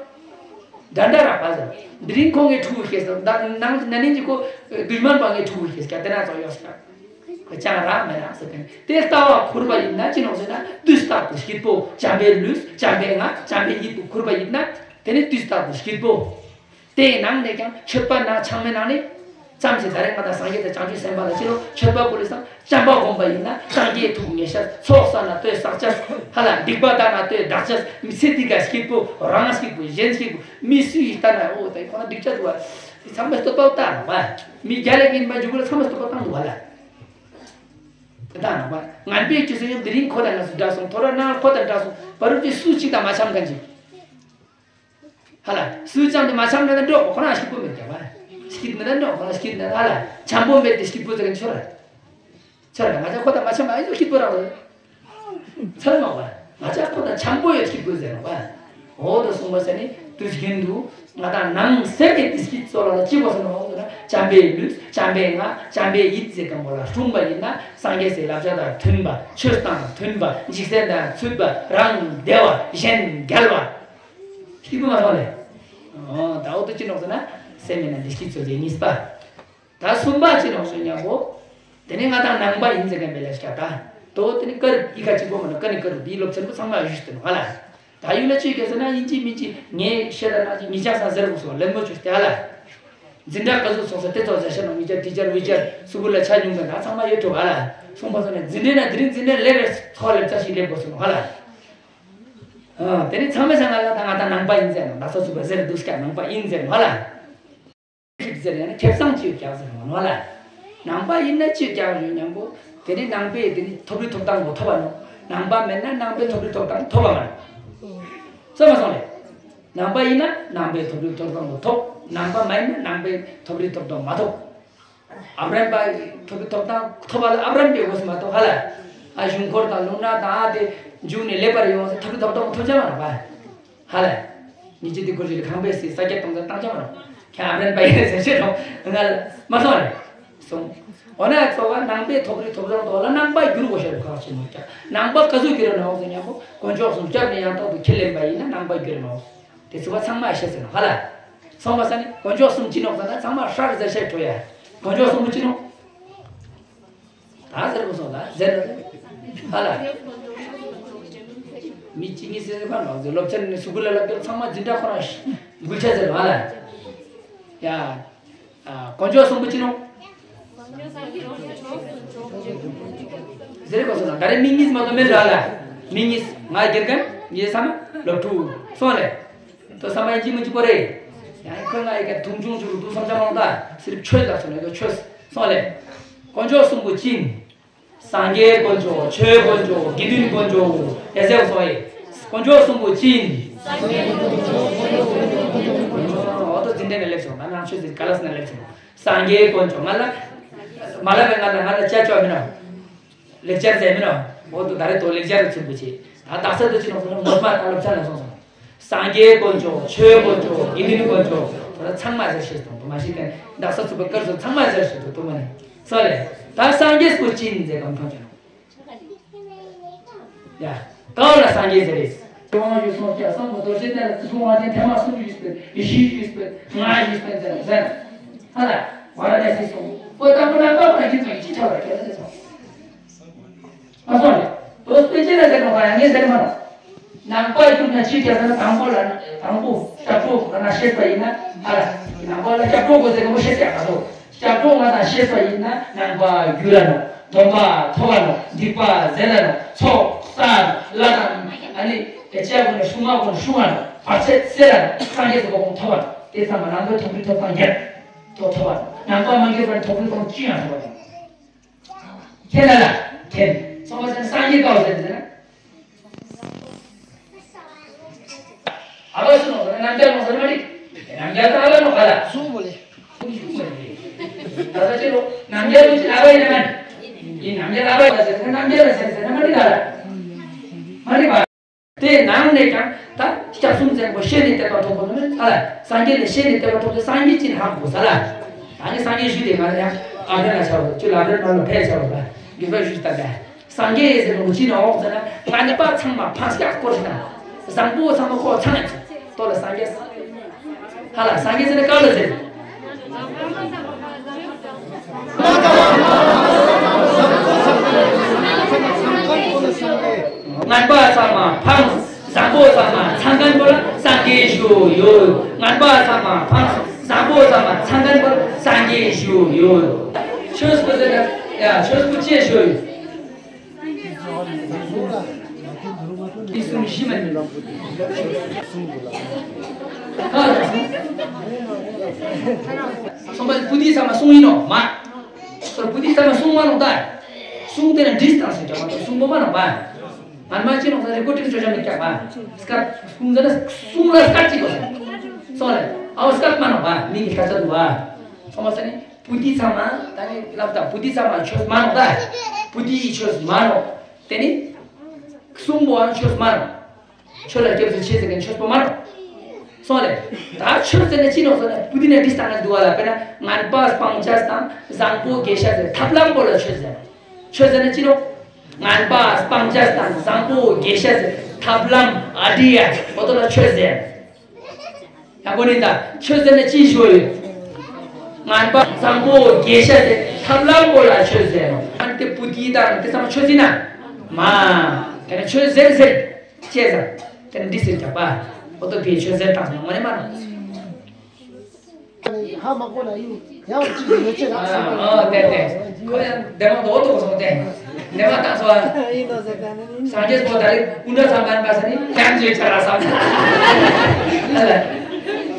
འདྲ་འདྲ་རག་པ་ཟེར། འདི་རིང་ཁོང་གི་ཕྲུ་གུ་ཤེས་སོང་ད་ནང་ན་ནིང་གི་ཁོ་དུཤ་མན་པ་ངའི་ཕྲུ་གུ་ཤེས་ཀྱང་དེ་ན་ཚོ་ཡོད་ཀྱང་། ཁོ་ཅང་རག་མི་རག་ཟེར་མཁན་དེ་ལྟ་བ་ཁུར་པ་ཡིན་ན་ཅི་ནོག་ཟེར་ན་དུས་རྟག་ཏུ་སྐྱིད་པོ་བྱམས་པའི་ལུས་བྱམས་པའི་ངག་བྱམས་པའི་ཡིད་དུ་ཁུར་པ་ཡིན་ན་དེ་ནི་དུས་རྟག་ཏུ་སྐྱིད་པོ། དེའི་ནང་ནས་ཀྱང་མཆོད་པ་ནང་ཆང་མའི་ནང་ནས་ཙམ་ཞིག་ད་རེས་ང་དང་སངས་རྒྱས་དང་བྱང་ཆུབ་སེམས་དཔའ་ལ་ཅི་ལོ་མཆོད་པ་ཕུལ་ལེ་སང་བྱམས་པ་སྒོམ་པ་ཡིན་ན་སངས་རྒྱས་ཐུགས་ངེས་ཤར་ཚོགས་བསགས་ན་ལྟོས་བསགས་ཅས་ཧ་ལ་སྡིག་པ་དག་ན་ལྟོས་དག་ཅས་མི་ཚེ་འདི་ག་སྐྱིད་པོ་རང་སྐྱིད་པོ་གཞན་སྐྱིད་པོ་མི་སུ་ཡིས་ལྟ་ན་ཨོ་ད་ཁོ་ན་འགྲིག་ཆ་འདུག་བ། ཚང་མས་བསྟོད་པ་བཏང་བ་མི་རྒྱ་ལས་ཡིན་པ་འཇུག་ལ་ཚང་མས་བསྟོད་པ་བཏང་འདུག་བ་ལ། དེ་དག་ནང་པ་ངན་པའི་རྒྱུ་སུ་ཡོད་འདི་རིང་ཁོ་དང་ང་སུ་འདྲ་སོང་ཐོ་ར་ནང་ཁོ་དང་འདྲ་སོང་བ་རུ་ཅི་སུ་གཅིག་དང་མ་འཆམ་ག་འཇིག་ཧ་ལ། སུའི་ཅང་དུ་མ་འཆམ་ན་ད་འགྲོ་ཁོ་རང་སྐྱིད་པོ་མེད་ཀྱང་བ། སྐྱིད་མེད་ན་འགྲོ་ཁོ་རང་སྐྱིད་ན་ཧ་ལ། འཆམ་པོ་མེད་དེ་སྐྱིད་པོ་ཟེར་གྱི་ཆོ་ར། ཆོ་ར་ང་ཅག་ཁོ་དང་མ་འཆམ་ཨ་ཡོ་སྐྱིད་པོ་རང་རེད། ཚར་མ་བ། ང་ཅག་ཁོ་དང་འཆམ་པོ་ཡོད་སྐྱིད་པོ་ཟེར་བ། འོ་དུ་གསུངས་པ་ཟེར་ནི་དུས་རྒྱུན་དུ་ང་དང་ནང་སེམས་ཀྱི་དེ་སྐྱིད་ཚོ་ལ་ལ་སྐྱིད་པོ་ཟེར་ནོ་འོ་དུ་ན་བྱམས་པའི་ལུས་བྱམས་པའི་ངག་བྱམས་པའི་ཡིད་ཟེར་གམ་པོ་ལ་སྲུང་པ་ཡིན་ན་སངས་རྒྱས་སའི་བསླབ་བྱ་དང་མཐུན་པ་ཆོས་དང་མཐུན་པ་འཇིག་རྟེན་དང་ཚུད་པ་རང་བདེ་བ་གཞན་རྒྱལ་བ། སྐྱིད་པོ་མ་སོང་ལེ། ཨོ་ད་འོ་དོ་ཅི་ནོག་ཟེར་ན་སེམས་མེད་ན་འདི་སྐྱིད་ཚོད་ལས་གཉིས་པ། ད་གསུམ་པ་ཅི་ནོག་ཟེར་ཉམ་པོ། དེ་ནས་ང་དང་ནང་པ་ཡིན་ཟེར་མཁན་པའི་ལས་ཀ་ད། དོ་དེ་ནི་ཀར་ཡི་ག་གཅིག་པོ་མ་ནོ་ཀ་ནི་ཀར་འདིའི་སློབ་ཚན་པོ་ཚང་མ་ཡུལ་ཞིག་ཏུ་ནོ་ཧ་ལ། ད་ཡུལ་ལ་ཅི་གེ་ཟེར་ན་ཡིན་གཅིག་མིན་གཅིག་ངས་བཤད་ད་ན་ཅི་མི་ཅག་ས་ཟེར་དགོས་སོ་ལེན་མོ་ཅུ་སྟེ་ཧ་ལ། འཛིན་གྲྭ་ག་ཚོད་སོང་ས་དེ་ཚོ་ཟེར་ཤེས་ནོ་མི་ཅག་ཊི་ཅར་ཝི་ཅར་སུ་གུ་ལ་ཆ་ཉུང་གི་ད་ཚང་མ་ཡོད་ཐུབ་ཧ་ལ། སོང་པ་སོང་ནས་འཛིན་གྲྭ་ན་དེ་རིང་འཛིན་གྲྭ་ལས་རེ་ཚོགས་ལེབ་ཚ་ཞིག་ལེབ་དགོས་སོ་ནོ་ཧ་ལ། དེ་ནི་ཚང་མས་ཚང་ང་ལ་ད་ང་ད་ནང་པ་ཡིན་ཟེར་ནོ་ད་ས་སུ་བ་ཟེར་འདུག་སྐྱ་ནང་པ་ཡིན་ཟེར་ནོ་ཧ་ལ། ཁྲིད་ཟེར་ཡང་ན་ཁེ་བཟང་ཅིག་རྒྱག་ཟེར་ནོ་ཧ་ལ། ནང་པ་ཡིན་ན་ཅིག་རྒྱག་ཡོད་སྙམ་པོ་དེ་ནི་ནང་པའི་དེ་ནི་ཐོབ་རི་ཐོབ་ཐང་གོ་ཐོབ་པ་ནོ། ནང་པ་མེད་ན་ནང་པའི་ཐོབ་རི་ཐོབ་ཐང་ཐོབ་པ་མ་ནོ། སོ་མ་སོང་ལེ། ནང་པ་ཡིན་ན་ནང་པའི་ཐོབ་རི་ཐོབ་ཐང་གོ་ཐོབ། ནང་པ་མ་ཡིན་ན་ནང་པའི་ཐོབ་རི་ཐོབ་ཐང་མ་ཐོབ། ཨབ་རམ་པ་ཐོབ་ཐོབ་ཐང་ཐོབ་པ་ལ་ཨབ་རམ་པའི་འོས་མ་ཐོབ་ཧ་ལ། ཨ་གཞུང་འཁོར་དང་ལུང་ནག་དང་ཨ་དེ་འཇུག་ནས་ལེབ་པར་ཡོང་ཟེར་ཐོབ་ཐོབ་ཐང་ཐོབ་ཅང་མ་ར་བ། ཧ་ལ། ཉི་ཅི་དེ་ཁོར་ཅི་ཁང་པའི་སྲིད་ས་སྐྱ་གཏོང་ས་བཏང་ཅང་མ་ར། ཁྱེད་ཨབ་རམ་པ་ཡིན་ཟེར་ཤེས་རོགས་ང་ལ་མ་སོང་རེད། སོང་། འོ་ན་གཙོ་བོ་ནང་པའི་ཐོབ་རི་ཐོབ་ཐང་ཐོག་ལ་ནང་པ་བསྒྱུར་དགོས་ཤེས་རོགས་ཁག་ཆེ་མོ་ཀྱང་ནང་པ་ག་ཚོད་བསྒྱུར་ན་འོང་ཟེར་ཉམ་པོ་དཀོན་མཆོག་གསུམ་སྐྱབས་ནས་ཡང་དག་ཏུ་ཁས་ལེན་པ་ཡིན་ན་ནང་པ་བསྒྱུར་ན་འོང་། དེ་ཚོ་བ་ཚང་མ་ཤེས་ཟེར་ནོ་ཧ་ལ། སོང་བ་ས་ནི་དཀོན་མཆོག་གསུམ་ཅི་ནོག་ཟེར་ན་ཚང་མ་ཧྲར་ཟེར་ཤེས་འགྲོ་ཡ། དཀོན་མཆོག་གསུམ་པོ་ཅི་ནོག་ད་ཟེར་དགོས་སོང་ད་ཟེར་ནོ་ཧ་ལ། མི་གཅིག་གཉིས་ཟེར་ཟེར་ཁ་ནོག་ཟེར་སློབ་ཚན་ནི་སུ་གུ་ལ་ལབ་ཀྱང་ཚང་མ་འཛིན་གྲྭ་ཁོ་རང་འགུལ་ཆ་ཟེར་ནོ་ཧ་ལ། ཡ། ཨ། དཀོན་མཆོག་གསུམ་པོ་ཅི་ནོ། ཟེར་གོ་སོང་ན་ད་རེས་མི་གཉིས་མ་གཏོགས་མེད་ར་ལ། མི་གཉིས་ང་དགེ་རྒན་ངའི་ས་ན་སློབ་ཕྲུག་སོང་ལེ། དོ་ས་མ་ཡིན་གཅིག་མིན་གཅིག་པོ་རེད། ཡང་ཁོས་ང་ཡི་ག་དུང་ཆུང་ཆུང་རུ་དུ་སོང་ཅང་མང་ད་སིར་ཆོས་ལ་སོང་ལེ་དོ་ཆོས་སོང་ལེ། དཀོན་མཆོག་གསུམ་པོ་ཅི་ཡིན། སངས་རྒྱས་དཀོན་མཆོག་ཆོས་དཀོན་མཆོག་དགེ་འདུན་དཀོན་མཆོག་ཡ་ཟེར་སོང་ཨེ། དཀོན་མཆོག་གསུམ་པོ་ཅི་ཡིན། འོ་དོ་འཛིན་གྲྭ་ནས་སླེབས་སོང་ད་ནང་ཆོས་ཟེར་ག་ལ་སི་ནས་སླེབས་སོང་། སངས་རྒྱས་དཀོན་མཆོག་ང་ལ། མ་ལ་བའི་ང་ལ་ང་ལ་ཅ་ཅོ་མི་ནོ། ལེགས་སྦྱར་ཟེར་མི་ནོ། འོ་དོ་ད་རེ་དོ་ལེགས་སྦྱར་རུ་ཚུན་པོ་ཆེ། ད་དག་ས་དོ་ཅི་ནོ་སོང་ན་ངོ་མ་ད་སློབ་ཚན་ལ་སོང་སོང་། སངས་རྒྱས་དཀོན་མཆོག་ཆོས་དཀོན་མཆོག་དགེ་འདུན་དཀོན་མཆོག་ད་ཚང་མ་ཟེར་ཤེས་སོང་དོ་མ་ཤེས་མཁན་དག་ས་ཚུན་པོ་དཀར་སོ་ཚང་མ་ཟེར་ཤེས་དོ་དོ་མ་ནི། སོ་ལེ། ད་སངས་རྒྱས་པོ་ཅི་ཡིན་ཟེར་གམ་ཐོང་ཅི་ནོ། ཡ། གང་ལ་སངས་རྒྱས་ཟེར་རེད། ཀྲུང་དབྱང་ཡུལ་སོང་སྐྱ་སང་དུ་རྡོ་རྗེ་གདན་ལ་ཙི་ཐུང་བ་ཅན་ཐེངས་མ་གསུམ་ཡོད་པས་ཡེ་ཤེས་ཡོད་པས་ང་ཡོད་པས་ཟེར་ཟེར། ཧ་ལ། ཝཱ་ར་ཎ་སི་སོང་། ཁོ་ལྟ་བུ་ན་པ་པ་ཡིན་པའི་ཅི་ཐབས་ལ་ཁྱེད་ལ་ཟེར་སོང་། ཨ་སོང་རེད། དོ་སྤེ་ཅི་ལ་ཟེར་གོ་ཁ་ཡང་ངས་ཟེར་མ་རོགས། ནང་པ་བསྒྱུར་ན་ཅི་བྱ་ཟེར་ན། དང་པོ་ལ་དང་པོ་སྐྱབས་འགྲོ་ང་ན་ཤེས་པ་ཡིན་ན་ཨ་ལ། ནང་པ་ལ་སྐྱབས་འགྲོ་དགོས་ཟེར་ན་མོ་ཤེས་ཀྱང་ཨ་ལོ། སྐྱབས་འགྲོ་ང་དང་ཤེས་པ་ཡིན་ན་ནང་པ་རྒྱུད་ལ་ནོ། སྡོམ་པ་ཐོབ་པ་ནོ། སྡིག་པ་ཟད་ལ་ནོ། ཚོགས་བསགས་ལ་དང་ཨ་ནི་ལྕགས་ཀུན་ནས་སྲུང་མ་ཀུན་སྲུང་བ་ནོ། བར་ཆད་སེལ་ལ་ནོ། སངས་རྒྱས་སུ་གོ་ཀུན་ཐོབ་པ་ནོ། དེ་ཚང་མ་ནང་པའི་ཐོབ་པའི་ཐོབ་ཐང་རྒྱལ་དོ་ཐོབ་པ་ནོ། ནང་པ་མ་རྒྱལ་བར་ཐོབ་པའི་ཐོབ་ཅི་ཡང་ཐོབ་པ་ནོ། ཁྱེད་ལ་ལ་ཁྱེད་ཚང་མ་ཟེར་ན་སངས་རྒྱས་ཀའོ་ཟེར་ཟེར་ན། ཨ་བ་སུ་ནོ་ཟེར་ན་རྣམ་རྒྱལ་ནོ་ཟེར་ན་མ་རེད། རྣམ་རྒྱལ་དང་ཨ་བ་ནོ་ག་ལ། སུ་མོ་ལེ། ད་ལྟ་ཅི་ལོ། རྣམ་རྒྱལ་ལོ་ཅི་ཨ་བ་ཡིན་ན་མ་རེད། ཡིན་རྣམ་རྒྱལ་ཨ་བ་ཡིན་ན་ཟེར་ན་རྣམ་རྒྱལ་ལ་ཟེར་ཟེར་ན་མ་རེད་ག་ལ། མ་རེད་པ། དེ་ནང་ནས་ཀྱང་ད་སྐྱབས་གསུམ་ཟེར་པོ་ཤེས་ནས་དད་པ་ཐོབ་པོ་ནི་ཨ་ལ། སངས་རྒྱས་ལས་ཤེས་ནས་དད་པ་ཐོབ་ཚེ་སངས་རྒྱས་ཅི་ཧ་གོ་ས་ལ། ད་ནི་སངས་རྒྱས་ཞུས་ཏེ་ང་ལ་ཡང་ཨ་བྲན་ལ་ཆ་བ་ཅི་ལ་བྲན་མ་ལ་ཕལ་ཆ་བ་ལ་འགྱུར་བ་ཞུས་ད་ག་སངས་རྒྱས་ཟེར་ནོ་ཅི་ནོ་ཟེར་ན་ང་ནི་པ་ཚང་མ་ཕངས་སྐྱག་སྐོར་ཞིག་དང་། བཟང་པོ་ཚང་མ་ཁོ་ཚང་ཡང་ཚོ་ལ་སངས་རྒྱས། ཧ་ལ་སངས་རྒྱས་ཟེར་ན་ག་ལ་ཟེར། ངན་པ་ཚང་མ་ཕངས། བཟང་པོ་ཚང་མ་ཚང་མཁན་པོ་ལ་སངས་རྒྱས་ཞུ་ཡོད། ངན་པ་ཚང་མ་ཕངས། བཟང་པོ་ཚང་མ་ཚང་མཁན་པོ་ལ་སངས་རྒྱས་ཞུ་ཡོད། ཆོས་པོ་ཟེར་ན་ཡ་ཆོས་པོ་ཅེས་ཞུ་ཡོད། དེ་གསུམ་གཞི་མ་ཡིན། གསུམ་པ་བུ་དེ་ཚང་མ་གསུང་ཡིན་ནོ་མ། སོ་བུ་དེ་ཚང་མ་གསུང་མ་ནོ་ད། གསུང་དེ་ན་འདྲིས་དང་ཟེར་ཀྱང་མ་གཏོགས་གསུང་པོ་མ་ནོ་མ། ང་མ་ཅི་ནོ་ཟེར་རེ་ཀོ་ཏིང་ཅོ་ཅོ་མི་སྐྱག་མ། སྐད་གསུང་ཟེར་ན་གསུང་ལ་སྐད་ཅིག་གོ་ཟེར། སོང་ལེ་ཨའོ་སྐད་མ་ནོ་མ་མི་གི་སྐད་ཆ་འདུག་བ། སོང་བ་ཟེར་ནི། བུ་དེ་ཚང་མ་ད་ནི་ལབ་ད་བུ་དེ་ཚང་མ་ཆོས་མ་ནོ་ད། བུ་དེ་ཡི་ཆོས་མ་ནོ། དེ་ནི། གསུང་པོའང་ཆོས་མ་ནོ། ཆོས་ལ་སྐྱབས་སུ་མཆི་ཟེར་མཁན་ཆོས་པོ་མ་ནོ། སོང་ལེ། ད་ཆོས་ཟེར་ན་ཅི་ནོ་ཟེར་ན་བུ་དེ་ནས་འདྲི་སྟངས་ན་འདུག་བ་ལ་དཔེར་ན་ངན་པ་སྤང་བྱ་དང་བཟང་པོ་དགེ་བྱ་ཟེར་ཐབས་ལམ་པོ་ལ་ཆོས་ཟེར། ཆོས་ཟེར་ན་ཅི་ནོ། ངན་པ་སྤང་བྱ་དང་བཟང་པོ་དགེ་བྱ་ཟེར་ཐབས་ལམ་ཨ་དྲི་ཡ་པོ་ཏོ་ལ་ཆོས་ཟེར། ཡག་པོ་ནི་ད་ཆོས་ཟེར་ན་ཅི་ཞུ་ཡོད། ངན་པ་བཟང་པོ་དགེ་བྱ་ཟེར་ཐབས་ལམ་པོ་ལ་ཆོས་ཟེར་ནོ། ཨ་ནི་དེ་བུ་དེ་དང་དེ་ཚང་མ་ཆོས་ཟེར་ན། མ། དེ་ནི་ཆོས་ཟེར་ཟེར། ཅེས་ཟེར། དེ་ནི་འདི་ཟེར་རྒྱག་པ། འོ་ཏོ་དེ་ཆོས་ཟེར་དང་ཟེར་ནོ་ངོ་ནི་མ་ནོ། ཧ་མ་གོ་ན་ཡིན། ཡང་གཅིག་ཡོད་ཆེ་ར་ཟེར་བ། ཨ་ཨ་དེ་དེ། ཁོ་ཡང་འདས་མ་དོ་དོ་སོང་སྟེ། འདས་མ་བཏང་སོ། ཡིན་ནོ་ཟེར་ད་ནི། སངས་རྒྱས་པོ་ད་རེས་ཀུན་དགའ་བཟང་པོ་ཡིན་པ་ས་ནི་ཡང་བརྗོད་བྱ་ར་བསམ། ཨ་ལ།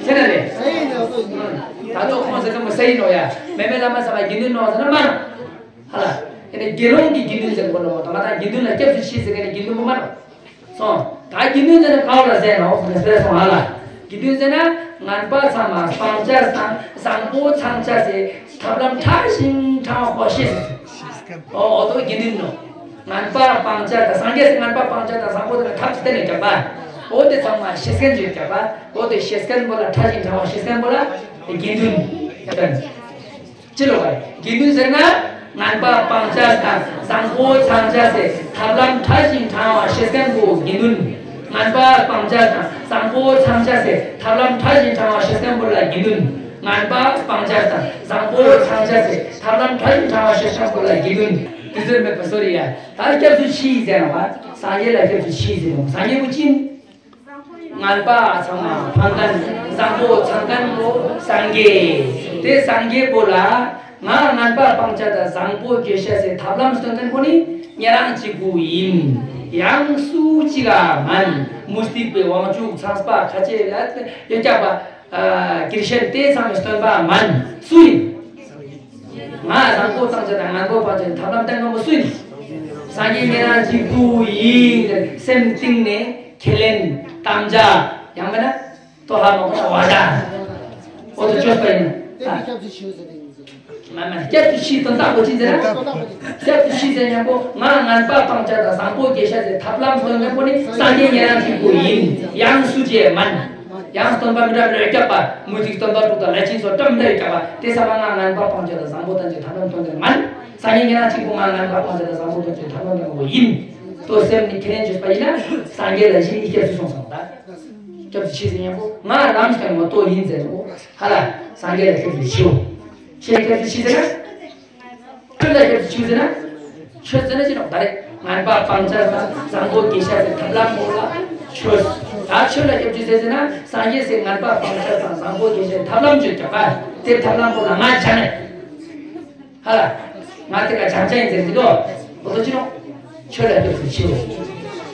ཁྱེད་ན་རེད། ཨ་ཡིན་ནོ་སོ་ཡིན། ད་དོ་ཁོང་ཟེར་གི་མོ་ས་ཡིན་ནོ་ཡ། མེ་མེ་བླ་མ་ཟེར་བ་དགེ་འདུན་ནོ་ཟེར་ན་མ་ནོ། ཧ་ལ། དེ་ནས་དགེ་སློང་གི་དགེ་འདུན་ཟེར་གོ་ནོ་ད་མ་ད་དགེ་འདུན་ལ་སྐྱབས་སུ་མཆི་ཟེར་མཁན་ནི་དགེ་འདུན་པོ་མ་ནོ། སོང་། ད་དགེ་འདུན་ཟེར་ན་ག་བ་ལ་ཟེར་ནོ་ཟེར་སོང་ཧ་ལ། དགེ་འདུན་ཟེར་ན་ངན་པ་ཚང་མ་སྤང་བྱ་དང་བཟང་པོ་ཚང་བྱ་ཟེར་ཐབས་ལམ་ཕྲ་ཞིང་ཕྲ་བ་ཤེས་ཟེར། ཨོ་ཨོ་དོ་དགེ་འདུན་ནོ། ངན་པ་སྤང་བྱ་དང་སངས་རྒྱས་སུ་ངན་པ་སྤང་བྱ་དང་བཟང་པོ་དེ་ལ་ཐབས་ཅི་བསྟན་ནས་རྒྱབ་པ། ཨོ་དེ་ཚང་མ་ཤེས་མཁན་གྱིས་རྒྱབ་པ། ཨོ་དེ་ཤེས་མཁན་པོ་ལ་ཕྲ་ཞིང་ཕྲ་བ་ཤེས་མཁན་པོ་ལ་དགེ་འདུན་རྒྱབ་པ། ཅི་ལོ་བ་རེད། དགེ་འདུན་ཟེར་ན་ངན་པ་སྤང་བྱ་དང་བཟང་པོ་ཚང་བྱ་ཟེར་ཐབས་ལམ་ཕྲ་ཞིང་ཕྲ་བ་ཤེས་མཁན་པོ་དགེ་འདུན། ངན་པ་སྤང་བྱ་དང་བཟང་པོ་ཚང་བྱ་ཟེར་ཐབས་ལམ་ཕྲ་ཞིང་ཕྲ་བ་ཤེས་མཁན་པོ་ལ་དགེ་འདུན། ངན་པ་སྤང་བྱ་དང་བཟང་པོ་ཚང་བྱ་ཟེར་ཐབས་ལམ་ཕྲ་ཞིང་ཕྲ་བ་ཤེས་མཁན་པོ་ལ་དགེ་འདུན། དེ་ཚོ་མེད་པ་སོ་རེད་ཡ། ད་སྐྱབས་སུ་མཆི་ཟེར་ན་བ་སངས་རྒྱས་ལ་སྐྱབས་སུ་མཆི་ཟེར་ནོ། སངས་རྒྱས་པོ་ཅི། ངན་པ་ཚང་མ་ཕམ་མཁན་བཟང་པོ་ཚང་མཁན་པོ་སངས་རྒྱས། དེ་སངས་རྒྱས་པོ་ལ་ང་ངན་པ་སྤང་བྱ་དང་བཟང་པོ་དགེ་བྱ་ཟེར་ཐབས་ལམ་སྟོན་མཁན་པོ་ནི་ཉེ་རང་གཅིག་པུ་ཡིན། ཡང་སུ་གཅིག་ག་མན། མུ་སྟེགས་པའི་དབང་ཕྱུག་ཚངས་པ་ཁ་ཆེ་ལ་ཡོད་ཀྱག་པ། ཨ་གིར་ཤན་དེ་ཚང་མས་སྟོན་པ་མན། སུ་ཡིན། ང་བཟང་པོ་སྤང་བྱ་དང་ངན་པོ་སྤང་བྱ་ཐབས་ལམ་སྟོན་མཁན་པོ་སུ་ཡིན། སངས་རྒྱས་ཉེ་རང་གཅིག་པུ་ཡིན། སེམས་གཏིང་ནས་ཁས་ལེན་དམ་བཅའ་ཡང་མིན་ན་དོ་ཧ་མ་གོ་ན་བ་ད། འོ་དོ་བཅོས་པ་ཡིན། དེ་ནི་སྐྱབས་སུ་མཆིའོ་ཟེར་ཏེ་ཡིན་ཟེར། མ་མ་སྐྱབས་སུ་མཆིའི་དོན་དག་པོ་ཅི་ཟེར་ན། སྐྱབས་སུ་མཆིའོ་ཟེར་མཁན་པོ་ང་ངན་པ་སྤང་བྱ་དང་བཟང་པོ་དགེ་བྱ་ཟེར་ཐབས་ལམ་སྟོན་མཁན་པོ་ནི་སངས་རྒྱས་ཉེ་རང་གཅིག་པུ་ཡིན། ཡང་སུ་གཅིག་མན། ཡང་སྟོན་པ་མི་འདྲ་མི་འདྲ་ཡོད་ཀྱག་པ། མུ་སྟེགས་སྟོན་པ་དྲུག་དང་ལས་ཅན་སོགས་འདྲ་མི་འདྲ་ཡོད་ཀྱག་པ། དེ་ཚང་མ་ང་ངན་པ་སྤང་བྱ་དང་བཟང་པོ་སྟོན་བྱ་ཐབས་ལམ་སྟོན་མཁན་མན། སངས་རྒྱས་ཉེ་རང་གཅིག་པུ་ང་ངན་པ་སྤང་བྱ་དང་བཟང་པོ་སྟོན་བྱ་ཐབས་ལམ་སྟོན་མཁན་པོ་ཡིན། དོ་སེམས་ནི་ཁས་ལེན་བྱས་པ་ཡིན་ན་སངས་རྒྱས་ལ་གཞི་ནས་སྐྱབས་སུ་སོང་སོང་ད། སྐྱབས་སུ་མཆིའོ་ཟེར་མཁན་པོ་ང་ལམ་སྟོན་མ་གཏོགས་ཡིན་ཟེར་ནོ། ཧ་ལ། སངས་རྒྱས་ལ་སྐྱབས་སུ་མཆིའོ། ཁྱེད་སྐྱབས་སུ་མཆི་ཟེར་ན། ཁྱོད་ལ་སྐྱབས་སུ་མཆི་ཟེར་ན། ཁྱོད་ཟེར་ན་ཅི་ནོ་ད་རེད། ངན་པ་སྤང་བྱ་དང་བཟང་པོ་དགེ་བྱ་ཟེར་ཐབས་ལམ་པོ་ལ། ཆོས། ད་ཆོས་ལ་སྐྱབས་སུ་མཆིའོ་ཟེར་ན་སངས་རྒྱས་སྲས་ངན་པ་སྤང་བྱ་དང་བཟང་པོ་དགེ་བཤེས་ཐབས་ལམ་བརྗོད་ཀྱང་ཨ་དེ་ཐབས་ལམ་པོ་ལ་ང་སྦྱངས་ནས། ཧ་ལ། ང་དེ་ག་སྦྱང་བྱ་ཡིན་ཟེར་གྱི་འདུག་འོ་དོ་ཅི་ནོ། ཆོས་ལ་སྐྱབས་སུ་མཆིའོ།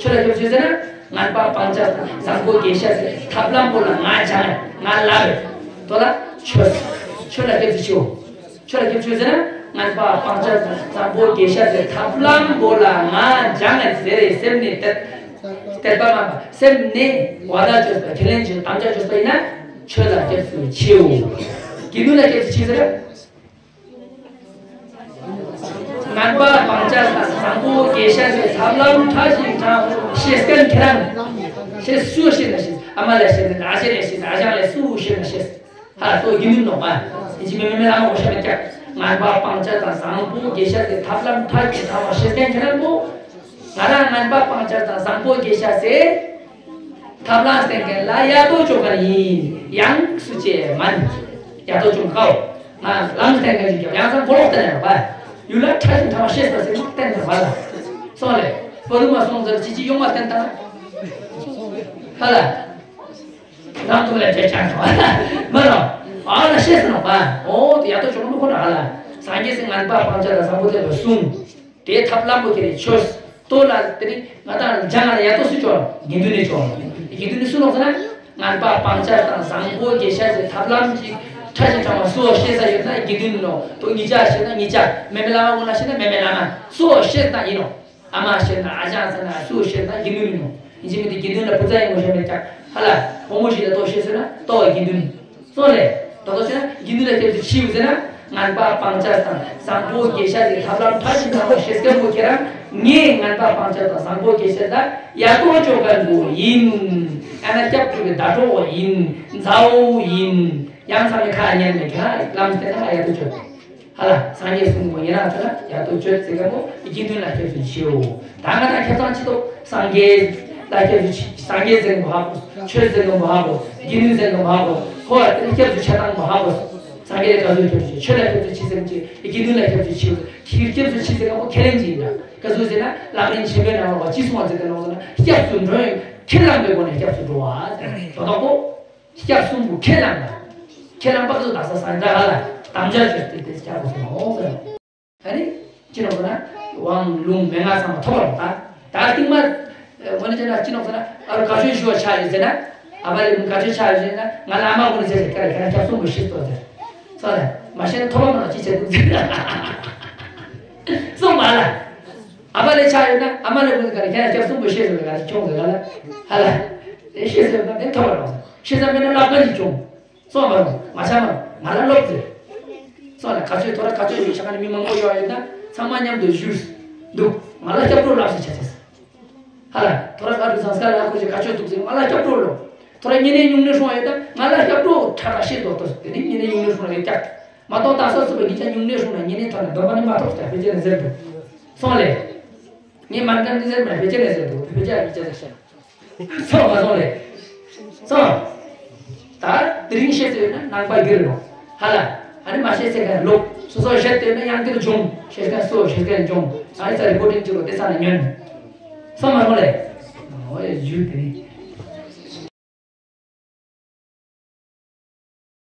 ཆོས་ལ་སྐྱབས་སུ་མཆིའོ་ཟེར་ན་ངན་པ་སྤང་བྱ་དང་བཟང་པོ་དགེ་བཤེས་སྲས་ཐབས་ལམ་པོ་ལ་ང་སྦྱངས་ནས་ང་ལབ་པས། དོ་ལ་ཆོས། ཆོས་ལ་སྐྱབས་སུ་མཆིའོ། ཆོས་ལ་སྐྱབས་སུ་མཆིའོ་ཟེར་ན་ངན་པ་སྤང་བྱ་དང་བཟང་པོ་དགེ་བཤེས་སྲས་ཐབས་ལམ་པོ་ལ་ང་སྦྱངས་ནས་ཟེར་རེ་སེམས་ནས་དད་དད་པ་མ་སེམས་ནས་བརྡ་བརྗོད་པ་ཁས་ལེན་བྱེད་དམ་བཅའ་བརྗོད་པ་ཡིན་ན་ཆོས་ལ་སྐྱབས་སུ་མཆིའོ། དགེ་འདུན་ལ་སྐྱབས་སུ་མཆིའོ་ཟེར་ན། ངན་པ་སྤང་བྱ་དང་བཟང་པོ་དགེ་བཤེས་སྲས་ཐབས་ལམ་ཕྲ་ཞིང་ཕྲ་བ་ཤེས་མཁན་ཁྱེད་རང་། ཤེས་སུ་ཤེས་ན་ཤེས། ཨ་མ་ལ་ཤེས་ན་ཨ་ཅེ་ལ་ཤེས་ན་ཨ་ཞང་ལ་སུ་ཤེས་ན་ཤེས། ཧ་ལ་ཏོ་དགེ་འདུན་ནོ་པ། ཨི་ཅི་མེ་མེ་མེ་ལ་མ་གོ་ཤ་མེད་ཀྱག་ངན་པ་སྤང་བྱ་དང་བཟང་པོ་དགེ་བཤེས་སྲས་ཐབས་ལམ་ཕྲ་ཞིང་ཕྲ་བ་ཤེས་མཁན་ཁྱེད་རང་གོ། ང་རང་ངན་པ་སྤང་བྱ་དང་བཟང་པོ་དགེ་བཤེས་སྲས། ཐབས་ལམ་བསྟན་མཁན་ལ་ཡ་ཏོ་ཅོ་ག་ཡིན། ཡང་སུ་ཅེ་མན། ཡ་ཏོ་ཅོ་གའོ། ང་ལམ་བསྟན་མཁན་ཅིག་ཡང་སང་གོ་ལོག་བསྟན་ཡང་པ། ཡུལ་ལ་ཕྲ་ཞིང་ཕྲ་བ་ཤེས་པ་ཟེར་མ་བསྟན་ཡང་པ་ལ། སོང་ལེ། པ་རུ་མ་སོང་ཟེར་ཅི་ཅི་ཡོང་བ་བསྟན་ད། ཧ་ལ། རང་ཐུག་ལ་བྱེད་ཅང་ཐོག་མ་རོ། ཨ་ལ་ཤེས་སོང་པ། འོ་དེ་ཡ་ཏོ་ཅོ་ག་མི་ཁོ་ན་ཧ་ལ། སངས་རྒྱས་སྲས་ངན་པ་སྤང་བྱ་དང་བཟང་པོ་དེ་ལ་གསུངས། དེའི་ཐབས་ལམ་པོ་ཁྱེར་ཆོས་ལྟོ་ལ་དེ་རིང་ང་དང་སྦྱང་ང་ལ་ཡ་ཏོ་སུ་ཅོ་དགེ་འདུན་ནི་ཅོ། དགེ་འདུན་ནི་སུ་ལོག་ཟེར་ན་ངན་པ་སྤང་བྱ་དང་བཟང་པོ་དགེ་བཤེས་སྲས་ཐབས་ལམ་གྱི་ཕྲ་ཞིང་ཕྲ་བ་སུ་ཤེས་ས་ཡོད་ན་དགེ་འདུན་ནོ། དོ་ཉིད་ཅག་ཤེས་ན་ཉིད་ཅག་མེ་མེ་ལ་མ་གུན་ལ་ཤེས་ན་མེ་མེ་ལ་མ་སུ་ཤེས་ན་ཡིན་ནོ། ཨ་མ་ཤེས་ན་ཨ་ཅག་ཟེར་ན་སུ་ཤེས་ན་དགེ་འདུན་ཡིན་ནོ། ཡིན་གཅིག་མིན་གཅིག་དགེ་འདུན་ལ་བུ་ཚ་ཡིན་ངོ་ཤེས་མེད་ཀྱང་ཧ་ལ་བུ་མོ་ཞིག་ལ་ལྟོ་ཤེས་ཟེར་ན་ལྟོ་བ་དགེ་འདུན། སོང་ལེ། ད་ལྟ་བྱས་ན་དགེ་འདུན་ལ་སྐྱབས་སུ་མཆིའོ་ཟེར་ན་ངན་པ་སྤང་བྱ་དང་བཟང་པོ་དགེ་བཤེས་སྲས་ཐབས་ལམ་ཕྲ་ཞིང་ཕྲ་བ་ཤེས་མཁན་པོ་ཁྱེད་རང་ངས་ངན་པ་སྤང་བྱ་དང་བཟང་པོ་དགེ་བཤེས་ལ་ཡ་ཏོ་ཅོ་མཁན་པོ་ཡིན། ཨ་ན་སྐྱབས་སུ་བའི་ཟླ་གྲོགས་ཡིན། མཛའ་བོ་ཡིན། ཡང་ཚང་མས་ཁ་ཉན་མེད་ཀྱང་ལམ་བསྟན་ན་ཡ་ཏོ་ཅོ། ཧ་ལ་སངས་རྒྱས་གསུང་གོ་ཡིན་རང་ཚོ་ལ་ཡ་ཏོ་ཅོ་ཟེར་མཁན་པོ་དགེ་འདུན་ལ་སྐྱབས་སུ་མཆིའོ། ད་ང་དང་ཁྱབ་ཚང་ཅི་ཏོ་སངས་རྒྱས་ལ་སྐྱབས་སུ་མཆི། སངས་རྒྱས་ཟེར་མཁན་པོ་ཧ་གོ། ཆོས་ཟེར་མཁན་པོ་ཧ་གོ། དགེ་འདུན་ཟེར་མཁན་པོ་ཧ་གོ། ཁོ་བ་དེ་ལ་སྐྱབས་སུ་མཆི་སྟངས་པོ་ཧ་གོ། སངས་རྒྱས་ལ་ག་ཚོད་སྐྱབས་སུ་མཆི། ཆོས་ལ་སྐྱབས་སུ་མཆི་ཟེར་མཁན་ཅི། དགེ་འདུན་ལ་སྐྱབས་སུ་མཆི། ཁྱེད་སྐྱབས་སུ་མཆི་ཟེར་མཁན་པོ་ཁས་ལེན་ཅི་ཡིན་ན། ག་ཚོད་ཟེར་ན་ལམ་རིམ་ཆེན་པོའི་ནང་ལ་བ་ཅི་གསུང་བ་ཟེར་གི་ནོ་ཟེར་ན་སྐྱབས་སུ་འགྲོ་ཡང་ཁས་བླངས་པའི་སྒོ་ནས་སྐྱབས་སུ་འགྲོ་བ་ཟེར་དོ་དག་པོ། སྐྱབས་གསུམ་པོ་ཁས་བླངས་པ། ཁས་བླངས་པ་ཚོ་དག་ས་སངས་རྒྱས་ལ་དམ་བཅའ་བཅོལ་ཏེ་དེ་སྐྱབས་སུ་སོང་ཟེར། ཨ་ནི་ཅི་ནོག་ཟེར་ན་དབང་ལུང་མན་ངག་ཚང་མ་ཐོབ་པ་རེད། ད་ད་རྟིང་མ་ངོ་ནས་བྱས་ན་ཅི་ནོག་ཟེར་ན་ཨ་རུ་ག་ཚོད་ཞུ་བ་ཆགས་ཡོད་ཟེར་ན། ཨ་བ་ལེ་མི་ག་ཚོད་ཆགས་ཡོད་ཟེར་ན་ང་ལ་ཨ་མ་ངོ་ནས་ཟེར་ཟེར་ཀ་རེ་ཁྱེད་རང་སྐྱབས་གསུམ་པོ་ཤེས་སོ་ཟེར། སོང་ལ་མ་ཤེས་ན་ཐོབ་པ་མ་ནོག་ཅི་བྱེད་འདུག་ཟེར། སོང་མ་ལ། ཨ་མ་ལེ་ཆ་ཡོད་ན་ཨ་མ་ལེ་མོ་ག་རེ་ཁྱེད་རང་སྐྱབས་གསུམ་པོ་ཤེས་ཟེར་ག་རེ་ཁྱོང་ཟེར་ག་ལ། ཧ་ལ། ཨེ་ཤེས་ཟེར་ན་དེ་ཐོབ་པ་རོགས། ཤེས་ཟེར་མེད་ན་ལབ་ག་ཅིག་ཁྱོང་། སོང་མ་རོགས་ང་ཆ་མ་རོགས་ང་ལ་ལོབ་ཟེར། སོང་ལ་ག་ཚོད་ཐོ་ར་ག་ཚོད་ཡོད་ཤ་ཁ་ནི་མི་མང་པོ་ཡོད་ཡོད་ན་ཚང་མ་མཉམ་དུ་བཞུགས་འདུག་ང་ལ་སྐྱབས་འགྲོ་ལབ་ཟེར་ཆ་ཆེས། ཧ་ལ། ཐོ་ར་ག་རུ་སང་སྐ་ལ་ཁོ་ཅིག་ག་ཚོད་འདུག་ཟེར་ང་ལ་སྐྱབས་འགྲོ་ལོ། ཐོ་ར་ཉེ་ནས་ཉུང་ནས་སོང་ཡོད་ན་ང་ལ་སྐྱབས་འགྲོ་ཁྲ་ཁྲ་ཤེས་དོ་དོ་དེ་ནི་ཉེ་ནས་ཉུང་ནས་སོང་ཡོད་ཀྱག་མ་གཏོགས་ད་སོ་སོ་བའི་ཉིན་ཆ་ཉུང་ནས་སོང་ན་ཉེ་ནས་ཐོན་ན་སྡོམ་པ་ནི་མ་ཐོབ་ཀྱག་ཕལ་ཆེར་ནས་ཟེར་འདུག་སོང་ལེ། ངས་མ་འགན་ནི་ཟེར་མ་ཕལ་ཆེར་ནས་ཟེར་འདུག་ཕལ་ཆེར་ཉིན་ཆ་ཟེར་ཤག་སོང་མ་སོང་ལེ། སོང་། ད་དེ་རིང་ཤེས་ཟེར་ན་ནང་པ་འགྱུར་རོ། ཧ་ལ། ཨ་ནི་མ་ཤེས་ཟེར་མཁན་ལོག་སོ་སོ་ཤེས་ཟེར་ན་ཡང་འགྱུར་འབྱུང་ཤེས་མཁན་སོ་ཤེས་མཁན་འབྱུང་ཨ་ནི་ས་རི་པོ་ཊིང་བྱེད་རོགས་དེ་ས་ན་ཉོན། སོང་མ་སོང་ལེ། ཨོ་ཡ་ཇུ་དེ་རིང་